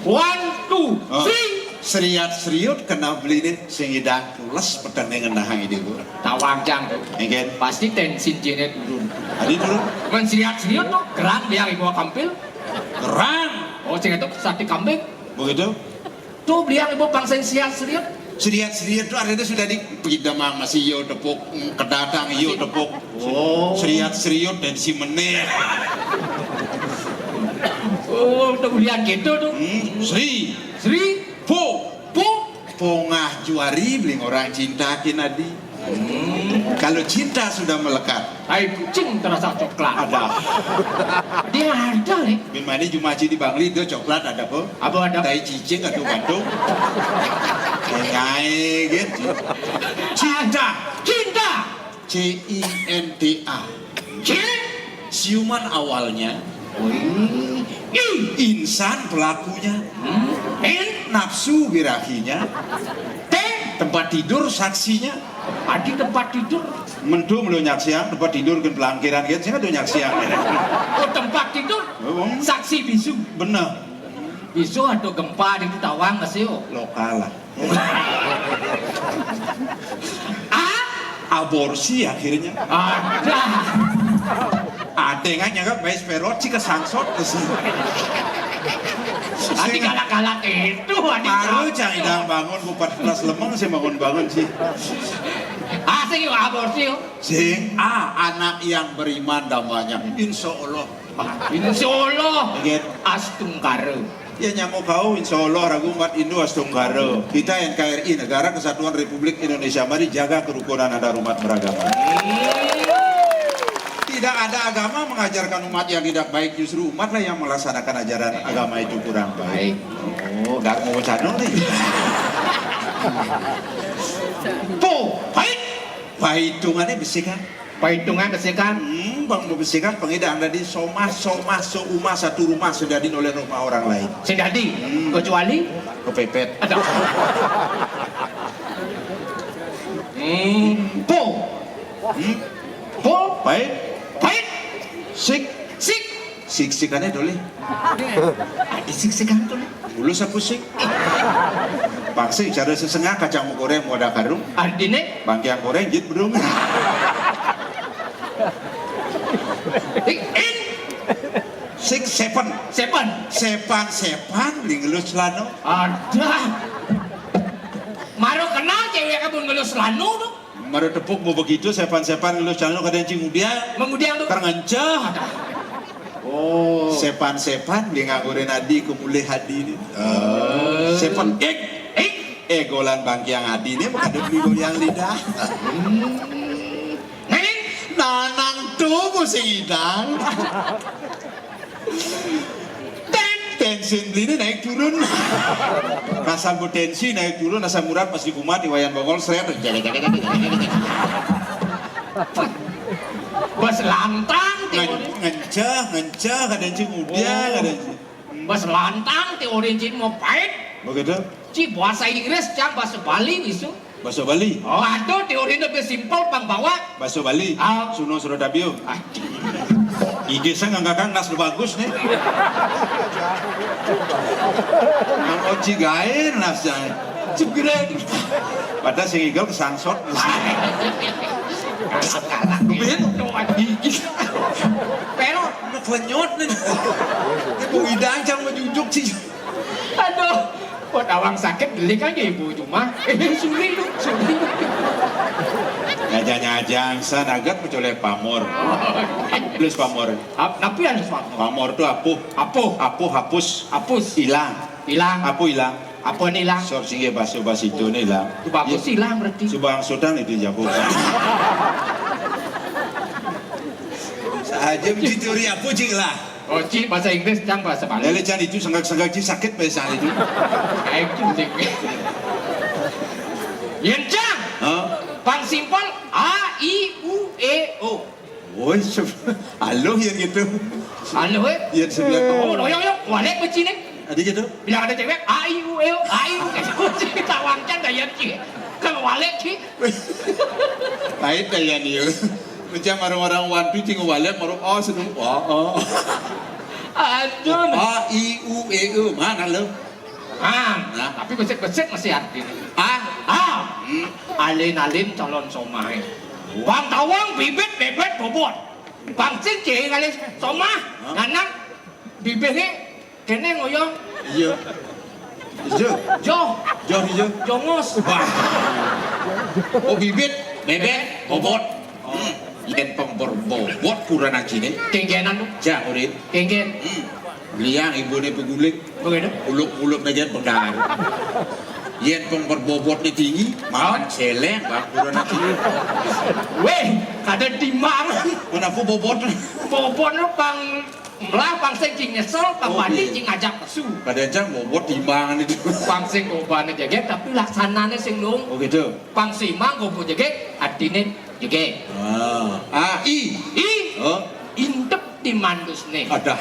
One, two, oh, three. Seriat seriut kena beli nih, sing idang pules petene ngendahang ini, Bu. Tawang cang tuh. Engken. Pasti tensin jene turun. Tadi turun. Men seriat seriut tuh, kerang dia ibu kampil. Kerang. Oh, sing itu sate kambing. Begitu. Tuh beliang ibu pangsen siat seriut. Seriat seriut tuh artinya sudah di pidamang masih yo tepuk, kedatang yo tepuk. Oh. Seriat seriut dan si meneh. Oh, tuh beliang gitu tuh. Hmm, Sri. Sri. Po. Po. Pongah juari beli orang cinta kin adi. Hmm. Kalau cinta sudah melekat. Ai kucing terasa coklat. Ada. Dia ada, nih. Bin mani cuma di Bangli itu coklat ada apa? Apa ada? Tai cicing atau batuk. Ngai gitu. Cinta. Cinta. C I N T A. C? Ciuman awalnya. Wih. I? Insan pelakunya. Hmm. N? Nafsu birahinya. T? Tempat tidur saksinya. Adi tempat tidur. Mentu melu nyaksian tempat tidur kin pelangkiran gitu, sing ada nyaksian. Oh, tempat tidur. Oh. Saksi bisu. Benar. Bisu atau gempa di Tawang masih, oh. Lokal lah. Ah? Aborsi akhirnya. Ada. Ada nggak nyangka bayi sperot sih kesangsot ke sini. Adi galak-galak itu, adi. Baru cang idang bangun, bupat kelas lemeng sih bangun-bangun sih. Ah, sing yuk aborsi yuk. Sing, ah, anak yang beriman damanya. Insya Allah. Insya Allah. Gitu. Astungkara. Ya, nyamuk kau, insya Allah, ragu umat Hindu Astungkara. Kita N K R I, Negara Kesatuan Republik Indonesia, mari jaga kerukunan antar umat beragama. Tidak ada agama mengajarkan umat yang tidak baik, justru umatlah yang melaksanakan ajaran agama itu kurang baik. Oh, gak mau cano nih. Po, baik. Paitungannya besi kan? Paitungan besi kan? Hmm, bang mau besi kan, pengidang tadi somah, somah, seumah, satu rumah, sedadin oleh rumah orang lain. Sedadi, hmm. Kecuali? Kepepet. Ada. Hmm, po. Hmm? Po? Pait? Pait? Sik? Sik? Sik-sikannya dole. Ada sik-sikan tuh. Bulu sapu sik. Paksa cara sesengah kacang goreng mau ada karung. Artinya? Bangkiang goreng jit bedung. Sik, in? Sik sepan. Sepan. Sepan-sepan di ngelus lano. Ada. Maro kenal cewek kabun ngelus lano tuh. Maro tepuk mau begitu, sepan-sepan ngelus lano kadang cing udia. Mengudiang tuh. Terngence. Oh. Sepan-sepan di ngagurin adi, kumulih adi. Eh. Sepan, ik, ik. Eh, golan bangkiang adi nih, makadep di goyang lidah. Hmm. Neng? Nanang tuh musim idang. Ten-, tensin beli ini naik turun. Asam bu tensi naik turun, asam urat pasti kumat di wayan bongol, seret. Bas lantang, ngen-, teori. Ngenceh, ngenceh, kadang cing udia, oh. Kadang cing. Bas lantang, teori cing mau pait. Begitu? Ci bahasa Inggris, cang bahasa Bali, bisu. Baso Bali. Oh, aduh, teori lebih simpel, Bang, bawa. Baso Bali. Ah. Suno suruh dabiu. Ah. Ide saya nggak nas lu bagus nih. Nang oci gae nas jangan. Jebret. Padahal sing igel kesangsot. Kalah-kalah. Gede. Gigi. Pero. Ngekenyot nih. Ibu idang cang menjujuk sih. Aduh. Kok tawang sakit, delik aja ibu cuma. Eh, suri lu, suri lu. Nyajang-nyajang, san agat mencolek pamor. Plus pamor. Ap-, tapi harus pamor. Pamor tuh apuh. Apuh. Apuh hapus. Hapus. Hilang. Hilang. Apuh hilang. Apa nih hilang? Sor singgih baso bas itu nih hilang. Itu bagus hilang berarti. Coba angsutan itu jago. Saja mesti teori apa cing lah. Oh, ci bahasa Inggris, cang bahasa Bali. Lele cang itu senggak-senggak ci sakit bahasa itu. Kayak gitu, cing. Yen cang. Hah? Pang simpel A, I, U, E, O. Woi, se-, halo ya gitu. Halo, eh? Ya sebelah oh, oh, yo, yo, walek beci nih. Ada gitu. Bilang ada cewek, A, I, U, E, O, A, I, U, E, O, ci kita wangkan dah ya, ci. Kalau walek, ci. Lain dah ya nih. Macam orang-orang wantu cing walek, orang oh, sedung, oh, oh. Aduh. A, I, U, E, O, mana lo? Ah, nah, tapi besit-besit masih arti. Ah, ah. Hmm. Alin-alin calon somai. Bang tawang bibit bebet bobot. Bang sing cing alin somah. Hah? Nganang bibirnya kene ngoyong. Iya. Iya. Jo. Jo, iya. Jongos. Wah. Oh, bibit, bebet, bobot. Hmm. Yen pembor bobot kurang cine. Kenggenan tuh. Cang urin. Kenggen. Hmm. Liang ibu ne pegulik. Begitu. Uluk-uluk aja pegar. Yén pang perbobotné tinggi, mangan céléng, Bang, buronan tinggi. Wéh, kada timbang. Kenapa bobot? Bobotné pang melah, pang sing cing nyesel, pang Oh, wani iya. cing ngajak pesu. Kadén cang bobot timbangan itu. Pang sing gobané jegég, tapi laksanané sing luung. Oh, gitu. Pang simang goba jegég, atiné jegég. Ah, A I. I. Oh. Intep di mandusné. Adah.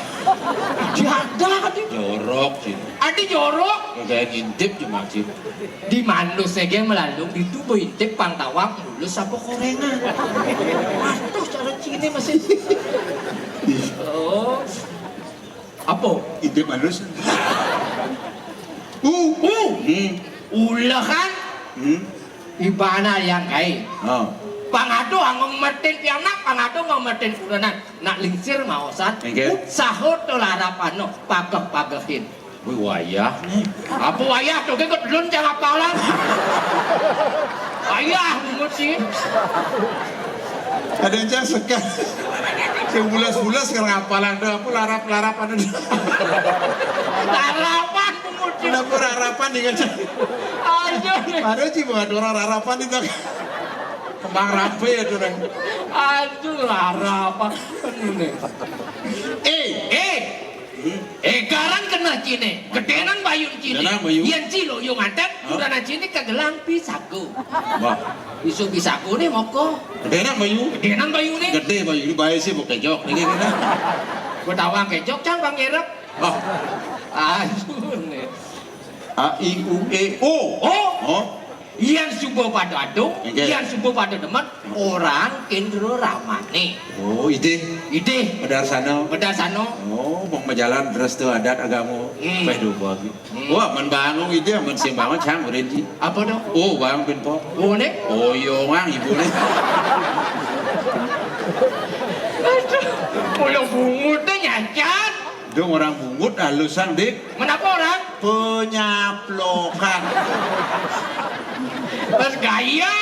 Adi ada, adi. Jorok, sih. Adi jorok. Kadén ngintip cuma, sih. Di mandusné gé melalung, ditu ba intip pang tawang, mulus apa koréngan. Aduh, cara ciné masih. Oh. Apa? Intip mandus. Uh. Uh. Hmm. Ulehan. Hmm. Ibana yang kai. Oh. Pangadu anggo mertin pianak, pangadu anggo mertin kurenan. Nak lingsir maosan, Inggih. Utsaha to larapana, pageh-pagehin. Wih, wayah nih. Apa wayah to, gé kok delun cang apalan. Wayah, bungut sih. Ada cang sekat. Sing bulas-bulas kan ngapalan to, apa larap-larap ada. Larapan, bungut sih. Kenapa rarapan dengan cang? Aduh, nih. Baru sih buat orang rarapan itu. Kembang rape ya tuh, Reng. Aduh, lara apa? Anu nih. Eh, eh. Hmm. Eh, garang keneh ciné. Gedénan bayun ciné. Gedénan bayun. Yén ci luyung antep, Hah? Kurenan ciné kagelang pisago. Wah. Isu pisago nih moko. Gedénan bayun. Gedénan bayuné. Gedé bayun, baé sih mau kéjok nih, gitu. Gua tawang kéjok, cang pang nyerep. Oh. Aduh nih. A, I, U, E, O. Oh. Oh. Yén suba pada adung, Inggih. Yén suba pada demen, orang Indra Ramané. Oh, idih. Idih. Madarsana. Madarsana. Oh, mung majalan restu adat agama. Hmm. Péh duba. Hmm. Wah, men bangun idih, men sing bangun cang urin ci. Apa to? Oh, bang pin po. Oh, né? Oh, iya, mang ibuné. Aduh, mula bungut deh nyacan. Dong orang bungut alusan, Dik. Menapa orang? Penyaplokan. Terus gaya.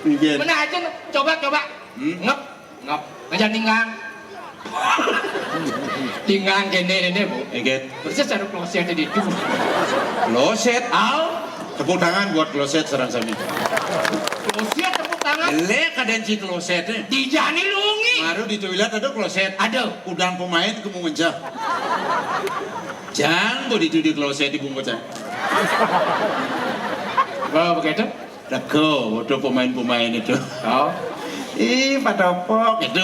Iya. Mana aja, coba, coba. Hmm? Ngep, ngep. Aja ninggang. Ninggang kéné, kéné, Bu. Inggih. Persis ada kloset di itu. Kloset? Au. Tepuk tangan buat kloset sareng sami. Kloset tepuk tangan. Lé kadén ci kloset. Di jani lungi. Baru di toilet ada kloset. Ada. Udang pemain kamu ngencah. Jang, kok di, di kloset dibungkus, ya? Oh, begitu? Lego, waduh pemain-pemain itu. Oh. Ih, patopok itu.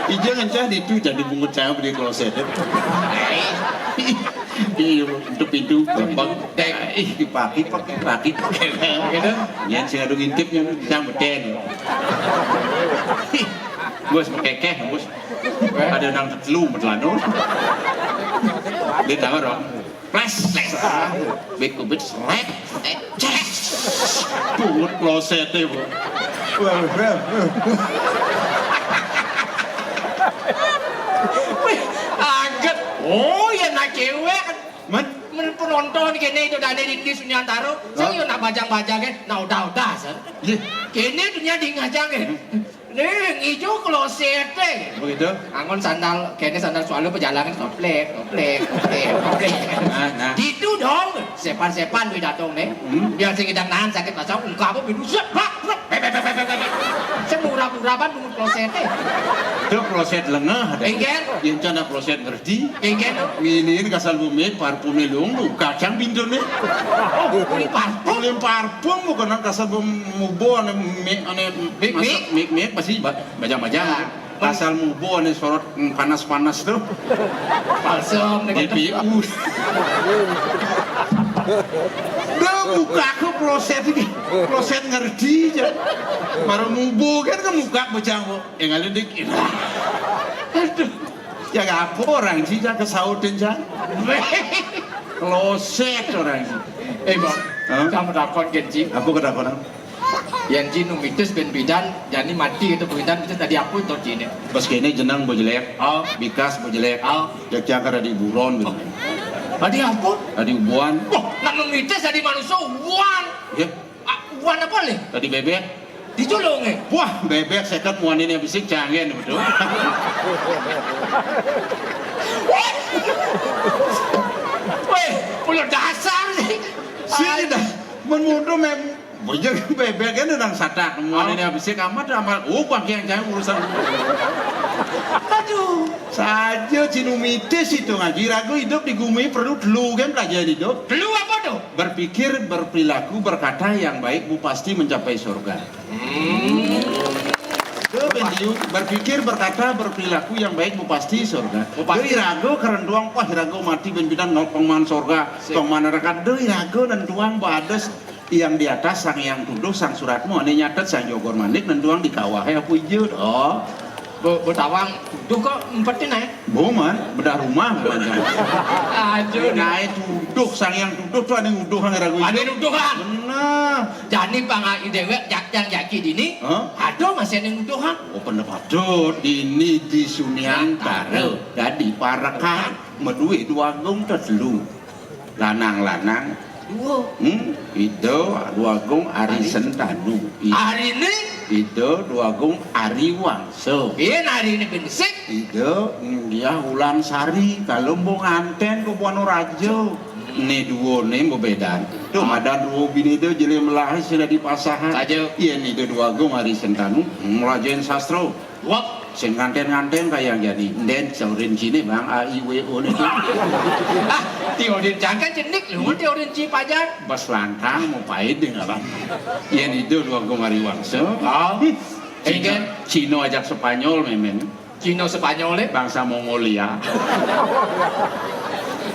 Ijo ngencah di itu jadi bungut saya di kloset. Iya, untuk pintu gampang. Dek. Ih, dipaki-paki, paki. Gitu? Yén sing adu ngintip, yang cang beten. Bos, mekekeh, bos. Ada nang telu, metelano. Dia tahu dong. Ples, ples. Bit kubit, seret, seret, cek. Bungut kloseté, Bu. Wih, aget. Oh, ya nak cewek. Men? Men penonton kéné itu dane di, di Sunyantaro. Saya Hah? Yo nak bajang-bajang, eh. Nah, udah-udah, sir. Iya. Kéné dunia di ngajang, eh. Hmm. Nih, ijo kloseté. Begitu? Angon sandal, kéné sandal swallow pejalangan toplek, toplek, toplek, toplek. Nah, nah. Gitu dong. Sepan-sepan duit datang nih. Hmm. Biar sing ngidang nahan sakit pasang, ungkap apa bindu, set, brak, brak, bek, bek, bek, bek, bek, bek. Saya murah-murah ban bungut kloseté. Itu kloset lengah ada. Engger. Yang cana kloset ngerti. Engger tuh. Nginin kasal bumi parfumé lung, kacang pintuné. Oh, beli parfum. Beli parfum bukan kasal bumi mubo ane mik, ane Mik, masak mik. Mik, mik, pasti ba-, bajang-bajang. Ya. Asal mubo ane sorot, mm, panas-panas tuh. Balsam, gitu. B P U. Dah buka aku kloset ini. Kloset ngerti aja. Baru mubo kan ke muka bejang kok. Yang ada dikit. Aduh. Ya apa orang sih, ya kesautin, Cang. Kloset orang sih. Eh, Bang, Hah? Sama takon, Gen Ji. Apa ketakonan? Yang Ji nu mitis ben bidan, jani mati itu bidan, mitis tadi apa itu Ji ini? Pas kene jenang bo jelek, Oh. Bikas bo jelek. Oh. Cang kara di buron gitu. Tadi apa? Tadi ubuan. Wah, nak nu mitis tadi manusia ubuan. Ya. Ah, ubuan apa lih? Tadi bebek. Diculung, eh? Wah, bebek seket muanin yang bisik canggih betul. Weh, pulau dasar sih. Sini dah. Men mudo mem bujur bebek kan nang satak. Muane ne abisik amat amal. Oh, bangke yang jangan urusan. Aduh, saja cinumitis itu ngaji ragu hidup di gumi perlu telu kan pelajaran hidup. Telu apa tuh? Berpikir, berperilaku, berkata yang baik, bu pasti mencapai surga. Itu ben diu, berpikir, berkata, berperilaku yang baik, bu pasti surga. Bu pasti. Doi rago kerenduang, wah, rago mati ben bidan ngau pengman surga, pengman neraka. Doi rago nenduang badas yang di atas, sang yang tuduh, sang suratmu, ane nyatet, sang jogor manik, nenduang di kawah, ya, apa ijo, oh. Bu, bu tawang, tuh kok empetin, eh? Boman, bedah rumah, boman, jangan. Aduh, nae tuduh, sang yang tuduh tuh ane nuduh, ang ragu. Ane nuduh, ah. Bener. Jani pang ai dewek jak yang jaki dini, hah? Aduh, masih ane nuduh, ah. Oh, pendapat tuh, dini di Suniantara. Dadi parekan, medue dua gong tetelu. Lanang-lanang. Dua. Hmm, Ida Dwagung Ari Ari. Sentanu. I-, Ari ni? Ida Dwagung Ari Wangsa. Iya, Ari ni bensik. Ida Diah Ulan Sari, kalau mbok nganten ke Buana Raja. Hmm. Ni dua ni bebedan. Tuh, ah, madan dua bini tu jeli melahi sila dipasahan. Saja. Iya, ni Ida Dwagung Ari Sentanu, melajain sastra. Wah, sing nganten-nganten kaya jani. Nden teori cine, Bang, A I W O ne tu. Ah, teori cangkan jenik lu, teori ci pajar. Bas lantang mau pahit deh, Bang. Yen itu dua gong hari wangsa. Oh. Cina, Cina ajak Spanyol, memen. Cina Spanyol, eh? Bangsa Mongolia.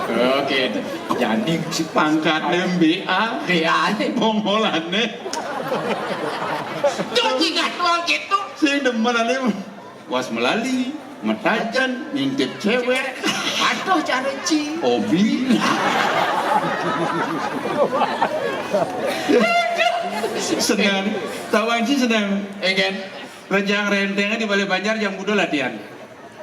Oke, jani si pangkat B A. B A, eh? Mongolane. Tuh, jingah doang gitu. Sing demen ane was melali, metajen, ngintip cewek. Aduh, cara ci. Hobi. Seneng. Tawang ci seneng. Egen. Rejang rentengnya di Balai Banjar jam kudu latihan.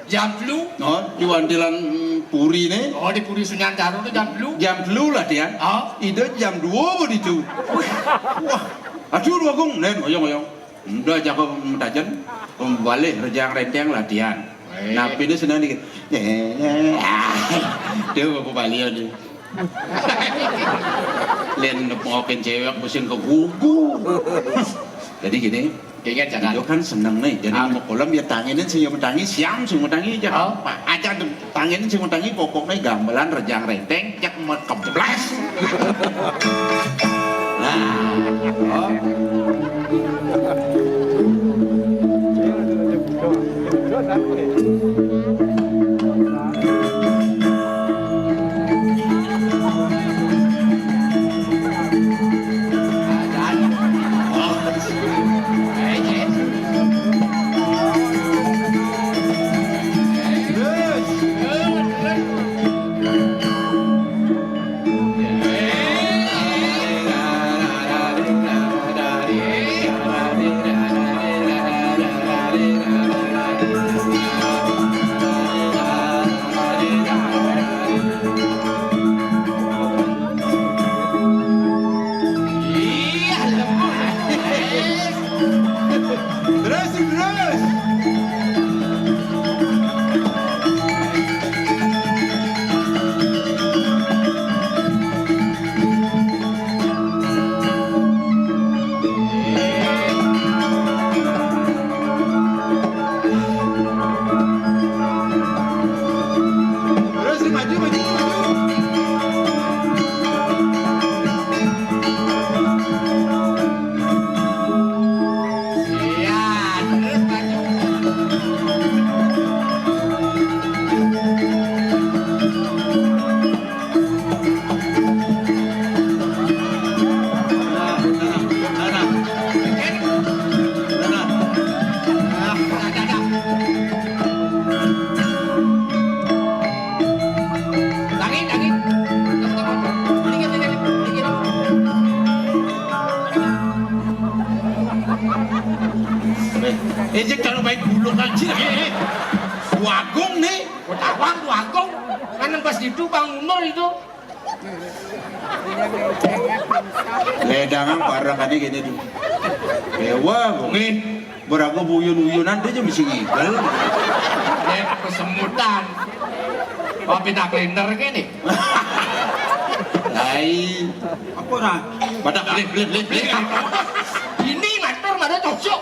Jam telu. No, di Wantilan, mm, Puri ne. Oh, di Puri Sunyantaro tu jam telu. Jam telu latihan. Oh. Ida jam dua baru itu. Wah, aduh, dua gong. Nen, oyong-oyong. Udah jago metajen, pembalih rejang renteng latihan. Baik. Nah, pina senang dikit. Dia bapak balian dia. Len nepokin cewek mesin ke gugu. Jadi gini, keinget jangan. Itu kan seneng nih. Jadi ah, mau kolam ya tanginin sih, ya metangi siang sih metangi aja. Oh. Aja tuh. Tangen sing ngutangi pokoknya gamelan rejang renteng, cek me-, keblas. Nah, oh. Iya, lemah. Terus, terus. Terus, maju, maju, maju. Iya, terus maju. Nah, nah, nah, nah. Nah, nah. Ah, nah, nah, nah. Tangi, tangi. Dikit, dikit, dikit. Eh, eh, cek kalau baik bulu kan, cik. Eh, eh. Wagung nih. Ketahuan Wagung. Kan pas itu Bang Umar itu. Ledangan parah kan gini tuh. Dewa, bungi. Berago buyun-buyunan dia aja mesti ngigel. Eh, kesemutan. Papi tak kalender gini. Lain. Apa ora? Badak, bleh, bleh, bleh, bleh. Ini matur, matur cocok.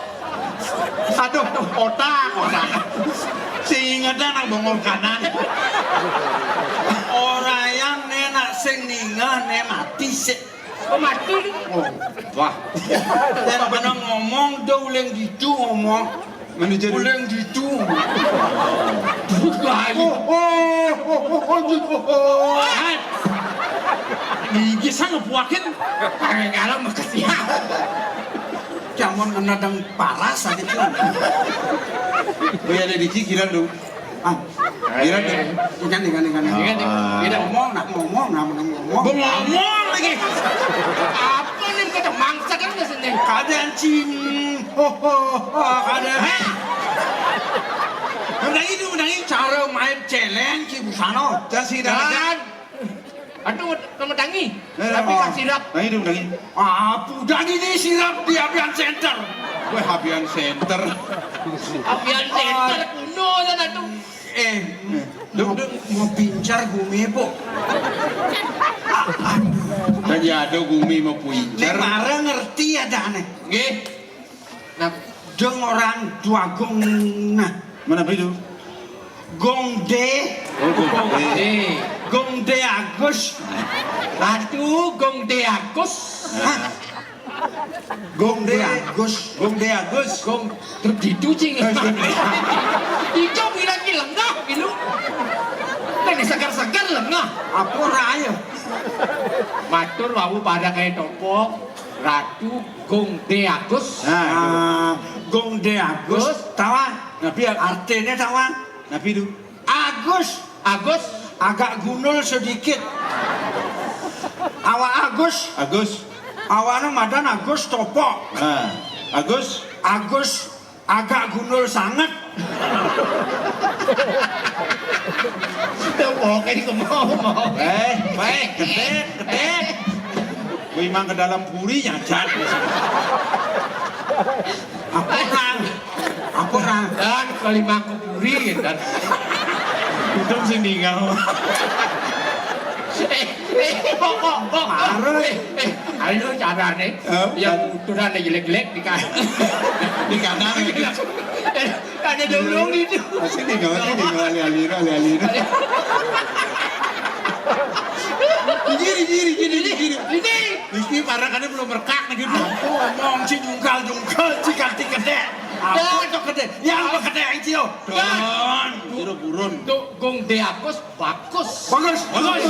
Aduh, otak, otak. Sing ingetan nang bongol kanan. Ora yang ne nak sing ningeh ne mati sik. Oh, mati. Oh, wah. Yen bener ngomong, do uling ditu ngomong. Manajer. Uling ditu. Bukan. Oh, oh, oh, oh, oh, oh, oh. Hai. Iki sang ngebuakin. Kayak ngalam makasih. Jamun kena dang paras aja tuh. Oh ya, ada di Cikiran tuh. Ah, Ira, ikan, ikan, ikan. Ikan, ikan. Ngomong, nak ngomong, nak ngomong. Gua ngomong lagi. Apa nih, kata mangsa kan biasanya. Kadang cing. Oh, oh, oh, kadang. Hei. Mendangi itu, mendangi. Cara main celeng, ki busano. Jangan sih, Dan. Aduh, kamu tangi. Nah, tapi oh. Kan sirap. Nah, itu lagi. Apa udah ini sirap di Abian Center? Weh, Abian Center. Abian Center kuno kan, aduh. Eh, duk, duk, mau pincar gumi, Bu. Kan ya ada gumi mau pincar. Nek marah ngerti ya, dah, nih. Nggih. Nah, dong orang dua gong, nah. Mana itu? Gong D. Oh, Gong D. Gong D Agus. Ratu Gong D Agus. Hah? Gong D Agus. Gong D Agus. Gong terditu, cing. Eh, Gong D. Ijo bilang ki lengah, gitu. Kan segar-segar lengah. Apa raya? Matur wau pada kayak topok. Ratu Gong D Agus. Nah, Gong D Agus. Agus. Tawa. Nabi Ag- Artinya tawa. Nabi itu. Agus. Agus. Agak gundul sedikit. Awak Agus. Agus. Awaknya madan Agus topok. Nah, Agus. Agus. Agak gundul sangat. Udah mau kayak gitu mau mau. Eh, baik, gedek, gedek. Gue emang ke dalam puri nyacat. Apa orang? Apa orang? Dan kali mangkuk puri dan untung sih ninggal. Eh, eh, kok, kok, kok, kok. Marah. Eh, eh, ayo carane. Hah? Yang uturan jelek-jelek di kan. Di kanan. Eh, ada dong itu. Masih di bawah, sih di bawah, ali-ali, ali-ali. Gini, gini, gini, gini. Ini. Iki parah kan belum merekak nih gitu. Aku ngomong si jungkal-jungkal, si kanti kedek. Apa tuh kedek? Yang kedek yang cio. Don. Buru-burun. Tuh, Gong Deakus. Bagus. Bagus. Bagus.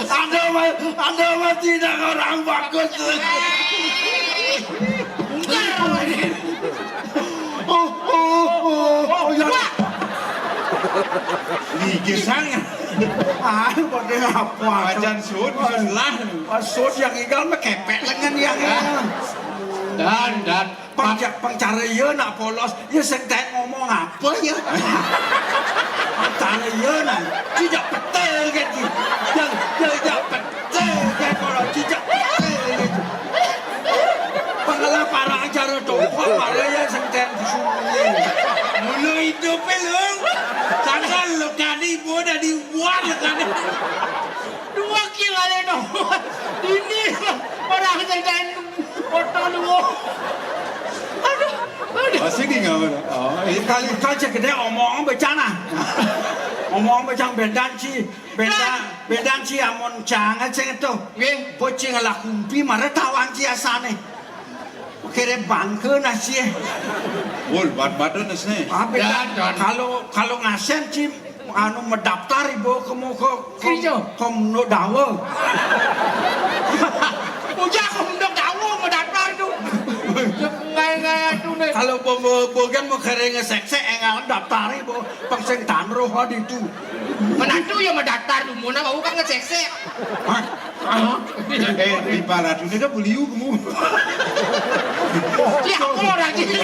Anda ma-, Anda masih tidak orang bagus. Enggak. Oh, oh, oh, oh, ya. Wah. Iki sang. Ah, pakai apa? Pajan sud, sud lah. Pas sud yang igal mah kepek lengan yang ini. Dan, dan. Pengca-, pengcara iya nak polos, ya sing taek ngomong apa ya? Pengcara iya nak, tidak betul kan sih? Yang, yang, tidak betul kan kalau tidak betul kan. Pengelah parang cara topok, malah ya sing taek disuruh. Mulu hidup lu, tanggal lu kali bodoh dibuat lu kali. Dua kilo ada dong. Ini orang sing taek foto lu. Aduh, aduh. Masih di ngawur. Oh, ini kali kau cek gede omong becana. Omong becang bedan ci, bedan, bedan ci amun cang cek itu. Nggih. Bocing lah kumpi mare tawang ci asane. Kere bangke nasi. Wol, bat-batan nasi. Ah, bedan. Dan, dan. Kalau, kalau ngasen ci anu mendaftar ibu kamu ke Kerja. Komno dawa. Ujar komno dawa mau daftar tu. Ngai-ngai tu ni. Kalau bo-, bo-, bogan mau kering ngeseksek, enggak daftar ibu. Pangseng tanroh di tu. Menantu ya mau daftar tu, mau nak bau kan ngeseksek. Hah? Eh, di paradune kan beliau kamu. Ya, aku orang gini.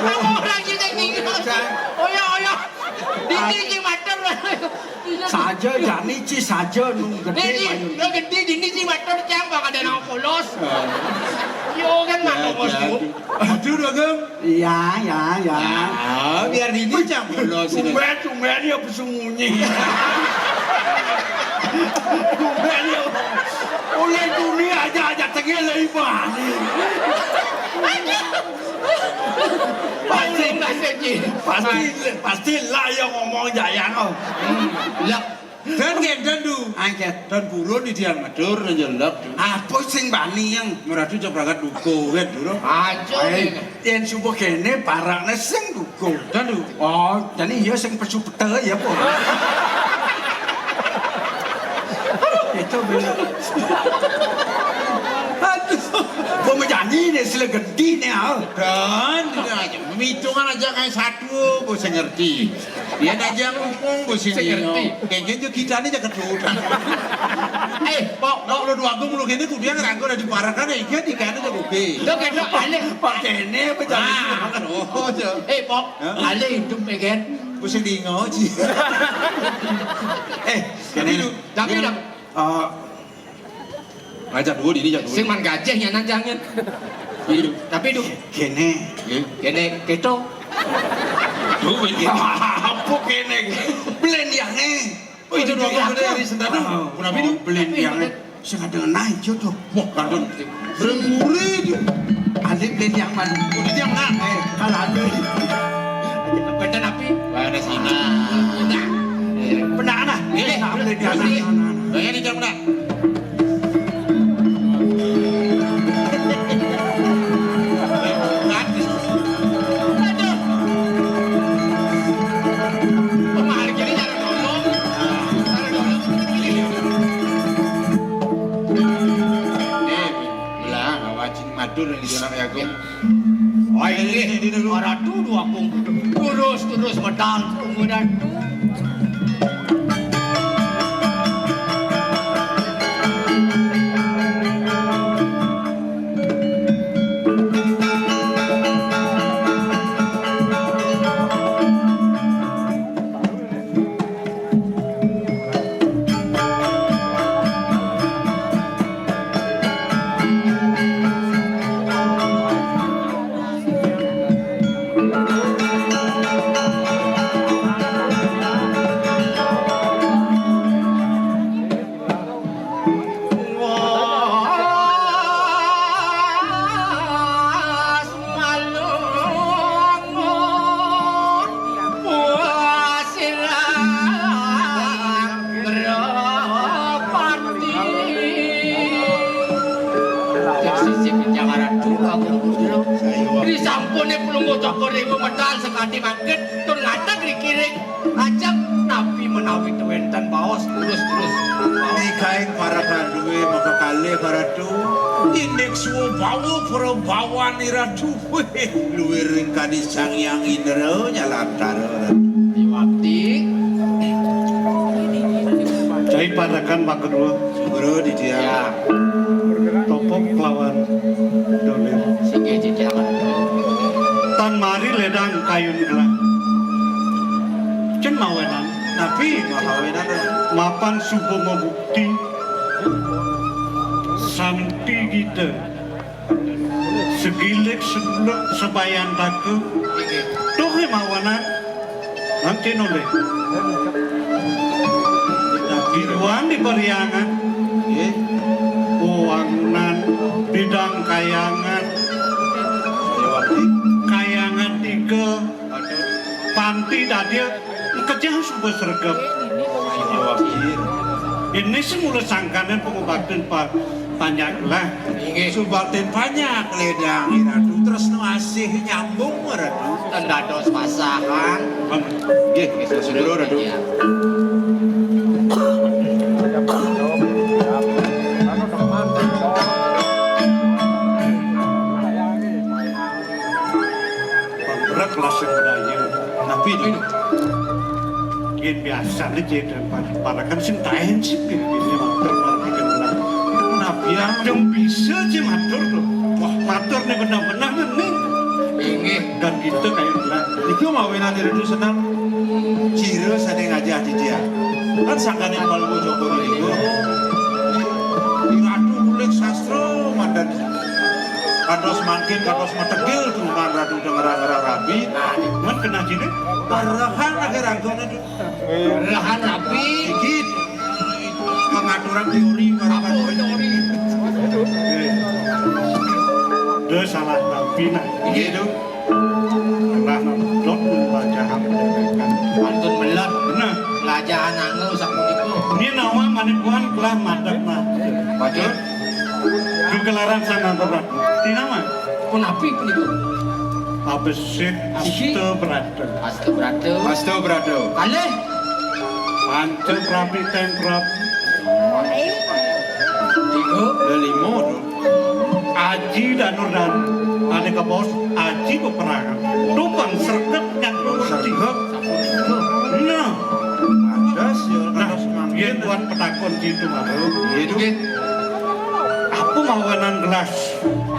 Aku orang gini, gini. Oh ya, oh ya. Dini, dini, mater. Saja, jani, ci, saja, nung gede, dini, mayun. Nung gede, dini, ci, mater, cang, bak ada nang polos. Yo, kan, ya, mater, ya. Aduh, Agam. Iya, iya, iya. Ah, biar ini campur lo sini. Tumben, tumben ya bersembunyi. Oleh dunia aja, aja tengil lagi balik. Pasti, pasti, pasti lah yang ngomong jaya no. Lah, dan ngéndén, Du. Angkat. Dan burun di dia matur, njelek, Du. Apa sing bani yang? Meradu cok berangkat duko, wet, Du. Aja. Ayo. Yen subuh kene, parakne sing duko. Dan, Du. Oh, jadi iya sing pesu pete ya, apa? Itu bener. Aduh, gua menyanyi nih, sila gede nih, ah. Dan, tidak aja. Hitungan aja kayak satu, gua sing ngerti. Dia aja ngomong, gua sing Sing ngerti. Kayaknya juga kita nih jaket dulu. Eh, Pok, Pok, lu dua gua mulu gini, kudu yang ngerangkul dari parakan ya, iya, di kanan aja, Bobi. Lo kan lo alih. Pakai ini apa jadi? Ah, oh, aja. Eh, Pok, Hah? Alih hidup ya, kan? Gua sing dingo, Ji. Eh, Tapi kene. Du, tapi Du. Eh, ngajak dulu, ini ajak dulu. Sing man gajah ya, nanjangin. Tapi Du. Tapi Du. Kene. Kene, keto. Duh, ini apa kene? Belen ya, eh. Oh, itu dua kali dari Sendana. Kenapa itu? Belen ya, eh. Sing ada naik jodoh. Wah, kandun. Beremburi itu. Ada belen yang mana? Udah dia mana? Eh, kalau ada. Beda napi? Mana sih? Nah. Pernah anak? Ini. Nah, belen yang mana? Banyak di jam nak. Aduh. Pemahal kiri jangan ngomong. Jangan ngomong. Ini. Nih, belah, wajin matur yang di anak Yagung. Wah, ini, ini dulu. Ratu dua kung. Terus, terus, medal, Ratu. Sisi pinjang arah dua, Guru Putra. Disampune Palungguh Cokor Dewa medal sakadi mangkin, tur ngateg rikiring. Ajeng napi menawi wenten baos terus-terus. Nikaing para kanduwe maka kalih para tu. Indik suwa bawa para bawan iratu. Wih, luwiring kadi Sang Hyang Indra nyalantara. Wakti. Cai padakan Pak Kedua. Sugro di dia. Ya. Topok kelawan dolir. Singgih jejak. Tan mari ledang kayun gelah. Cen mawenan. Napi mahawenan. Mapan suba mabukti. Santi kita. Segilik seblek sebayan taka. Tuh mawenan. Nanti nolih. Biduan di Pariangan. Nggih. Wangunan bidang kayangan. Kayangan tiga. Panti dadia kejah suba sregep. Ini semula sangkanan pengobatan pa-, panjak lah. Inggih. Subatin panjak ledang Ratu tresno asih nyambung Ratu. Ten dados pasangan. Nggih, nggih, sedulur, aduh. Iya. Pemberat kelas yang budaya. Tapi ini. Yen biasane cedek parakan sing taen sih, ini matur para pikendelan. Nabiang. Yang bisa sih matur tuh. Wah, matur nih benar-benar nih. Inggih. Dan kita kayak bilang. Iki mau wenang diri dulu senang. Cira sane ngajah di dia. Kan sangkane Palungguh Joko Riko. Di Ratu Kulit Sastra mandan. Kados mangkin, kados metegil turunan Ratu Dengerang Rabi. Men kena jine. Arahan akhir angkone. Lahan rapi. Iki. Orang teori, orang teori. Itu salah nabi nah. Iya, itu. Lah, dot pelajahan. Pantun belot. Bener. Pelajahan anu sapunika. Ini nama manipuan kelah madep nah. Betul. Kegelaran sangat berat. Di nama? Punapi punika? Abesik Siji. Astabrata. Astabrata. Astabrata. Kalih. Panca Prapi Temprap. Tiga. Lelima to. Aji Danur dan ane kabaos Aji Peperangan. Tumpang sregep nyang nuruti. Sregep. Nah. Pantes ya, nah, kados mangkin. Yen buat petakon gitu, Mas. Iya, itu. Apa mawanan gelas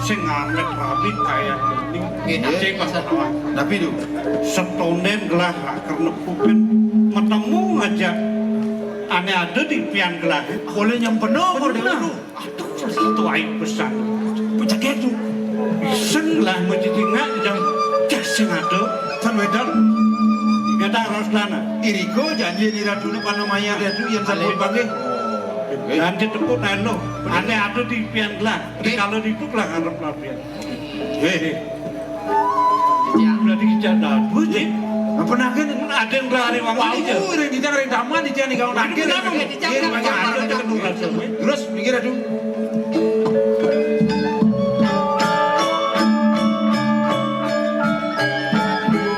sing amit rapi kaya ini? Nggih, nggih. Sing pas lawan. Tapi itu. Setonden gelas raker nepukin metemu ngajak ane ada di pian gelas. Boleh nyempeno kok, Dewa. Aduh, itu aib besar. Pejaket tu. Sing lah mesti tinggal jam jas sing ada. Kan wedan. Ingat tak harus lana. Iriko janji ni Ratu ni panamaya Ratu yang sampai panggil. Dan ditepuk nano. Ane ada di pian gelas. Kalau itu gelas ngarep lapian. Hei. Berarti kita dah dua sih. Apa nagen? Ada yang lari waktu itu. Wau, ring dijang ring taman dijang ning kawon nagen. Kenapa? Iya, terus minggir aduh.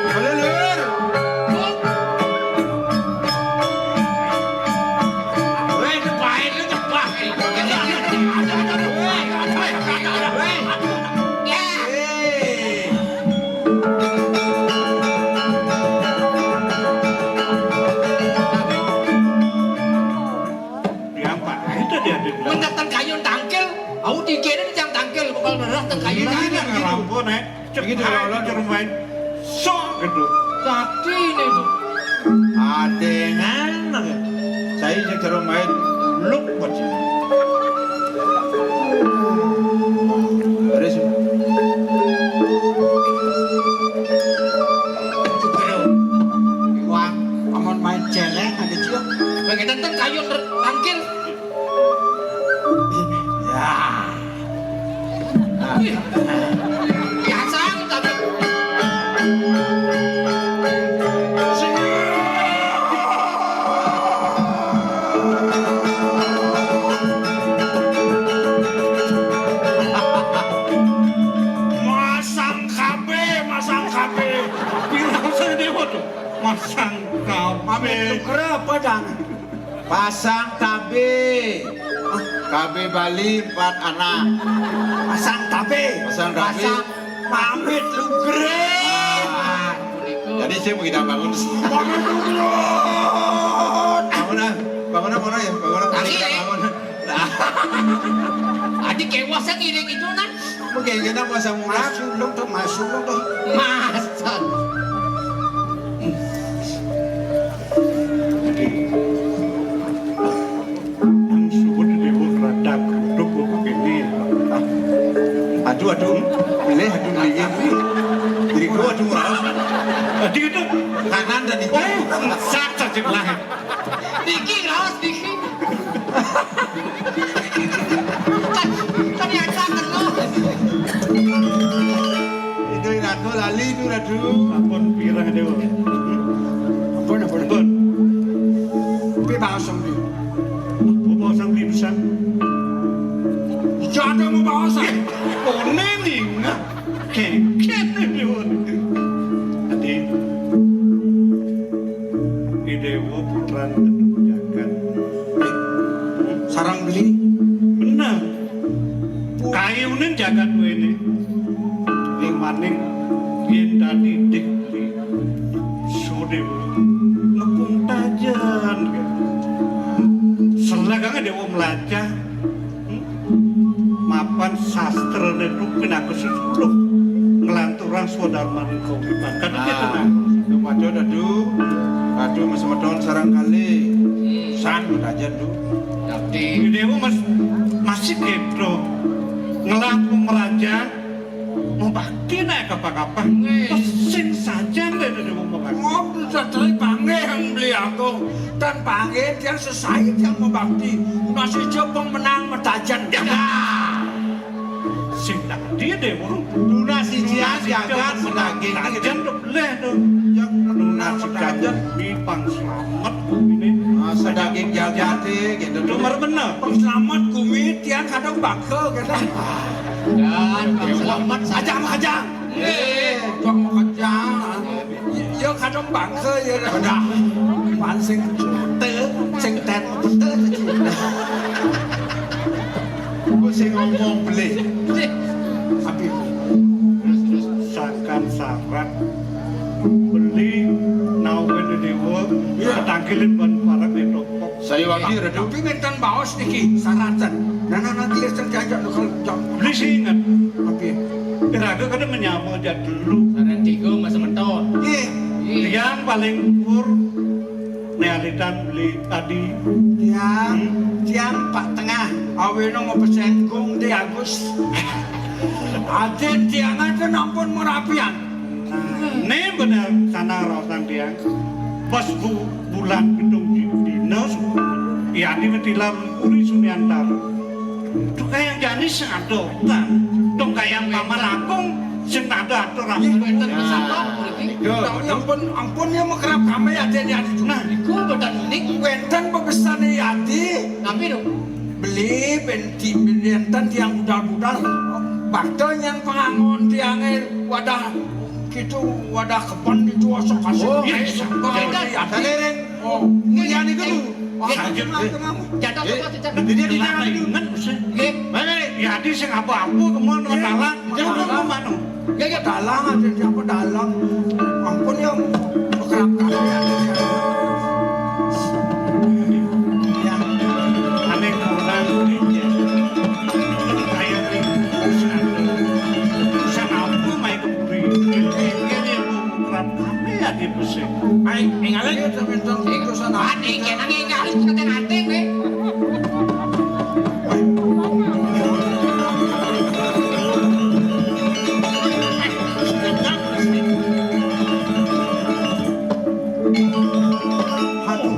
Halo, Lur. Weh, cepain lu, cepat. Weh, weh, weh. Ya. Hei. Diapa? Itu dia, dia bilang. Mendak ten kayun tangkil. Au dikene jang tangkil, bakal merah ten kayun. Nah, tangkil gitu. Ngerampok, Nek. Begitu kalau orang cermain. Sok gitu. Sakti ini itu. Adengan, saya yang cermain. Luk, bocil. Beres. Wah, amun main celeng ada cium. Bagi tenten kayu ter-, tangkil. Ya. Wih. Biasa kita. Masang K B, masang K B. Pirang saya dewa tuh. Masang K B. Pamit nugra apa, Dang? Pasang K B. K B Bali empat anak. Pasang K B. Pasang K B. Pasang pamit nugra. Ah. Jadi saya mau kita bangun. Pamit nugra. Bangun ah. Bangun ah, bangun ya. Bangun ah. Lagi, eh. Bangun. Nah. Adi kewas ngiring itu, nah. Mungkin kita pasang Mas Sulung tuh, Mas Sulung tuh. Mas. Nang suwun dewa rada gruduk kok kene. Aduh, aduh. Pilih, aduh, pilih. Diriku, aduh, raos. Tadi itu kanan dan itu. Oh, sat saja lah. Niki raos niki. Kan, kan ya, kan, kan. Itu aku lali itu, Ratu. Ampun, pirang, Dewa. Ampun, ampun, ampun. Pi pasang, Pi. Apa pasang, Pi, pisan? Iya, ada mau pasang. Kone ning. Kengken, Dewa. Adi. Idewa putran Kedung Jagat. Sarang beli. Bener. Kayunin jagat wene. Ing maning yen dadi dik beli. Sodewa. Nepung tajan. Selah kangen dewa melacah. Mapan sastrane tu pinaku sesuluh nglanturang swadarmaning kauripan. Kan gitu, nah. Nah, itu padha Ratu. Ratu mas medon sarang kali. San mutajan tu. Dadi dewa mas masih gitu. Ngelah pemerajan mau bakti nek kapah-kapah. Nggih. Pesing sajan deh dewa mau bakti. Mau bisa cari panggih yang beli Aku tan panggih tiang sesai tiang mabakti. Masih jebeng menang metajen. Ya. Sing dadi, Déwa? Lunas siji jagat sedaging metajen to. Leh to. Ya, lunas metajen. Bumi pangslamet gumine. Ah, sedaging jagaté gitu. Nomor bener. Pangslamet gumi tiang kadang bakal gitu. Dan pangslamet aja, aja. Eh, bang makejang. Ya kadang bangsa ya dah. Pancing pete, sing ten pete. Engko sing ngomong beli. Tapi sangkan syarat beli nawen dewa. Iya. Ketangkilin ban parek itu. Saya wangi, Ratu. Tapi ngenten baos niki syaratan. Nah, nah, nanti listrik diajak lo kalau jam. Beli sih ingat. Tapi iraga kada menyama jadulu. Saran tiga mas menton. Nggih. Tiang paling pur nealitan beli tadi. Tiang, hmm? Tiang Pak Tengah. Aweno mau pesenggung di Agus. Aden tiang aja nampun merapian. Nah, ini bener sana rosang tiang. Pas bu bulan pitung dina, ya di metilam uri Sumiantar. Tuh kayak jani sing ada utang. Dong kayak paman agung sing ada atur. Iya, wenten pesaton mriki. Ampun, ampun ya makrab kami aja ya. Nah, iku mboten unik. Wenten pepesane yadi. Tapi lho, beli benti benten tiang budal-budal. Bakto nyen pengangon tiange wadah gitu, wadah kebon itu osok kasih. Oh, iya, iya. Saliring. Oh, iya niku lho. Jatuh apa, jatuh? Jadi di tangan itu. Nggih. Baik, baik. Ya, di sing apa-apa kemon dalang. Jangan kemon. Ya, ya. Dalang ada siapa dalang? Ampun ya, bekerap kali ya. Ya. Aneh orang ini ya. Kayak ini. Urusan apa main keburi? Ini yang mau bekerap kami ya di pusing. Ayo, tinggalin. Iya, sampai nonton urusan apa? Ati, kena ngingali, kena ati, weh. Aduh.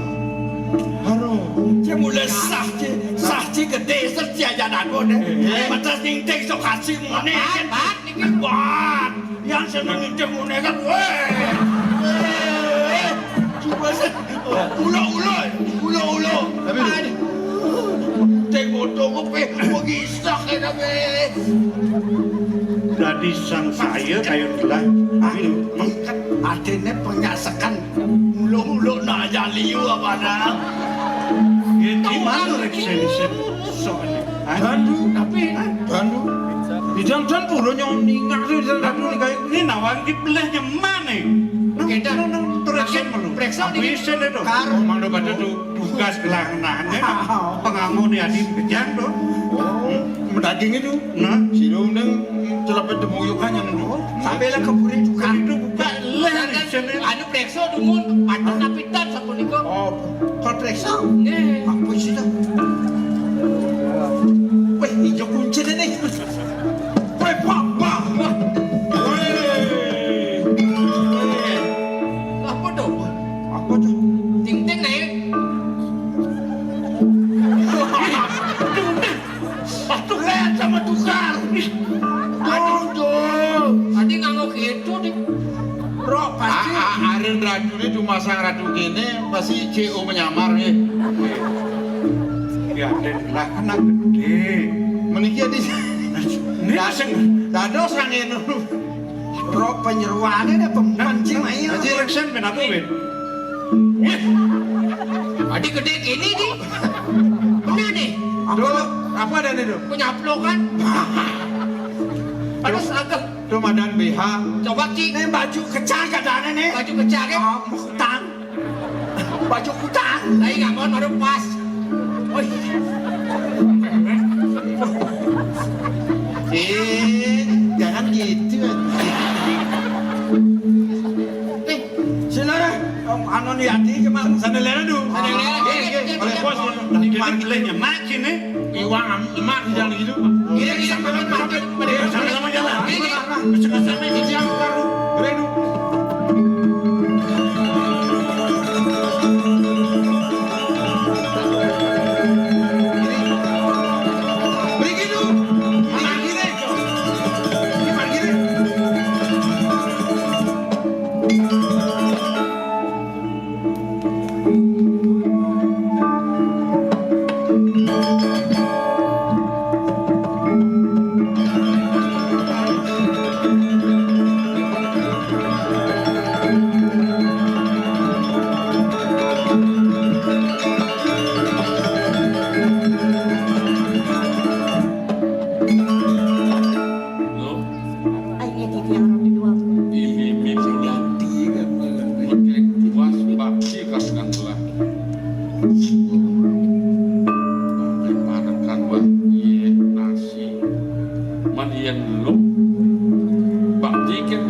Aduh. Cek mulai sah, cek. Sah, cek gede, sah, cek aja dago, deh. Eh. Batas ningting, sok kasih, mone, cek. Bat, bat, niki. Bat. Yang seneng ningting, mone, kan. Weh. Eh. Coba, sah. Ulo, ulo, ulo, ulo. Tapi aduh. Cek bodoh, kok, pe, kok isak, ya, pe. Dadi sang saya kayu gelah. Aduh, mengket, adene penyasekan. Ulo-ulo nak aja liu apa nak? Ya, di mana rek sini, sini? Sok ini. Hah? Dandu. Tapi, dandu. Di dalam dan pura nyong ningak tu, di dalam dandu ni kayu. Ini nawang di belah nyeman ni. Nang, kita nang, nang, terus langsung melu. Periksa. Aku di isin itu. Kar. Oh, mangdo pada tu tugas gelangan ni. Pengamu ni adi kejang tu. Oh, daging itu. Nah. Silo nang celapet temuyukan yang tu. Sampai lah keburi tukang. Itu buka lah. Anu periksa dumun, patut napitan sapunika. Oh, kalau periksa? Nggih. Apa sih tu? Weh, ijo kunci ni. Weh, papa. Weh. Apa tu? Apa tu? Ting-ting ni. Aduh, lihat sama tukar. Aduh, aduh. Tadi nganggo gitu, nih. Bro, pasti. A-, a-, Arin Ratu ini cuma sang ratu gini, pasti C O menyamar, ya. Ya, Aden lah, kan gede. Meniki di ini da-, sing dados nang ini. Bro, penyeruane deh, pemancing aja. Haji Reksen, kenapa, Win? Adi gede gini, nih. Bener, nih. Apa, apa ada nih, tuh? Penyaplokan. Ada seragam. Tuh, madan B H. Coba, Ki. Ini baju kecak katanya, nih. Baju kecak, ya? Oh, mau utang. Baju kutang. Lah, iya, mon, baru pas. Woi. Eh, jangan gitu. Eh, sini, Om, anu ni ati, cuma sana lera dulu. Sana lera, oke, oke, oke, boleh oke. Bos, nanti makan lenya makin, eh. Iwang am-, emak di dalam gitu. Iya, iya, makan, makan. Iya, sama-sama jalan. Iya, iya. Sama-sama jalan. Iya, iya. Redu.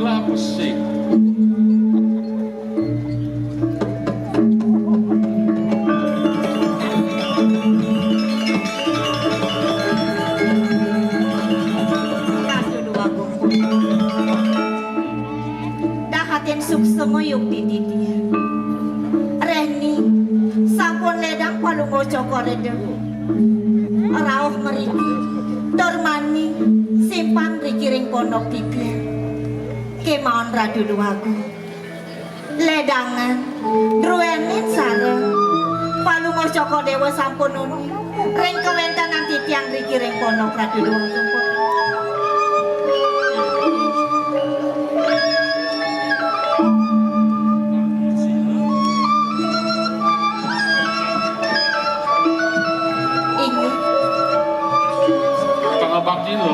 Lah, pesik. Aduh, dua gungkung. Dahatin suksma yukti titiang. Rehni, sampun ledang Palungguh Cokor Dewa. Rauh mriki, tur mani simpang mriki ring pondok titiang. Kemaon Ratu Dewagung. Ledangan, druénin sareng Palungguh Cokor Dewa sampun uning ring kawéntenan titiang mriki ring pondok Ratu Dewagung. Inggih. Pangabakti lo.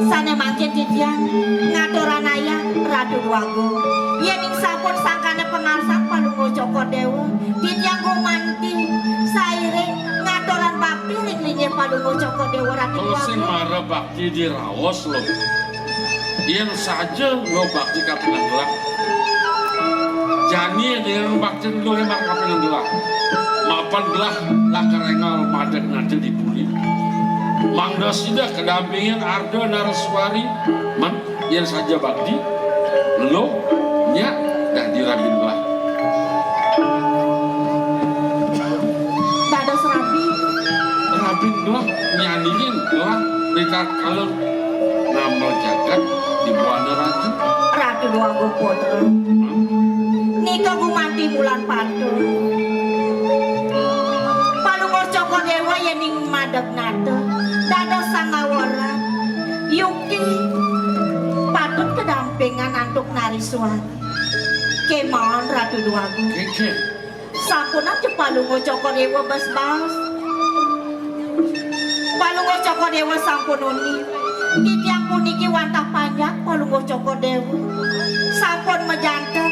Sané mangkin titiang ngaturang ayah Ratu Dewagung. Yéning sampun sangkané pangarsan Palungguh Cokor Dewa, titiang gumanti sairing ngaturang bakti ring linggih Palungguh Cokor Dewa Ratu Dewagung. Sing mara bakti diraos lo. Yén saja lo bakti kapining gelah. Jani dengan bakti lo yang kapining gelah. Mapan gelah lakar énggal madeg nata di puri. Mangda sida kadampingin Arda Naraswari, man, yén saja bakti, lo, nyak, dadi rabin gelah. Dados rabi. Rabin gelah, nyaniin gelah, ritatkala namel jagat di Buana Ratu. Ratu Déwagung Putra. Hmm? Nika gumanti bulan patut. Palungguh Cokor Déwa yéning madeg nata, dados sangawara, yukti patut kadampingan antuk Naraswari. Kemaon Ratu Déwagung. Kéngkén. Sampunang ja Palungguh Cokor Déwa bas-bas. Palungguh Cokor Déwa sampun uning. Titiang puniki wantah panjak Palungguh Cokor Déwa. Sampun majanten.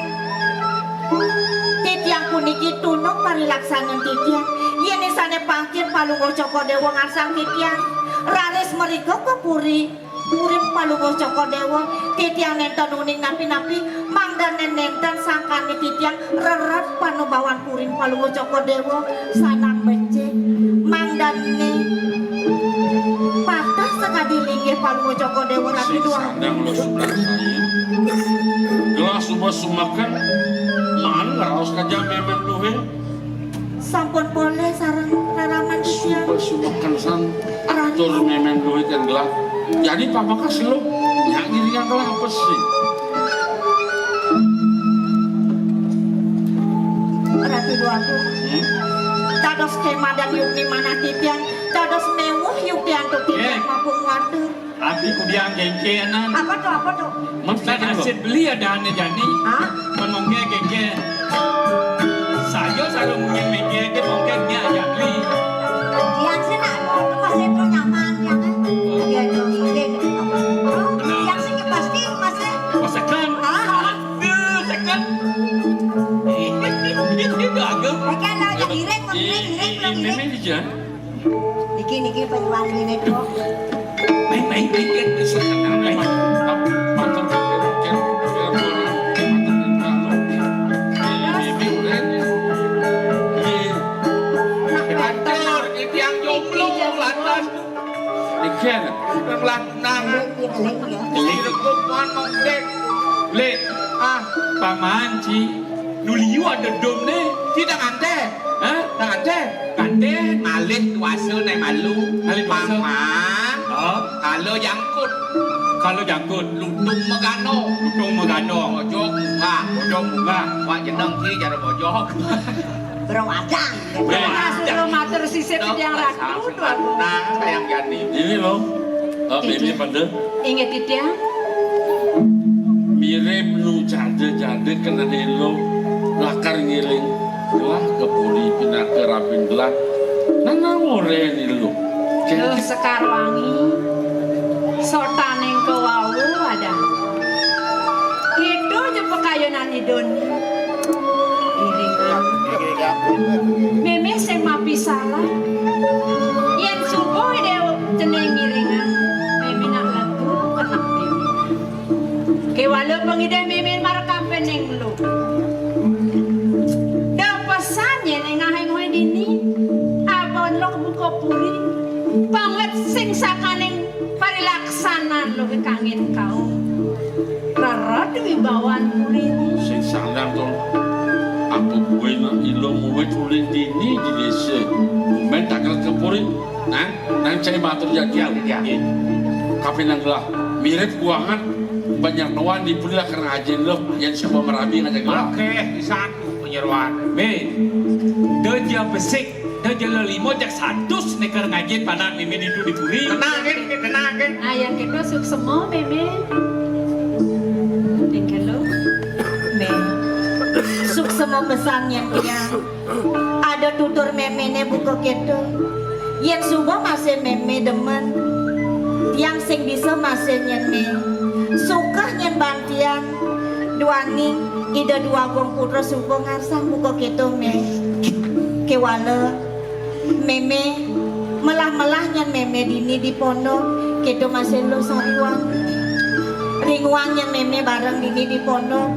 Titiang puniki tunduk parilaksanan titiang. Yén sané pangkin Palungguh Cokor Déwa ngarsang titiang, raris mrika ka puri. Puri Palungguh Cokor Déwa, titiang nénten uning napi-napi, mangdané nénten sangkané titiang rered panubawan puri Palungguh Cokor Déwa, sanang becik, mangdané patah sakadi linggih Palungguh Cokor Déwa Ratu. Sing Déwa. Sandang lo sudah sayu. Gelah suba sumeken, maan ngraos kaja mémén luhé. Sampun polih sareng raraman titiang. Suba sumeken san. Ratu. Tur mémén duit yang gelah. Jadi pamekas lo, nyak ngiringang gelah apa sih? Ratu Déwagung. Hmm? Dados kemadan yukti manah titiang, dados méwuh yukti antuk titiang. Eh. Mapung watur. Abi kudiang gengkenan. Apa to, apa to? Mesti. Nah, gitu. Asit beli adané jani. Hah? Menungke gengke. Saja sarung mungkin mengke ke mungkin nya aja beli. Yang sih nak, itu masih itu nyaman, ya kan? Iya, itu mungkin. Yang sih pasti masih. Masakan. Ah. Aduh, sekan. Ini gagal. Oke, ada aja direk, direk, direk, direk. Ini, ini, ini, ini. Niki, niki penjual ini, Bro. Main, main, main, main, main. Main. Matur, matur, matur, matur, matur. Nggih. Hancur, titiang jomblo, lantas. Niki, nang. Niki, niki, ya. Direkom, mon, mongkek. Lek, ah, paman, Ci. Nu liu ada domné. Ci, tak nganté. Hah? Tangante, tangante, malih kuasa naé malu. Malih kuasa. Paman. Oh. Kala jangkut. Kala jangkut. Lutung megana. Lutung megana. Bojog munggah. Bojog munggah. Wak jeneng ki cara bojog. Berwadang. Nah, suruh matur sisip titiang ratu, tuan. Nah, sayang jani. Ini loh. Oh, ini pada. Inggih titiang. Mirip nu jada-jada kena helo lakar ngiring gelah ka puri pinaka rabin gelah. Nana ngoreni lo. Duh, Sekar Wangi. Sotaning kawau ada. Itu je pekayonan idun. Iringan. Mémé sing mapisalah. Yén suba déwa cening ngiringan, mémé nak lebu keneh mémé. Kéwala pangidih mémén marekampéning luh. Da pesan yén éngahé ngoé dini, abon luh buka puri, pangwit sing sakaning parilaksanan luh kanggén kaum. Rered wibawan puri. Sing sandang to. Apa buin ila muwit ulih dini di désa. Mén takal ka puri. Nah, nang cai matur jagi. Iya, iya. Kapinang gelah mirip kuangan panyeroan di puri lakar ngajin luh, yén suba marabi ngajak gelah. Oké, di satu panyeroan. Bé, da ja besik, da ja lelima, jak satus né kar ngajin panak mémé ditu di puri. Tenang, Gé, tenang, Gé. Nah, yang kedua suksema, mémé. Yang kedua. Mé. Suksema pesan yén tiang. Ada tutur méméné buka kéto. Yén suba masih mémé demen, tiang sing bisa masih nyén mé. Sukeh nyén ban tiang, duaning Ida Dwagung Putra suba ngarsang buka kéto mé. Kéwala mémé, melah-melah nyén mémé dini di pondok, kéto masih luh sariwang. Ringuang nyén mémé bareng dini di pondok,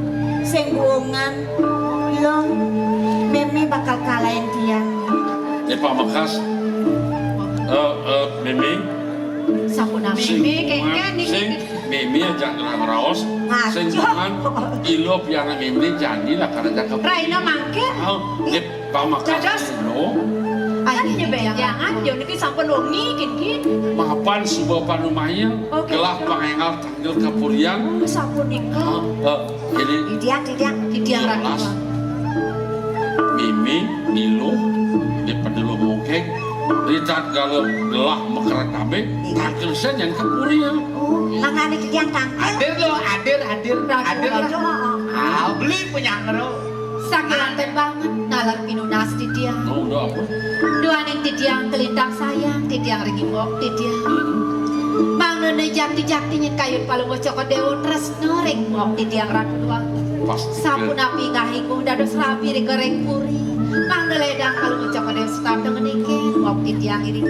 sing buungan Lo, mémé bakal kalahin tiang. Né pamekas, eh, eh, mémé. Sampun sing mémé, kéngkén niki. Sing mémé ajak ngelah raos. Sing buungan, ila pianak mémé jani lakar ajak ka. Raina mangkin. Oh, né pamekas. Dados. Lo. Kan nyebénjangan, yo niki sampun wengi kén ki. Mapan suba panumaya, gelah pangénggal Nggih kapurian. Oh, sapunika. Heeh. Jadi titiang, titiang, titiang Ratu. Mimi, Miluh, di Peduluh Mungkeng, ritatkala gelah makerat ambé, tangkil saja nyén kapurian. Oh, mangdané titiang tangkil. Hadir lo, hadir, hadir, hadir. Ratu, heeh. Ah, beli punya ngero. Sakéwanten banget naler pinunas titiang. Oh, udah apa? Duaning titiang kalintang sayang titiang ring mbok titiang. Mangdané jakti-jakti nyén kayun Palungguh Cokor Déwa tresna ring mbok titiang Ratu Déwa. Sapunapi inggih dados rabi ring puri. Mangda lédang Palungguh Cokor Déwa setata ngeniki mbok titiang iring.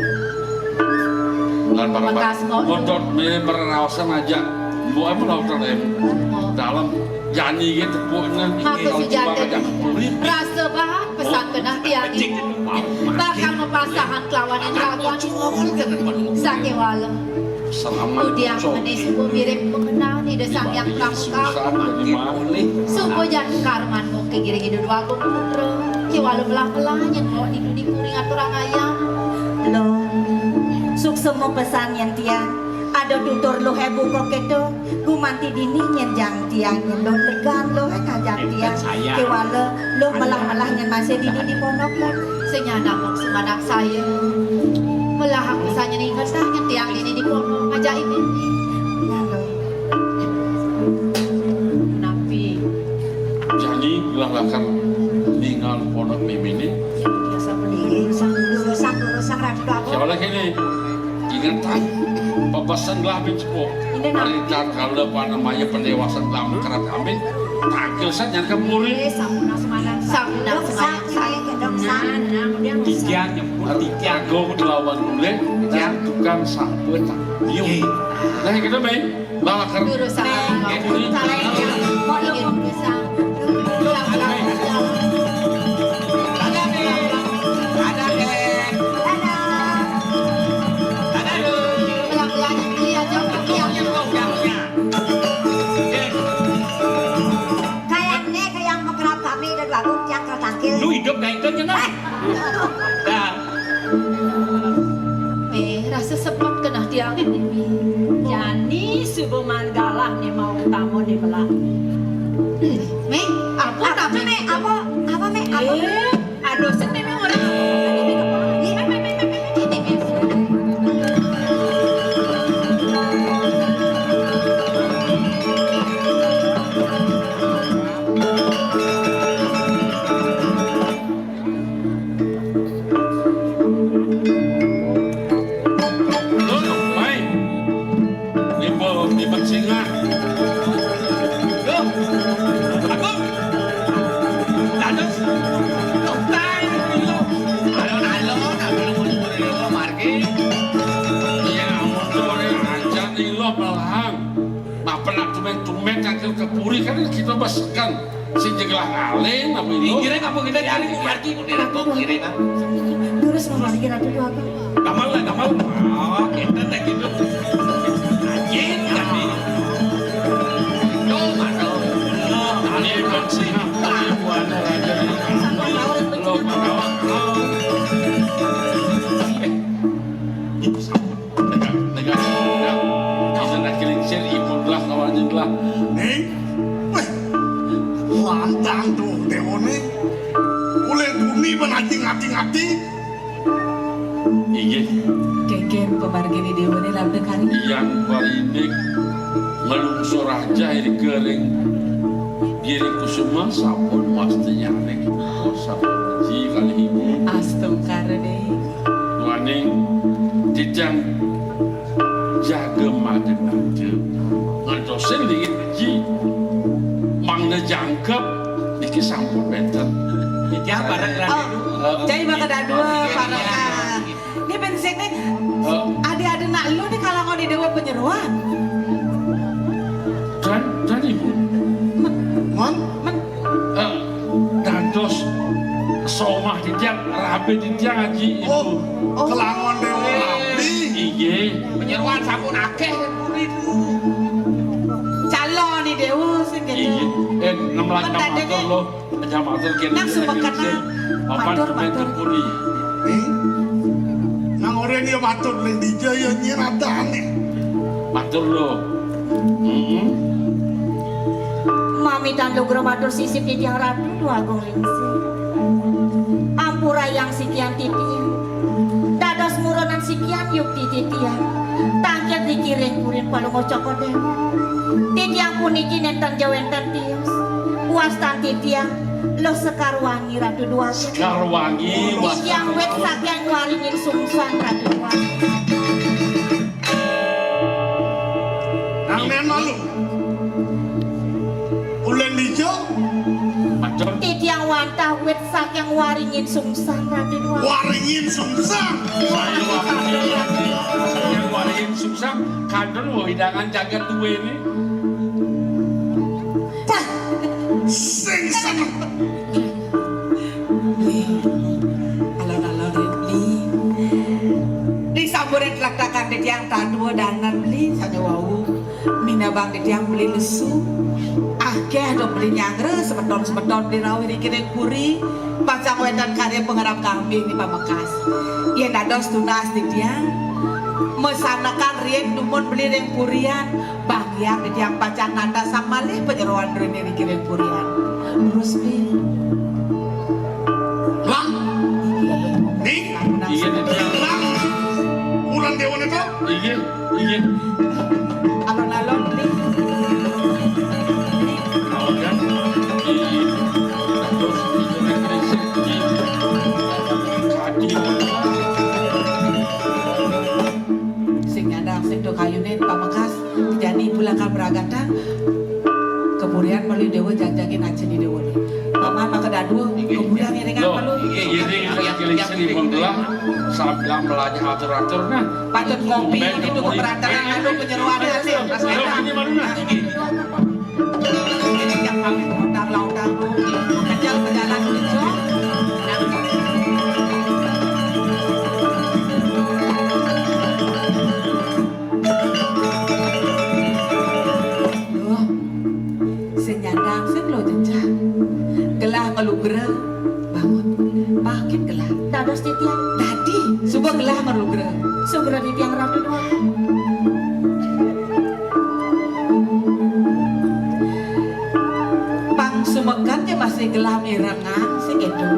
Lan para ngontot mirip perraosan aja. Mbok emang lautan em. Dalem. Jani iki tepukna. Maka sujati rasa banget pesan kenah tiang iki bakal mapasahan kelawan yang rawan. Sakéwala. Selamat. Tiang menis mirip mengenal Ida Sang Hyang Pramuka. Sumpah jatuh karman mungkin giring Ida Dwagung Putra. Kéwala melah-melah nyén kok di dudi kuring aturang ayam. Lo, suksema pesan nyén tiang. Ada tutur luh ébu kok kéto. Gumanti dini nyén jang tiang nyén luh legan luh ngajak tiang. Kéwala luh melah-melah nyén masih dini di pondok luh. Sing nyanak mung sumanak saya. Melah aku sanya ingetang nyén tiang dini di pondok ngajak ini. Napi? Jani gelah lakar ningal pondok méméné. Urusan, urusan, urusan, Ratu Prabu. Siapa lagi nih? Ingetang, pepesen gelah bin cepuk. Ari tatkala panamaya pendewasan gelah makerat ambé, tangkil saja nyén kapuri. Eh, sampun semangat. Sampun semangat. Titiang nyebut, titiang go lawan mulih, titiang tukang sampun tak. Yuk. Nah, gitu, Mé. Lah, kan. Durus sama. Ini. Salah. Kok ini durus sama? Ada, Dek. Ada, Dek. Ada, Dek. Pelan-pelan, iya, jauh, iya. Kayaknya kayak mau kerap kami dan lagu yang tertangkil. Lu hidup kayak itu, nyenang. Dah. Méh, rasa sepet kenah tiang. Jani suba maan galah né mau utama né melah. Méh, apa, apa, Méh? Apa? Apa, Méh? Apa? Eh, aduh, sing né, Méh, orang apa? Méh, Méh, Méh. Loh, mai. Nimbul, nimbul singa. Loh, aku. Dados. Loh, tai, loh. Alon-alon, aku nunggu-nunggu di luar margi. Iya, ampun, sore, aja nih, loh, melahang. Mapan Nak tumén-tumén kagak ka puri kan kita besekan. Sing jeglah ngalih apa itu? Ngiring apa kita cari margi kudu ratu ngiring. Terus mau margi ratu tuh apa? Gampang lah, gampang. Oh, kita tak gitu. Anjing tadi. Yo, mana? Tali kan sih. Buana raja. Lo mau? Negak, negak, negak. Bisa nak kelingsir, ipun lah, kawan lah. Nih, weh, lantang tuh, Dewa nih. Boleh bumi menanti ngati-ngati. Inggih. Kénkén pamarginé Déwa né labda kari. Yang parinik ngelungsur aja iri kering. Giring kusuma sampun masti nyaring. Oh, sampun ji kali ibu. Astungkara deh. Duaning titiang jaga madeg-madeg. Ngantosin dingin ji. Mangda jangkep niki sampun bénten. Titiang bareng. Oh, ratu. Cai maka dadua, Pak Raka. Ini bénsin nih. Eh. Ada-ada nak lu nih kalau nggak di Dewa Penyeruan. Dan, dan ibu. Men, men. Eh, dados somah titiang, rabi titiang, Aji, ibu. Oh, kelangon Dewa rabi. Inggih. Penyeruan sampun akéh, murid. Calon nih Dewa sing gitu. Inggih. Eh, nem lagi matur lo. Aja matur kéné. Nang sumekenan. Papan matur, matur. Puri. Nih. Nang orén ya matur ning dija ya nyiratané. Matur lo. Heeh. Mamitan lugra matur sisip titiang Ratu Dwagung Lingsir. Ampurayang sikian titiang. Dados murunan sikian yukti titiang. Tangkil dikiring kurin palungguh Cokor Déwa. Titiang puniki nénten jawénten tios. Wastan titiang Luh Sekarwangi Ratu Dwagung. Sekarwangi, wastan. Titiang wit saking waringin sungsang Ratu Dwagung. Nang nén malu. Ulén dija. Matur. Titiang wantah wit saking waringin sungsang Ratu Dwagung. Waringin sungsang. Waringin sungsang. Kadon wewidangan jagat duwéné. Pah, sing seneng. Beli. Alon-alon, Beli. Di samburin tlektakan titiang tadua danan, Beli, sané wau. Minabang titiang Beli lesu. Akéh dong Beli nyanggra semeton-semeton di rawi ring kiring puri. Pacang wénten karya pangarep kambing di pamekas. Yén dados tunas titiang, masanekan riin dumun Beli ring purian. Bagian titiang pacang nandasang malih panyeroan rene ring kiring purian. Terus, Pi. Lang. Ning. Iya, Pi. Lang. Kurang dewa neta? Iya, iya. Alon-alon, Pi. Alon, ya. Iya. Terus, iya. Sing nyandang, sing do kayunin, pamekas. Jani ibu lakar maragatang, kepurian malu dewa, jangjangin aja di dewa. Paman maka dadua, kepurian iringan malu. Inggih, inggih, inggih, inggih, inggih, inggih, sambilang melajah atur-atur, nah. Patut kopi, itu keberantakan, anu, penyeruan, asik, asik. Ini malu, nah, inggih. Yang kami lontar-lontar, kejal berjalan hijau. Loh, sing nyandang, sing lo jejak. Gelah ngelugra, bangun. Pakit gelah. Dados titiang. Dadi, suba gelah ngelugra. Sugra titiang Ratu Dwagung. Pang sumekat ya masih gelah mirengang sing itu.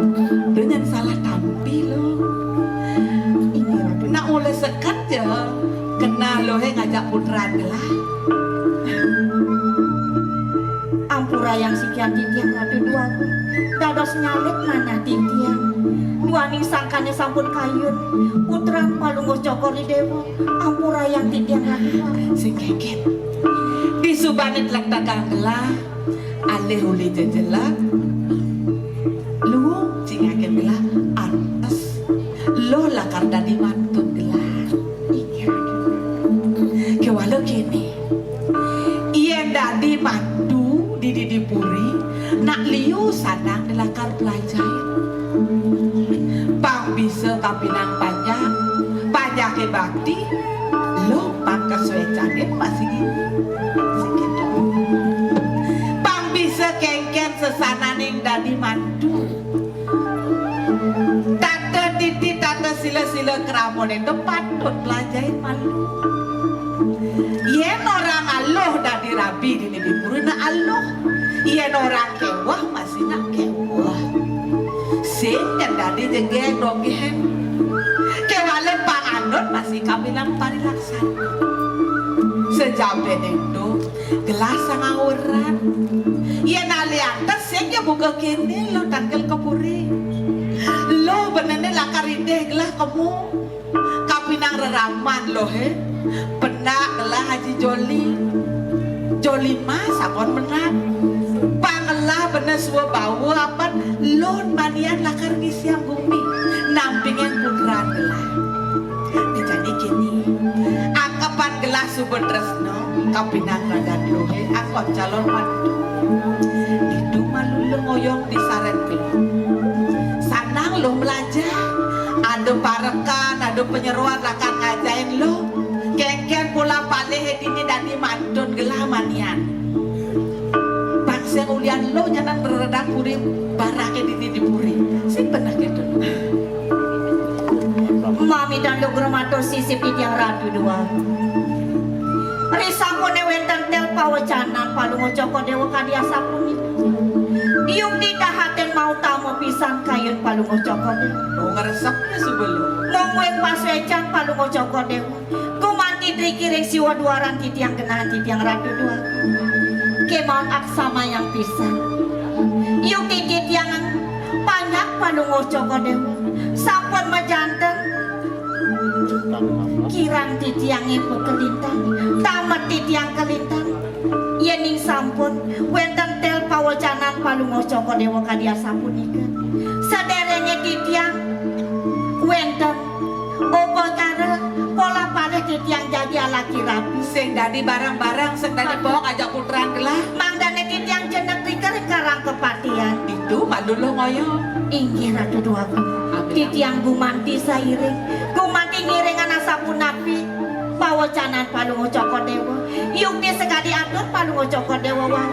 Dengan salah tampi lo. Ini Ratu. Nak oleh seket ya. Kena lo he ngajak putra gelah. Ampurayang sikian titiang Ratu Dwagung. Dados nyalit manah titiang. Duaning sangkane sampun kayun. Putran palungguh Cokor I Dewa. Ampurayang titiang Ratu Dwagung. Sing keket. Disubane tlektakan gelah. Alih uli jejelak. Luung cingaken gelah. Antes. Lo lakar dadi mantun gelah. Inggih. Kewala kene. Yen Mantu di didi puri, nak liu sanang di lakar pelajahin. Pang bisa kapinang panjak, panjaké bakti, lo pang kasuécanin masih gitu. Masih gitu. Pang bisa kéngkén sesananing dadi mantu. Tata titi, tata sila, sila kramané to patut pelajahin malu. Yén orang aluh dadi rabi dini di puri, nak aluh. Yén orang kéweh masih nak kéweh. Sing nyén dadi jegég dogén. Kéwala panganut masih kabilang parilaksana. Sajabaning to gelah sangawuran. Yén aliantes sing ya buka kéné lo tangkil ka puri. Lo benéné lakar idih gelah kemu. Kapinang reraman lo, hé. Pendak gelah Haji Joli. Joli Mas sampun menang. Pang gelah bené suba bawa apan lo manian lakar ngisiang gumi. Nampingin putran gelah. Dadi kéné, angkepan gelah suba tresna, kapinang ragan luhé, angkon calon mantu. Ditu malu lungoyong di sareng gelah. Sanang lo melajah, ada parekan, ada panyeroan lakar ngajahin lo. Kéngkén pola palih dini dadi mantun gelah manian. Pang sing ulian lo nyanan reredan puri baraké dini di puri. Sing beneh kéto. Mamidan lugra matur sisip titiang Ratu Déwa. Risampuné wénten tel pawecanan Palungguh Cokor Déwa kadi asapunika. Yukti dahating mautama pisan kayun Palungguh Cokor Déwa. Oh, ngresepné suba lo. Mungguing pasuécan Palungguh Cokor Déwa. Gumanti driki ring siwa duaran titiang genah titiang Ratu Déwa. Kémaon aksamayang pisan. Yukti titiang panjak Palungguh Cokor Déwa. Sampun majanten. Kirang titiangé makalintang. Tamet titiang kalintang. Yéning sampun wénten tel pawecanan Palungguh Cokor Déwa kadi asapunika. Sadéréngé titiang wénten upakara pola palih titiang jagi alaki rabi. Sing dadi bareng-bareng, sing dadi bok ajak putran gelah. Mangdané titiang jenek rika ring karang kapatihan. Ditu malu lungoyong. Inggih Ratu Déwagung. Amin. Titiang gumanti sairing. Gumanti ngiringang asapunapi pawecanan Palungguh Cokor Déwa. Yukti sakadi atur Palungguh Cokor Déwa wau.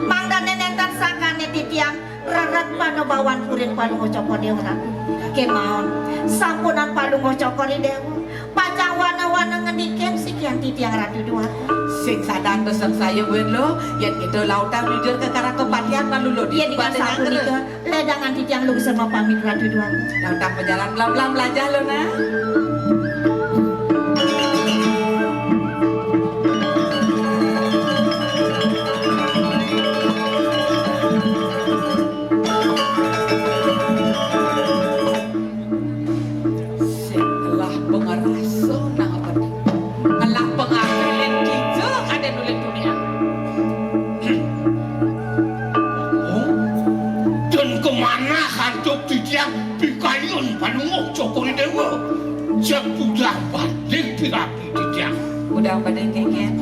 Mangdané nénten sangkané titiang rered panubawan purin Palungguh Cokor Déwa Ratu. Kémaon, sampunang Palungguh Cokor I Déwa. Pacang wana-wana ngendikin sikian titiang Ratu Déwa. Sing sadang pesengsaya buin lo, yén kita lautang nujur ka karang kapatihan malu lo. Yén nika sapunika, ledangan titiang lungsur mapamit Ratu Déwa. Lautang pajalan pelan-pelan belajar lo, nah. Sing ngelah pangrasa nang apa ni? Ngelah pangarti lén kija kadén ulih dunia. Oh, dan kamanah antuk titiang pikayun Palungguh Cokor I Déwa. Jep udah banding pirapi titiang. Udah banding kéngkén.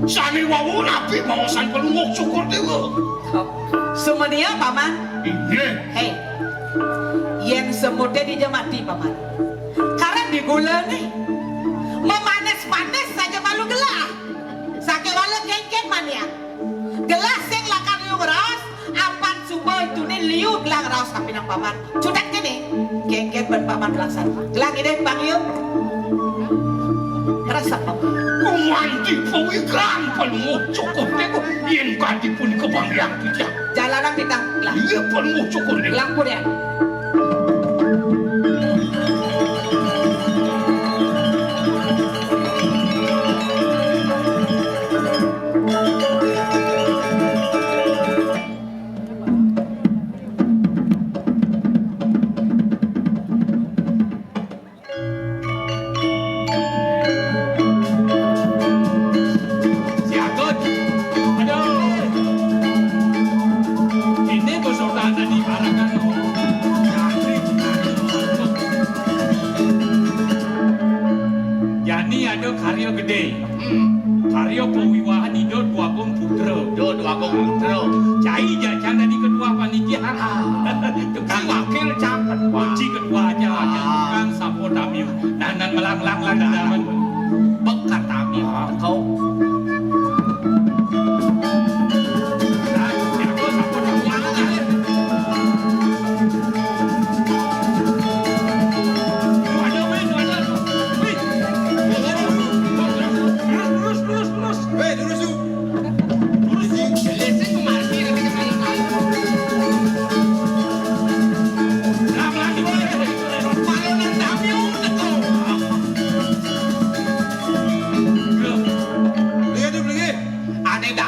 Sané wau napi maosan Palungguh Cokor I Déwa. Oh, sumania, Paman. Inggih. Héi. Yén semuté dija mati, Paman. Karang digula né. Mamanis-manis saja malu gelah. Sakéwala kéngkén manian. Gelah sing lakar liu ngraos, apan suba ituné liu gelah ngraos kapining Paman. Cutet kéné, kéngkén ban Paman laksan. Gelah ngidih pang liu. Resep Paman. Gumanti pawikan Palungguh Cokor Déwa, yén kadi punika panggihan titiang. Jalanan titang gelah. Iya, Palungguh Cokor Déwa. Gelah purian. Siaga. Aduh. Ini kesultanan di Marangan.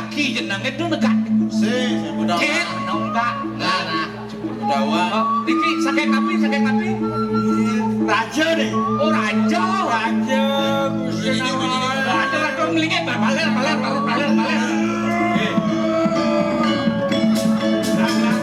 Ki jenenge tu negak. Sing, sing Budawa. Cek, nonggak. Nah, nah. Jebul Budawa. Oh, niki saking napi, saking napi? Raja nih. Oh, raja. Raja, Gusti Ini, ini, ini. Raja, raja, mlingi, baler, baler, baler, baler, baler. Eh. Nah, nah.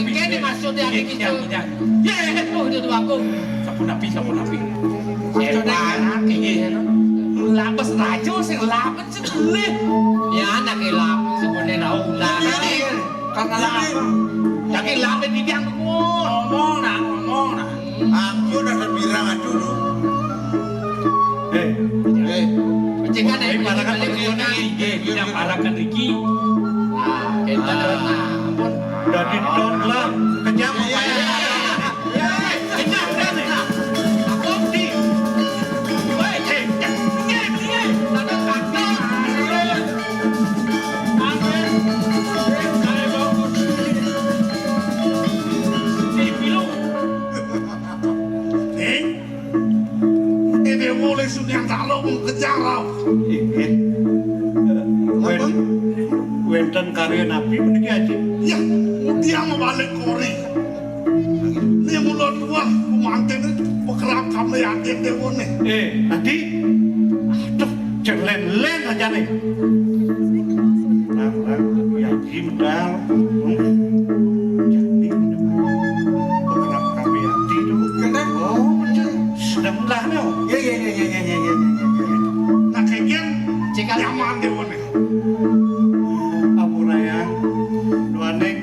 Iki dimaksud ya iki. Iya, iya. Oh, itu aku. Sampun napi, sampun napi. Maksudnya iki. Lapes raja sing lapet sing boleh. Ya, anak lapes sebenarnya tahu. Lah, karena lapes. Tapi lapes di tiang ngomong, nah, ngomong, nah. Aku udah terbilang aduh. Eh, eh, Cek kan eh, yang parakan balik-balik niki, nggih, yang parakan niki. Ah, kita, nah, ampun. Udah diton lah, kejam apa ya? Eh, kejam kan nih. Aku di. Woi, eh, eh, eh, eh, ada kaki. Amin. Eh, saya bagus. Di pilu. Ning, ini mulai Sunyantalo mung kejar, Rau. Inggih. Wen-, wenten karya napi puniki, Aji? Ya, mudiang mabalik kori. Ini mula tuah pemantene pekerap kami yakin dewa nih. Eh, tadi? Aduh, jelen-len aja nih. Nah, nah, ya, Jim, dah. Hmm. Jadi, beberapa kali hati dulu. Kena? Oh, bener. Sedang lah, no. Ya, ya, ya. Nah, kayak gini, Cekal. Nyaman deh, Wan. Ampurayang, duaning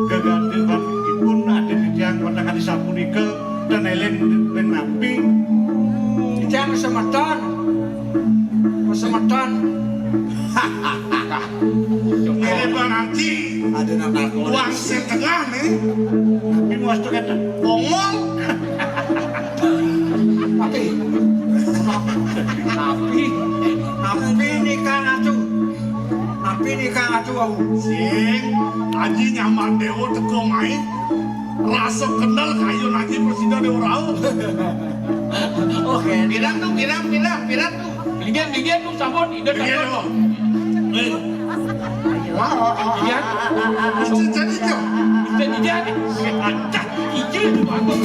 gegaduhanipun adening titiang wonten kali sapunika ten eling ring napi. Titiang semeton. Semeton. Ini Bang Haji. Ada nang takut. Uang setengah nih. Tapi mau masuk kata. Bongol. Tapi, tapi, tapi ini kan atuh. Tapi ini kan atuh, wau. Sing, Aji nyamar dewa teko main. Rasa kenal kayu Aji presiden dewa rau. Oke. Pirang tuh, pirang, pirang, pirang tuh. Bikin, bikin tuh sampun, ide sampun. Iya. Jadi, jadi, jadi. Pacah, ije, bagus.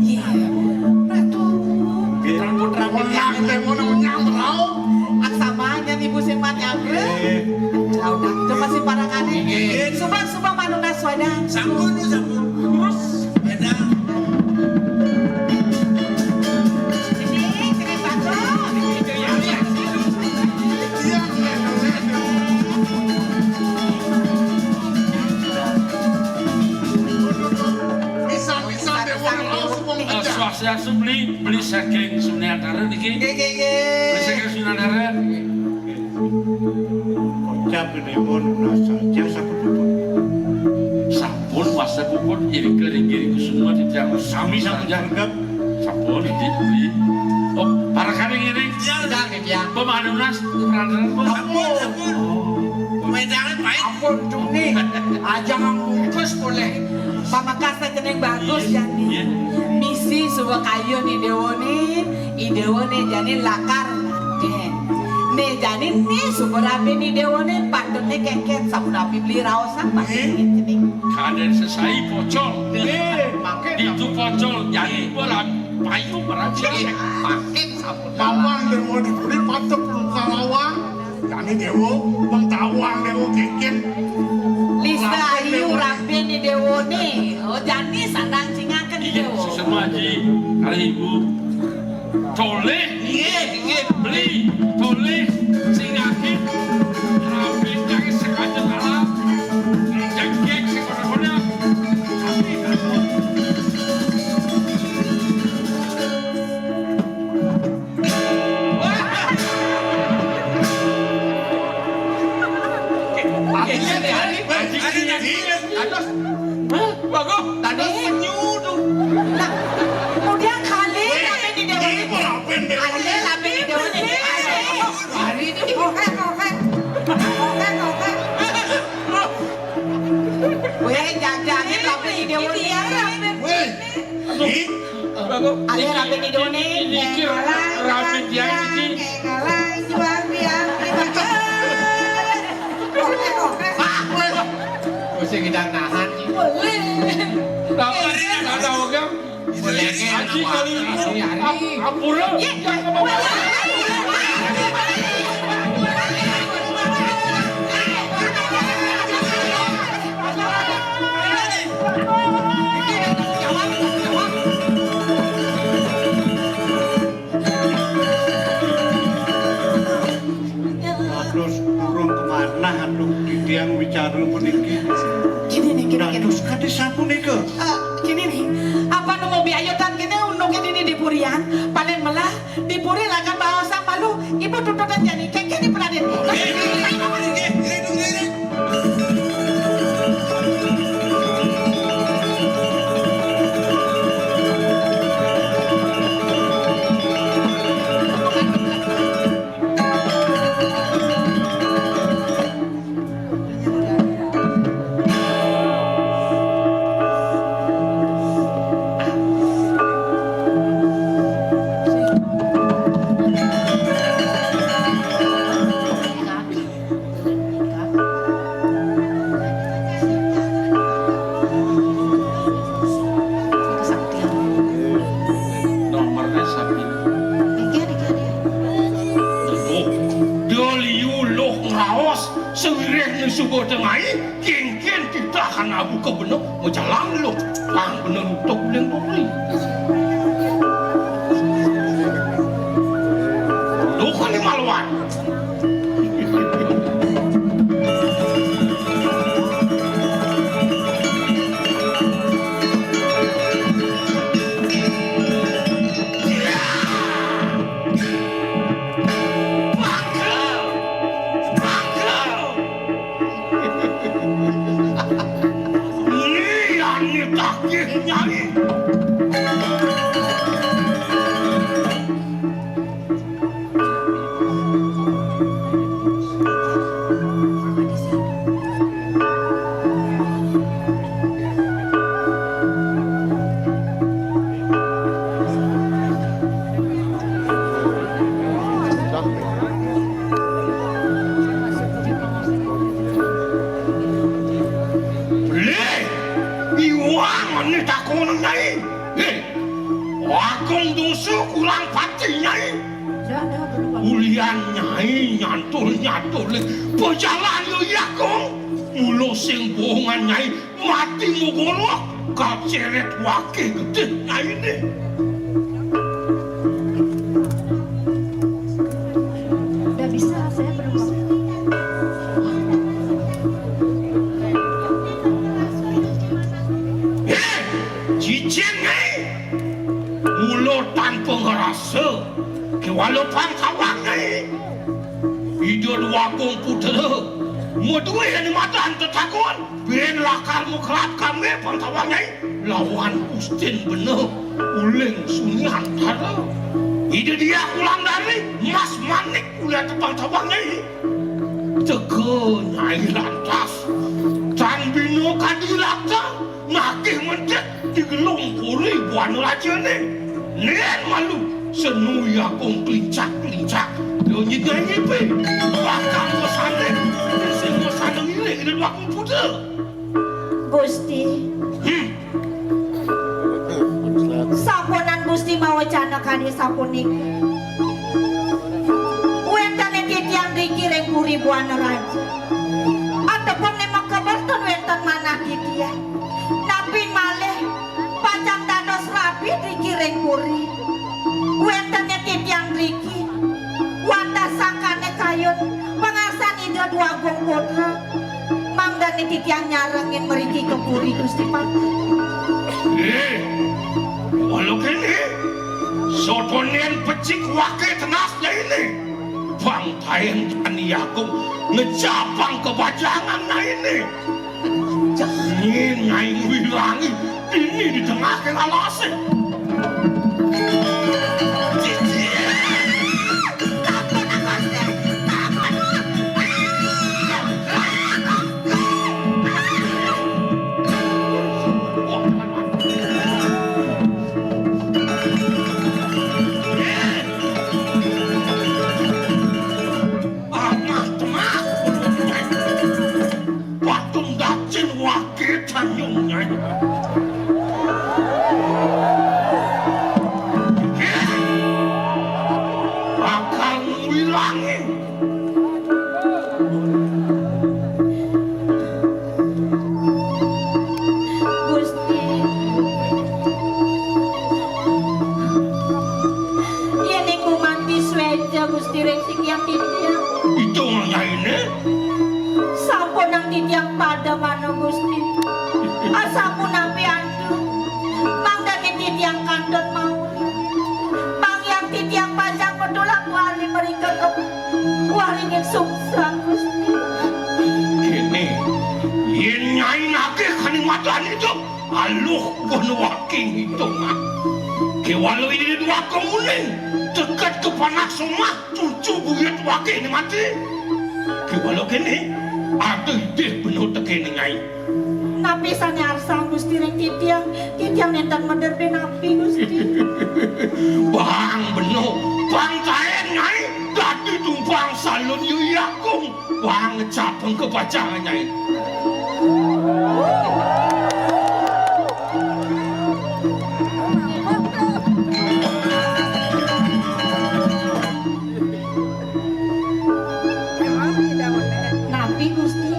Iya, Ratu. Putra-putra Wenyang, teh, ngono wenyang, Rau. Aksamanya Ibu sing manyambre. Nggih. Ya udah, itu masih parangane. Nggih. Subang, subang, manunas wadah. Sampun, sampun. Terus. Wadah. Ini, kena batu. Iya, iya. Iya, iya, iya. Bisa, bisa, deh, wong, wong, wong, Eh, pecah. Swastiastu, beli, beli saking Sunandara niki. Nggih, nggih, nggih. Beli saking Sunandara. Kocap ini pun saja sampun puput. Sampun wasta puput, iri kering, iri kusuma, tidak sami sampun saja. Sampun, ini beli. Oh, para kami ini. Ya, udah, ya. Pemanunas, peranan. Ampun, ampun. Wedangan baik. Ampun, Duni. Aja ngangkus boleh. Pamekasne jeneng bagus, iya, jani. Iya. Misi suba kayun idéwone, idéwone jani lakar. Nih. Nih, jani nih suba rabi idéwone, patutne keket, sapunapi beli raosan, patutne jeneng. Kadén sesai pocol. Nih, makin. Itu pocol, jani bola payu berarti. Nih, makin sampun. Mamang déwa diberi patut buka lawang. Jani déwa, wong tawang déwa kékén. Lista ayu rampéné déwané. Oh, jani sandang cingaken déwa. Sesama Aji, kali Ibu. Tolih. Nggih, nggih. Beli, tolih, cingaken. Rampé jang sengaja kalah. Jengkek sing kono-kono. Tapi, aduh. Wah, Ada rapi di Doni, niki rapi tiang niki. Kalah juang tiang. Mesti kita nahan. Boleh. Tahu, tahu, tahu, kan? Aji kali ini. Ampura. Terus burung kemana anu titiang wicara puniki? Gini nih, gini, gini. Dados kadi sapunika. Eh, gini nih, apa nemu biayutan gini untuk ini di purian? Paling melah di puri lagan bawa sang malu, ibu tututan jadi keke di peradin. Nomornya sapi. Niki, niki, niki. Dol, dol, iu, luh, ngaos, sewireh nusuba tengai, kengken titah kan abu ka beneh, majalan luh, pang beneh nutup uling puri. Duh, kali maluan. Ini yang ditakih, Nyai. Lih, iwang nih takon, Nyai. Lih, Agung dosa kurang pati, Nyai. Ulian Nyai nyantul-nyantul pajalan ya, Agung. Mula sing bohongan Nyai mati mogolok kaceret wake gedhe Nyainé. Udah bisa, saya belum. Eh, cicing, eh. Mula tanpa ngerasa, kewala pang tawang, eh. Ida Dwagung Putra, madué ane madan tetakon, ben lakar mukrab kami pang tawang, eh. Lawan Gustin Bena, uling Sunyantara. Ida Diah Wulandari, mas manik ulian tepang tawang, eh. Teka Nyai lantas, tan bina kadi rata, nagih mendhet di gelung puri buana rajané. Nén malu, senu Agung klincak-klincak, yo nyidai-nyipi. Bakal mesane, sing mesane ngiring ida Dwagung Putra. Gusti. Hmm. Sampunang Gusti mawecana kadi sapunika. Wénten ing titiang riki ring Puri Buana Raja. Atepung ning makeber ten wénten manah titiang. Napi malih pacang dados rabi riki ring puri. Wénten ing titiang riki. Wantah sangkané kayun pangarsan Ida Dwagung Putra. Mangdané titiang nyarengin mriki ka puri, Gusti Patih. Eh, walau kene, soto nén pecik wake tenas Nyainé. Bang taen Tani Agung ngejabang kebajangan Nyainé. Nyén Nyai ngwilangi dini di tengah ke alasé. Wilangi. Gusti, yén ing gumanti sweja Gusti ring sing yang titiang. Itu nyaine. Sampunang titiang pada mana Gusti. Asampun napi antu. Mangdané titiang kantun mau. Pang yang titiang pacang medul aku ali mrika ke waringin sungsang, Gusti. Kéné, yén Nyai nagih kaniwatan idup, aluh pun waking hitungan. Kéwala ini dua kemuning, deket ke panak somah, cucu buyut waking mati. Kéwala kéné, ada idih bener tekéné Nyai. Napi sané arsang Gusti ring titiang? Titiang nénten meder pinapi, Gusti. Bang beno, bang taén Nyai, dadi tumpang salun Hyang Agung, bang ngecapeng kepacangan Nyai. Napi, Gusti?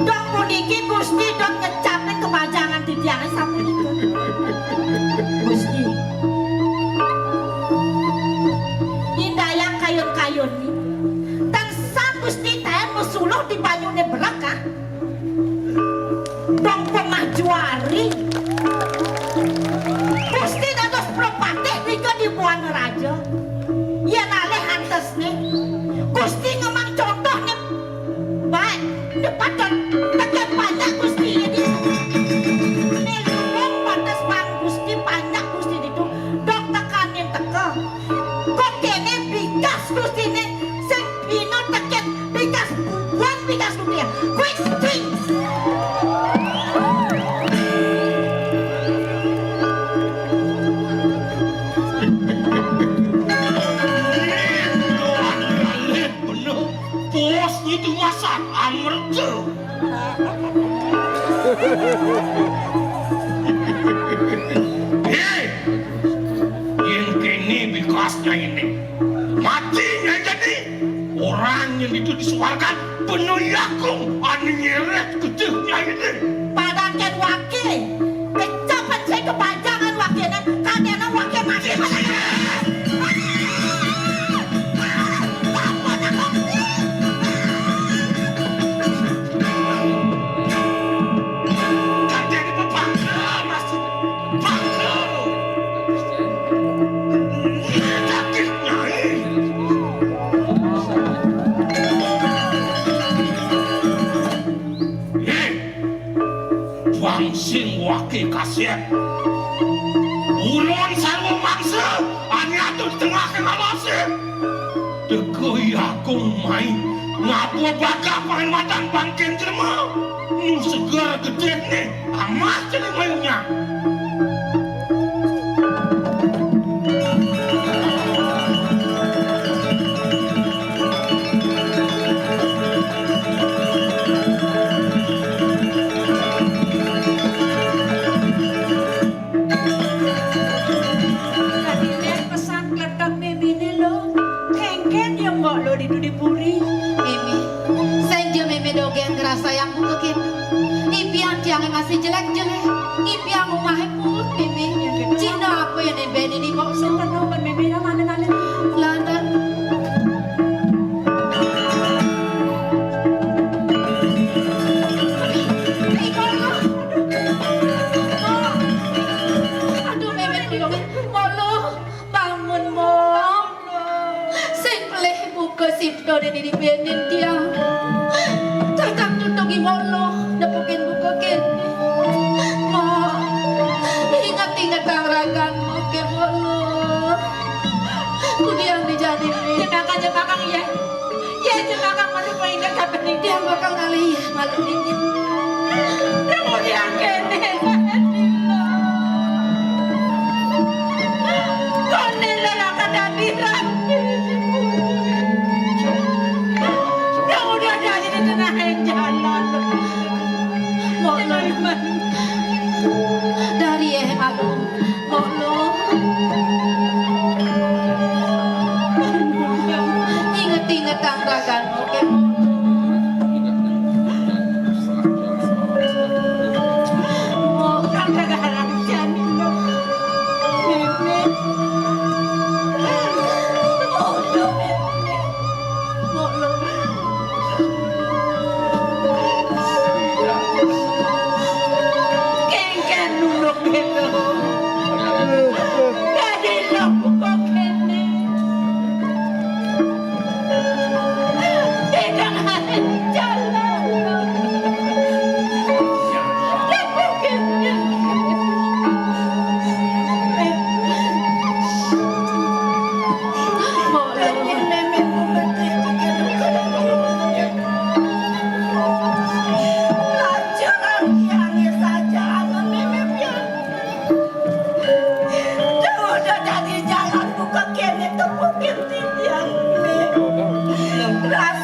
Dong puniki Gusti dong ngecapin kepacangan titiangé sapunika. Gusti. Indayang kayun-kayun. Tansah Gusti taén masuluh di banyuné berek, ah. Dong pemah juari. Gusti dados prapatih nika di Buana Raja. Yén alih antesné, Gusti ngemang contohné baik, nepatut tekén panjak Gusti ini. Né luwung pantes pang Gusti panjak Gusti ditu, dong tekanin teka. Kok kéné bikas Gustiné sing bina tekén bikas bubuhan bikas Gustiné. Quick things. Bos itu masak amerta. Hei, yén kéné bikasnya ini, mati Nyai jani. Orang yang itu disuarakan penuh yakung anu nyeret kecilnya ini. Padahal kén waki, kecapan saya kepanjangan wakiné, kadéna waki mati. Bang sing wake kasép. Ulun sarwa mangsa, ane atur tengah kang alase. Teka Agung mai, ngaba bagah pangliwatan bangkin jelema. Nu seger gedene, amah cening mayunya. Kadinen pesan kletek mimine lo. Kengken ya mbok lo ditu di puri. Mimi, sing ja mimi dogen ngrasayang buka kene. Ipian tiange masih jelek-jelek. Ipian umahe puut, Mimi. Cina apa ya nembe ini, Mbok? Sing penuh, Mbok, Mimi, ya, mana-mana. Lantas. Aduh, Mimi, tulung. Molo, bangun, Mok. Sing pelih buka sipto dene di benin tiang. Cacang tutugi, Molo, nepukin buka kene. Mok, inget-inget kang ragan, Mok, ke, Molo. Kudiang di jani, Mimi. Jemakan, jemakan, iya. Ya, jemakan malu paingat kapan ning dia bakal ngalih malu ning. Kemudian kene, kone lelaka dadi rapi. Kemudian jadi di tengah jalan. Mok lo. Dari eh malu. Mok lo.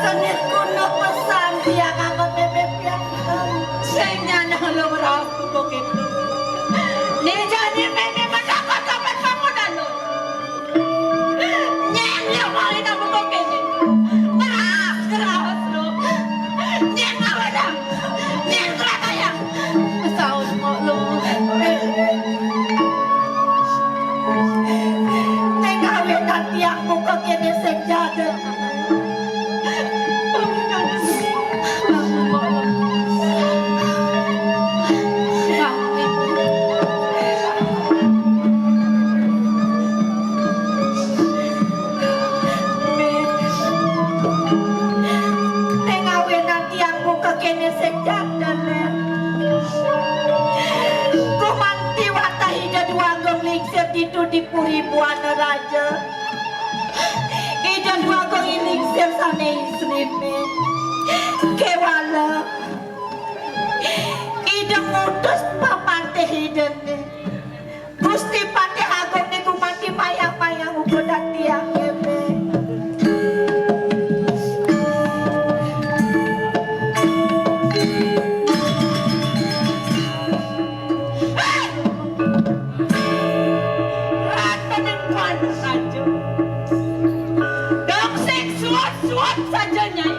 Senit kuno pesan tiang anggon mémé pian. Sing nyandang lu ngraos buka kéto. Né jani mémé matakon kapan panggonan lu. Nyén lu mawinan buka kéné. Ngraos, ngraos lu. Nyén mawinan. Nyén ngratayan. Saut kok lu. Né kawinan tiang buka kéné sing jadé. Né kawinan tiang buka kéné sing jadé, Mé. Gumanti wantah Ida Déwa Agung lingsir ditu di Puri Buana Raja. Ida Déwa Agung lingsir sané istri, Mé. Kéwala Ida ngutus papatih Idané. Gusti Patih Agung niku mati mayang-mayang uga dadi akeh. Ratu ning Buana Raja. Dong sing suwut-suwut saja, Nyai.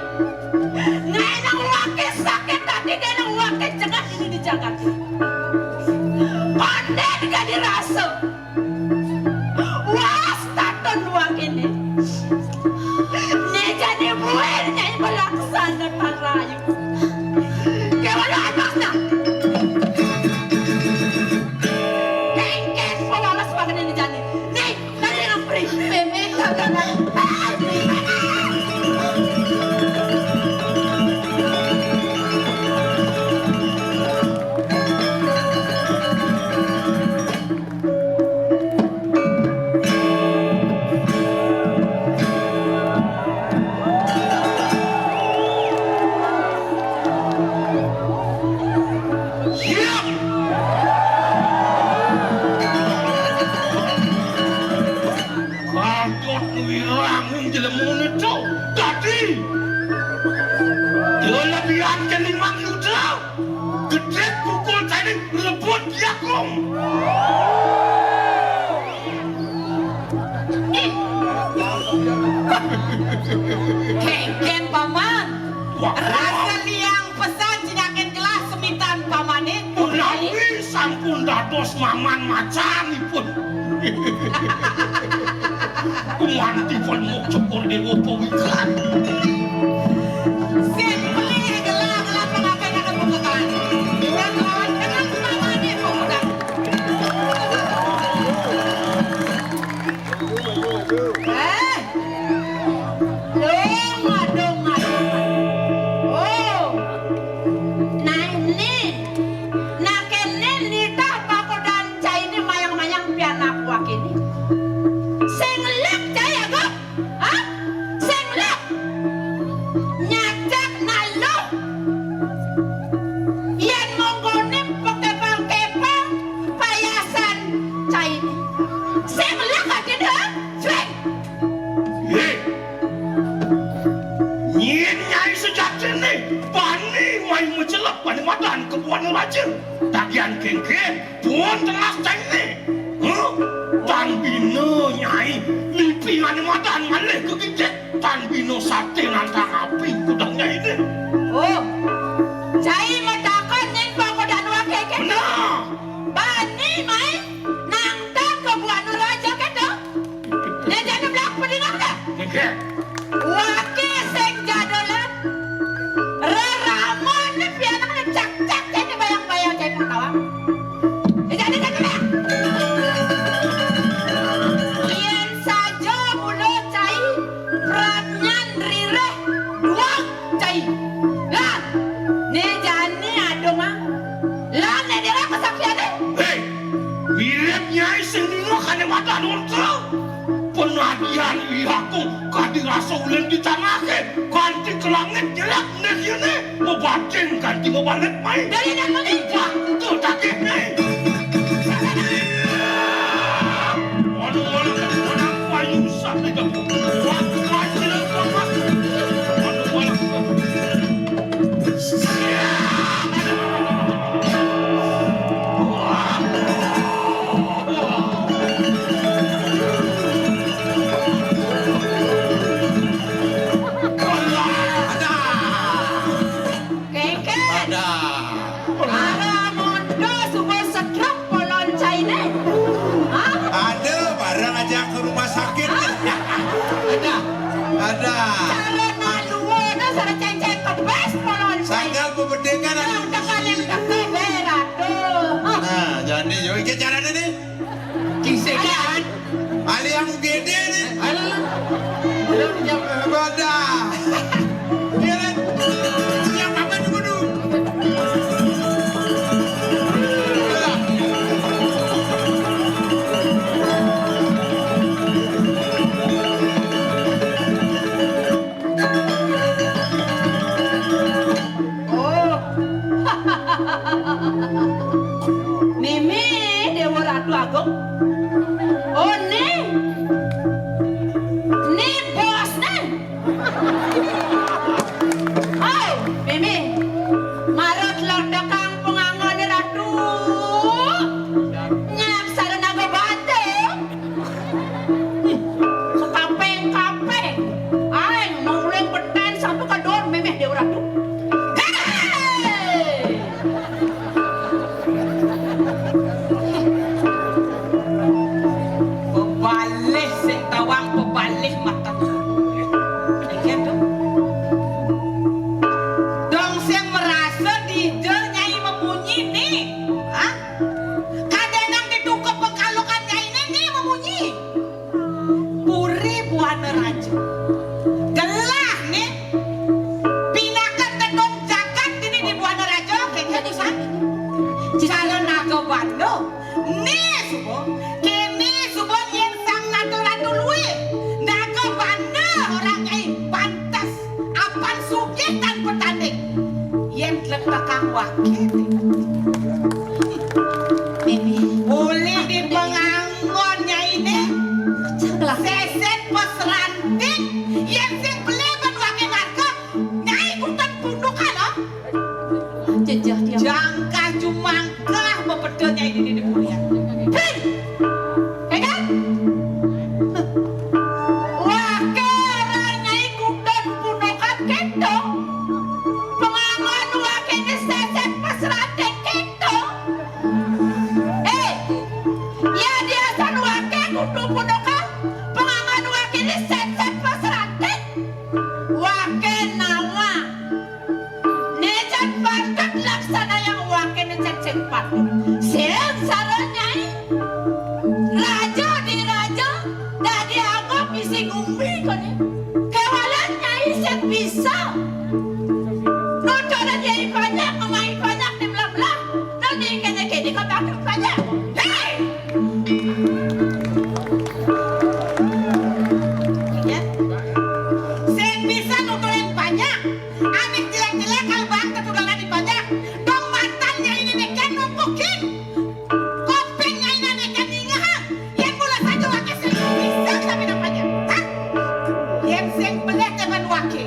Ngaé nang wake sakit ati, ngaé nang wake jengah ini di jagat. Pandai gak dirasa. Was taton wake ini. Né jani buin Nyai melaksana tarayu. Kéwala anak nang. Kéngkén pawalas wake ini jani. Nih, Mémé, kagak. Siap. Kantut wirang ing jelemuné to dadi kelebihan kening Mang Yuda. Gedé pukul sané rebut jagung. Kéngkén, Paman. Wah. Rasa liang pesan cingakin gelas semitan pamané. Menawi sampun dados maman macanipun. Kumantipun muk cukur déwa pawikan. Sing pelih gelah-gelah pangapén akan pembekaan. Dengan lawan dengan pamané pemuda. Eh, dong, dong, dong. Oh, nah ini, nah kéné nitah pakodan cainé mayang-mayang pianak wakéné. Sing lek cai agak, hah? Sing lek nyacak naluh. Yén monggoné paképang-képang payasan cainé. Sing lek atiné, sing. Hé. Nyén Nyai sejatiné bani mai macelep bani madan ka Buana Raja. Tagihan kéngkén, pun telas cainé. Huh? Tan bina Nyai lipingané madan malih kagigit. Tan bina saté nantang api kudang Nyainé. Oh. Cai matakon nyén pakodan waké kéto. Nah. Bani mai nantang ka Buana Raja kéto. Né jani blak padinong dah. Nggih. Waké sing jadolan. Reramané pianak né cak-cak kéné bayang-bayang cai pengtawang. Né jani jadolan. Yén saja mula cai pradnyan ririh duang cai. Lah, né jani adongang. Lan né dira kasaktiané. Hé, mirip Nyai sing ningeh ané madan ultra. Penadian iraku kadi rasa ulin ditangake, kanti ke langit jelek né kéné, mabading kanti mabalik mai. Dari nang muni. Wah, betul takih né. Waduh, waduh, waduh, payu sate jago. Wah, kaji lengkap. Dah. Cara naluana sara céncéng kebés polon. Sangkal pepetikan. Yang tekan yang teke beratu. Nah, jani yo iki carane nih. Kisekan. Ali yang gede nih. Alah. Belum jam ibadah. Iya kan? Yang apa dulu? Oh. Mimih Déwa Ratu Agung. Oh, nih. Nih bos nih. Oh, Mimih. Marut lodekang pengangone Ratu. Nyaksara naga batu. Sekaping-kaping. Aing mauling beten sampai ke don Mimih Déwa Ratu. Hei! Bebalih sing tawang, bebalih mateng. Iki tuh. Dong sing merasa dija Nyai memunyi nih. Hah? Kadénang ditukup pengkalukan Nyai nih, nih memunyi. Puri Buana Raja. Gelah nih. Pinaka tedong jagat dini di Buana Raja, kéné tusan. Cara naga banda. Nih suba, kéné suba yén sang nata ratu luwih. Naga banda orang Nyai pantes. Apan sugih tanpa tanding. Yén tletekang waké. Boleh di penganggon Nyainé. Sesét pas ranting. Yén sing beli ban waké narka. Nyai kutan pundukan, ah. Jejeh dia. Jangkah jumangkah bepeda Nyai dini di purian. Hei! Kéné? Waké ora Nyai kutan pundukan kéto. Pengangon wakéné sesét pas ranting kéto. Eh, ya diasan waké kudu pundukan. Pengangon wakéné sesét pas ranting. Waké nawang. Né jan patut laksanayang wakéné jan sing patut. Sing sara Nyai. Raja di raja, dadi anggap isi ngumbi koné. Kéwalan Nyai sing bisa. Nuturan Nyai banyak, ngemai banyak di belah-belah. Nang di kéné-kéné kok banyak. Hei! Iya. Sing bisa nuturin banyak. Amit jelek-jelek kalau bang ketularan di banyak. Dong matan Nyainé nékén numpukin. Kuping Nyainé nékén ningehang. Yén mula saja waké sing bisa sampai nang banyak. Hah? Yén sing beleh depan waké.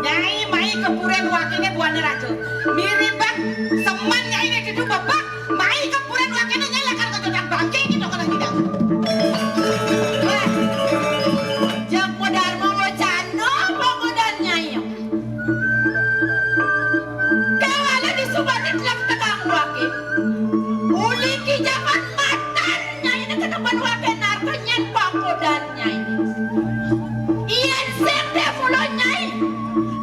Nyai mai ke purian wakéné Buana Raja. Mirip bang semen Nyainé ditu bebak. Mai ke purian wakéné Nyai lakar kejutang bangké kéto kana ngidang. Wah. Jak modar mau cano apa modar Nyai. Kéwala di subané tletekang waké. Uli kijapan matan Nyainé ketepan waké narka nyén pangkodan Nyainé. Yén sing dé mula Nyai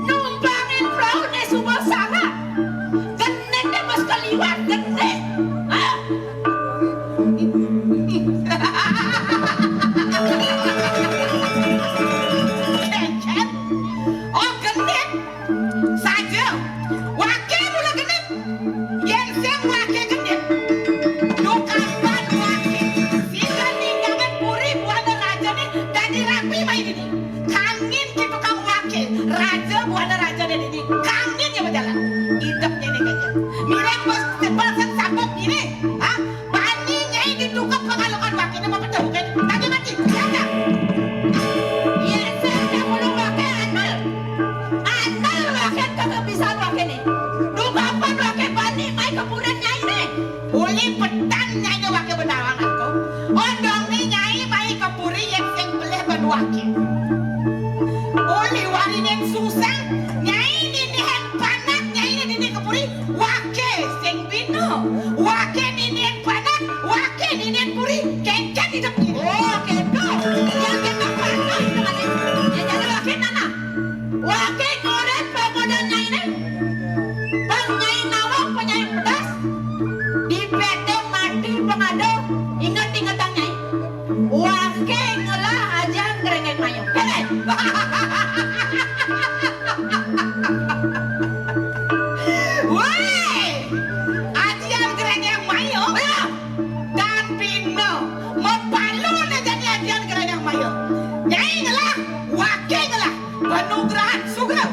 numpangin prauné suba salah. Gending dé pas kaliwat gending. Hah? Kéncén. Oh, gending. Saja. Waké mula gending. Yén sing waké gending. Dukapan waké. Sira ninggalin puri Buana Rajané dadi rapi mai dini. Kangin kéto kang waké. Raja Buana Rajané dini. Kangin ya bejalan. Idep nyéné kéné. Mirip bos tebal sen sabuk ini. Hah? Bani Nyai ditukup pengalokan wakéné mapeda bukan. Tadi mati. Jaga. Iya, saya mulung waké andel. Andel waké kagak bisa wakéné. Dukapan waké bani mai ke purian Nyainé. Uli petan Nyainé waké benawangan ko. Ondong né Nyai mai ke puri yén sing beleh ban waké. Uli wariné susah, Nyai ninihan panak Nyai Woi, ajian Gerengeng Mayo, dan pino, mapalu ne jani ajian Gerengeng Mayo. Nyai ngelah, wake ngelah, panugrahan sugra.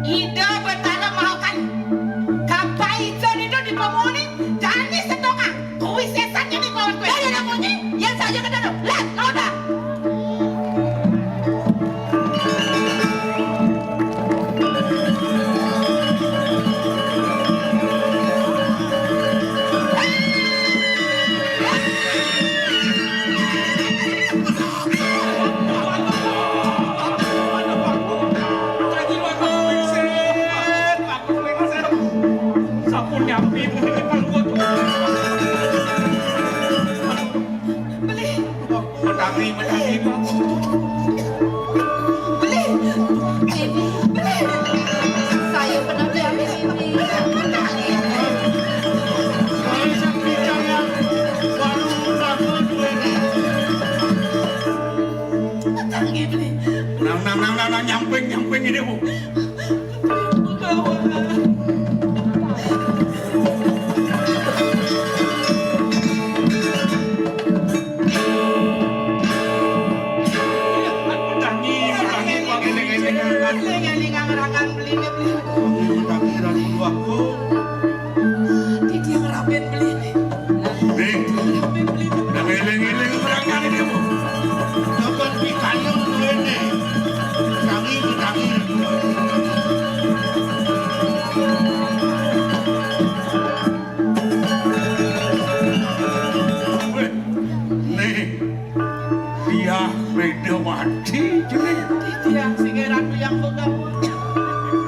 Ida Betara Maha Kali. Kapai ijo ditu di pamoni, jani setongah. Kuwi sesan jani kawan kuwi. Dah, dah, dah, munyi. Yang saja kena tu. Lah, kau dah. Sampun nyampi, beli. Medangi, medangi, Pak. Beli. Beli. Saya pernah diambil ini. Medangi. Saya bicara baru takut ini. Medangi, beli. Nang, nang, nang, nang, nang, nyamping, nyamping ini, Bu. Titiang rapen beli. Nih, nang eling-eling ora kali niku. Nonton pikantuk duwene. Tangi, tangi. Weh, nih, Diah Medawati jenenge. Diah sing ratu yang pegang.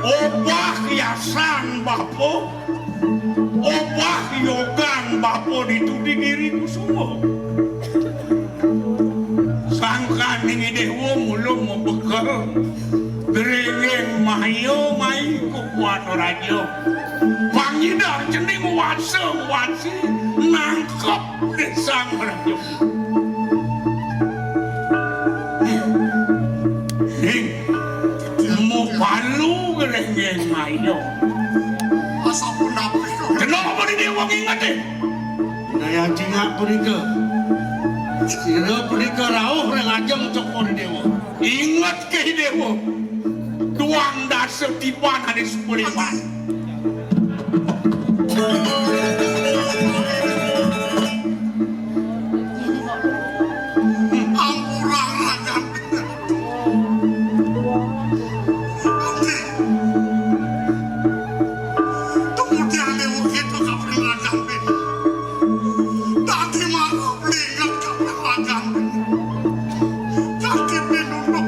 Obah kiasan, Bapak. Obah yogan bapa ditu di Giri Kusuma. Sangkaning Dewa mula mabekel, Gerengeng Mayo mai kukuat raja. Pangidar cening wasa wasi nangkep desang raja. Ning, mapalu Gerengeng Mayo. Asapunapi. Kenapa di Dewa ngingete? Daya cingak punika. Sira punika rauh ring ajeng Cokor Dewa. Inget ke Dewa. Duang dasa tiban ane sukulipan. Ampura rajan. Kemudian Dewa kita kaping rajan. Dadi mara blinget kaping rajan. Dadi pinunduk.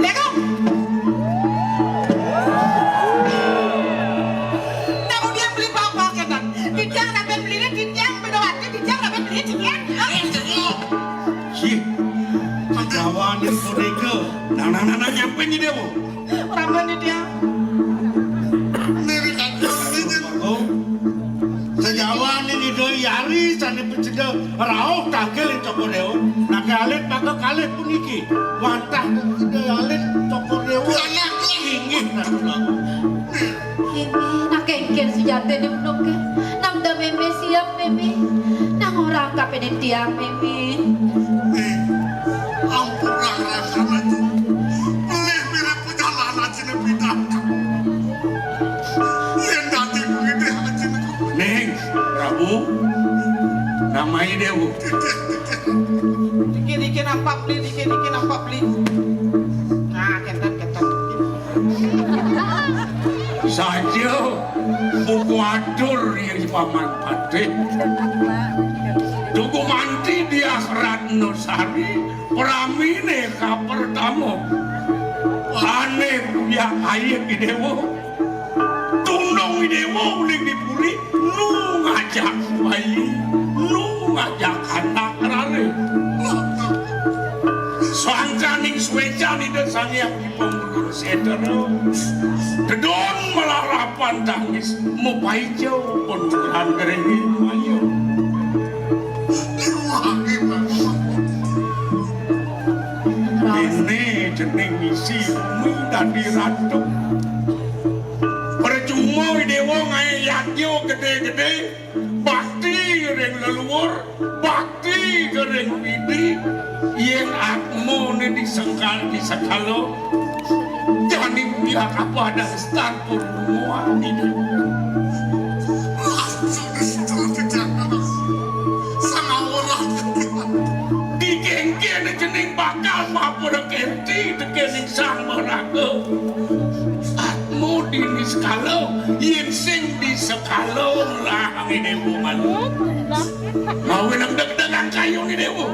Lego. Nang udiang beli papa ketan. Titiang rapen belinya, titiang bedawati, titiang rapen belinya, titiang. Sih. Jawane punika. Nang, nang, nang, nang, nyampe nyi Dewa. Rapen titiang. Niri kaki ini. Oh. Sajawaning Ida Hyari sane pecedha rauh tanggil ing Cokor Dewa. Nake alit maka kalih puniki. Wantah Ida alit Cokor Dewa. Inggih, Ratu Lagu. Meme, nake engken sujatine menuke. Nang da meme siap, meme. Nang orang kapene tiang, meme. Ning, ampura rasane. Pelih mirip pejalan ajine pidan. Yen dadi pengidih ajine. Ning, Prabu, namai Dewa. Dikit-dikit nampak beli, dikit-dikit nampak beli. Nah, ketan, ketan. Saja buku atur ring Paman Patih. Tugu manti Diah Ratna Sari, pramine kapertama. Ane puyak aye Dewa. Tunung Dewa uling di puri, nu ngajak bayi, nu ngajak anak rare. Sangkaning suecan Ida Sang Hyang Widi Pangulur Sedana. Dedon malarapan tangis, mapaica pun Gerengeng Mayo. Iwang Si bumi dadi ratu. Percuma Déwa ngaé yadnya gedé-gedé, bakti ring leluhur, bakti ring Widi, yén atmané disengkal disekala, jani pihak apa ada stan pun bunguan ini. Langsung disetel ke jangan. Sangawalah. Dikéngkén cening bakal mapura kénti tekéning sang maraga. Atma dini sekala, yén sing disekala ngelah ngene bungan. Mawinan deg-degan kayu ni, Déwa.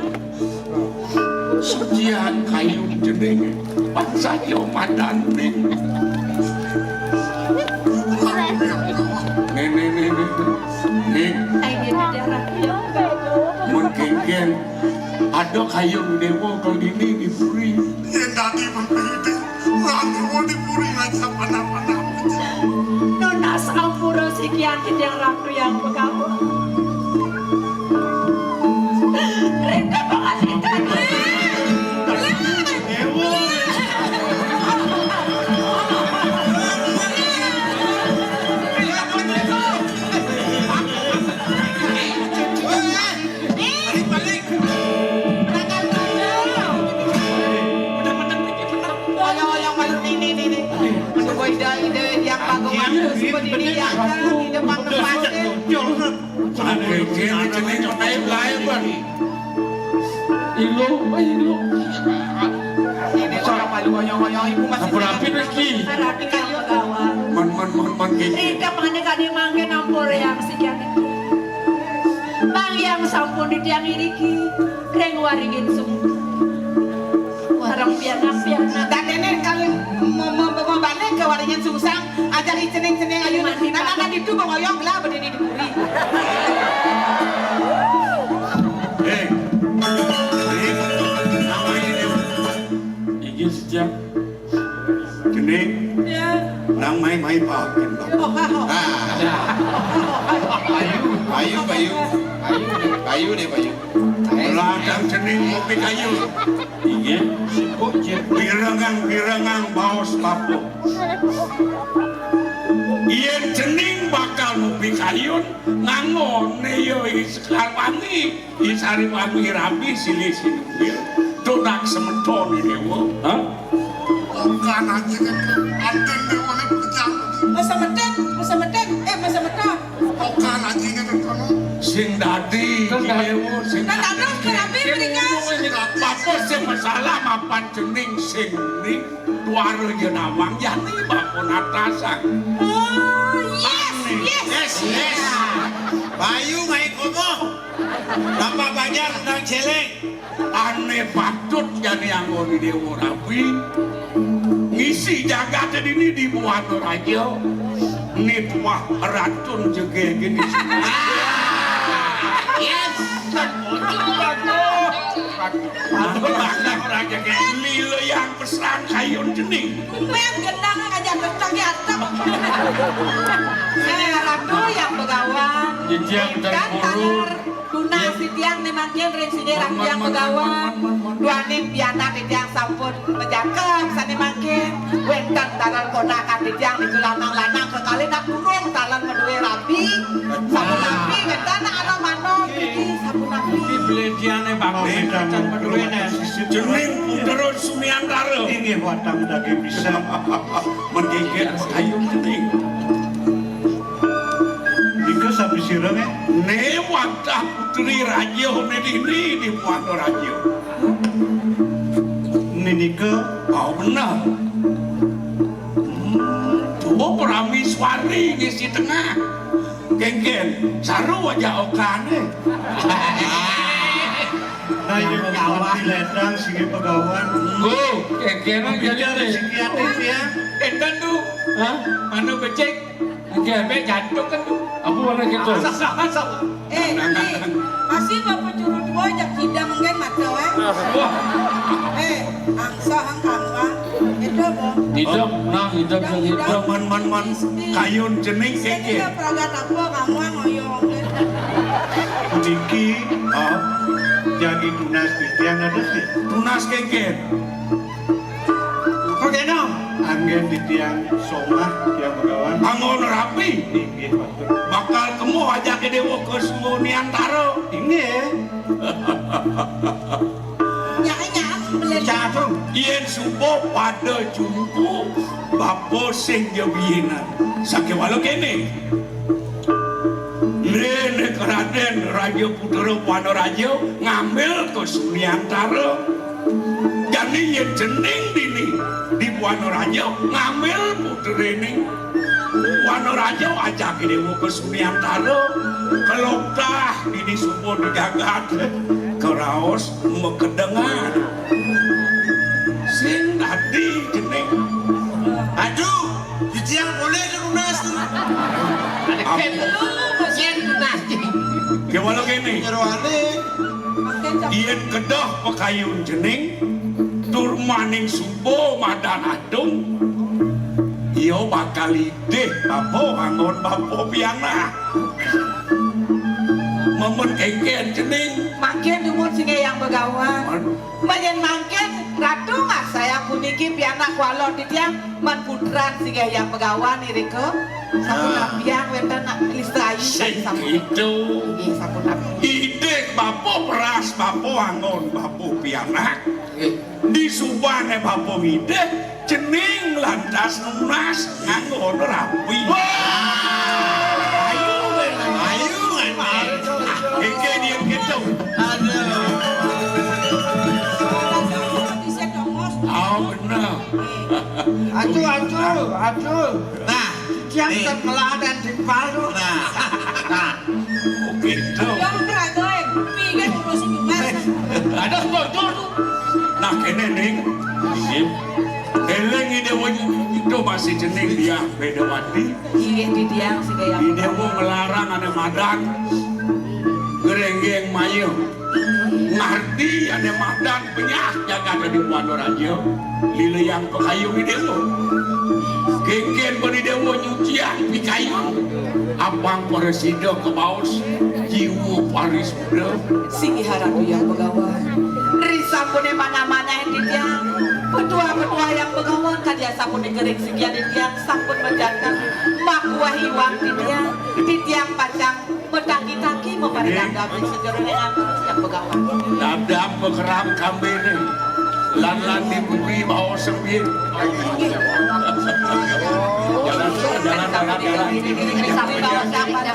Sucian kayu jenenge, bangsa yo madaning. Nene, nene, nene. Ai, dia di daerah. Mun kéngkén, ada kayu ni, Déwa, kal dini di puri. Yén dadi menteri, Déwa, di puri ngajak panah-panah. Nunas ampura sikian titiang Ratu Hyang Begawan. Rindu banget rindu. Balik, balik. Oyong-oyong malu nini, nini. Sungguh ida, ida yang bagus, bagus, seperti ini, ya, ida pakai pasir. Ada yang jenis lain, lain, Bang. Ilu, ilu. Ini orang malu oyong-oyong, ibu masih rapi, Rizky. Rapi kayu, kawan. Man, man, man, man, gigi. Ida mana kadi mangke nampur yang sekian itu. Bang yang sampun ditiang iriki, ring waringin sung. Warang pianak-pianak. Dan ini kali mau, mau, mau balik ke waringin sungsang, ajari cening-cening ayu. Mantap. Nah, nah, nah, itu Bang Oyong lah berdiri di puri. Eh, ini namanya ini. Inggih, Jang. Cening. Ya. Nang mai-mai paokin, Bang. Oh, oh, oh. Ah. Payu, payu, payu. Payu, payu deh, payu. Ladang cening ngopi kayu. Inggih, sibuk, Jang. Pirengang-pirengang baos bapa. Yén cening bakal ngopi kayun, nganggone ya Sekar Wangi. I Sariwangi rabi silih sinunggil, tunak semeton, Déwa. Hah? Bukan aja kan, Adén Déwa né pejang. Masemeton, masemeton, eh, masemeton. Bukan aja kan, kamu. Sing dadi, Déwa, sing dadi. Nah, terus kenapa sing mendingan? Apa sing masalah mapan cening sing ning tuara ya nawang, jani bapa natasan. Oh, yes, yes. Yes, yes. Bayu ngai komo. Napa banjar nang celeng? Ané patut jani anggone Déwa Rabi. Ngisi jagat dini di Buana Raja. Ni tuah ratun jegé gini. Yes. Patut, patut. Patut banget orang jegé. Lila yang pesan kayun cening. Mem genang aja betang ya. Eh, Ratu yang begawan. Jejak dan taler. Tunas titiang né mangkin ring singgih Ratu Hyang Begawan. Duaning pianak titiang sampun majangkep sané mangkin. Wénten taler ponakan titiang di lanang-lanang kekalih nak kurung taler madué rabi. Sapunapi wénten nak ana manuk iki sapunapi. Iki blédiané bagus, wénten madué né. Cening putra Sumiantara. Inggih watang daging bisa. Menggigit kayu cening. Nika sapi sira, nggih? Né wantah putri raja né dini di Buana Raja. Ninika. Oh, bener. Hmm, tuwa Prameswari ngisi tengah. Kéngkén, saru aja okané. Nah, iya, Pak Ledang, sini pegawan. Go, kéngkén aja deh. Psikiater ya. Énten tuh. Hah? Anu becek. Oke, ambek jantung kan tuh. Apa warna gitu? Sah, sah, sah. Eh, ini masih bapak curut dua jak hidang mungkin mata, eh. Wah. Eh, angsa hang kangkang. Itu apa? Hidup, nah, hidup yang hidup. Man, man, man. Kayun cening keke. Saya pragat apa kamu ngoyong. Puniki, oh, jadi tunas titiang ada sih. Tunas keke. Apa Titiang somah, tiang Begawan. Anggon rapi. Inggih, Patut. Bakal kemo ajak Déwa ka Suniantara. Inggih. Nyak, nyak, beli. Cakep. Yén suba pada jumpa, bapa sing ja biinan. Sakéwala kéné. Né, né ka Radén Raja Putra Buana Raja ngambil ka Suniantara. Jani yén cening dini di Buana Raja ngambil putréné. Buana Raja ajak Déwa ka Suniantara. Kelok tah dini suba di jagat. Karaos makedengan. Sing dadi cening. Aduh, titiang boleh nunas tu. Ada kén. Kén nunas. Kéwala kéné. Jeroane. Yén kedah pakayun cening, tur maning suba madan atung, ia bakal idih bapa anggon bapa pianak. Mamen kénkén cening. Mangkin dumun singgih Hyang Begawan. Aduh. Yén mangkin Ratu ngarsayang puniki pianak kuala titiang, man putran singgih Hyang Begawan irika. Sampun Ah. Ampiang wénten Lisa Ayu. Sing sampun. Itu. Nggih, sampun ampiang. Idih bapa peras, bapa anggon, bapa pianak. Nggih. Di subané bapa ngidih, cening lantas nunas anggon rapi. Wah! Ayu, men. Ayu, men. Iki dia gitu. Aduh. Oh, bener. Aduh, aduh, aduh. Nah, Tiang Nih. Ten meladan timpal tu. Nah. Nah. Oh, gitu. Yang beragam, pikir urusin juga. Ada sponsor tu. Nah, kéné, Ning. Inggih. Éling Ida Déwa itu masih cening dia Bedawati. Inggih, titiang singgih Hyang. Ida Déwa ngelarang ané madan. Ngrénggéng maya. Ngarti ané madan penyah jagat di Buana Raja. Lila Hyang Pakayun Ida Déwa. Kénkén Ida Déwa nyuciang pikayun. Apang prasida kabaos jiwa parisuda. Singgih Ratu Hyang Begawan. Ri sampuné manah-manah titiang. Petuah-petuah Hyang Begawan kadi sampun ngering sikian titiang sampun majanten makuah iwang titiang. Titiang pacang matangki-tangki maparingan damri sajeroning anggon Hyang Begawan. Dadam bekeram kambing. Lan-lan di bumi bawa sembit. Jalan, jalan, jalan, jalan. Sami bawa sapa?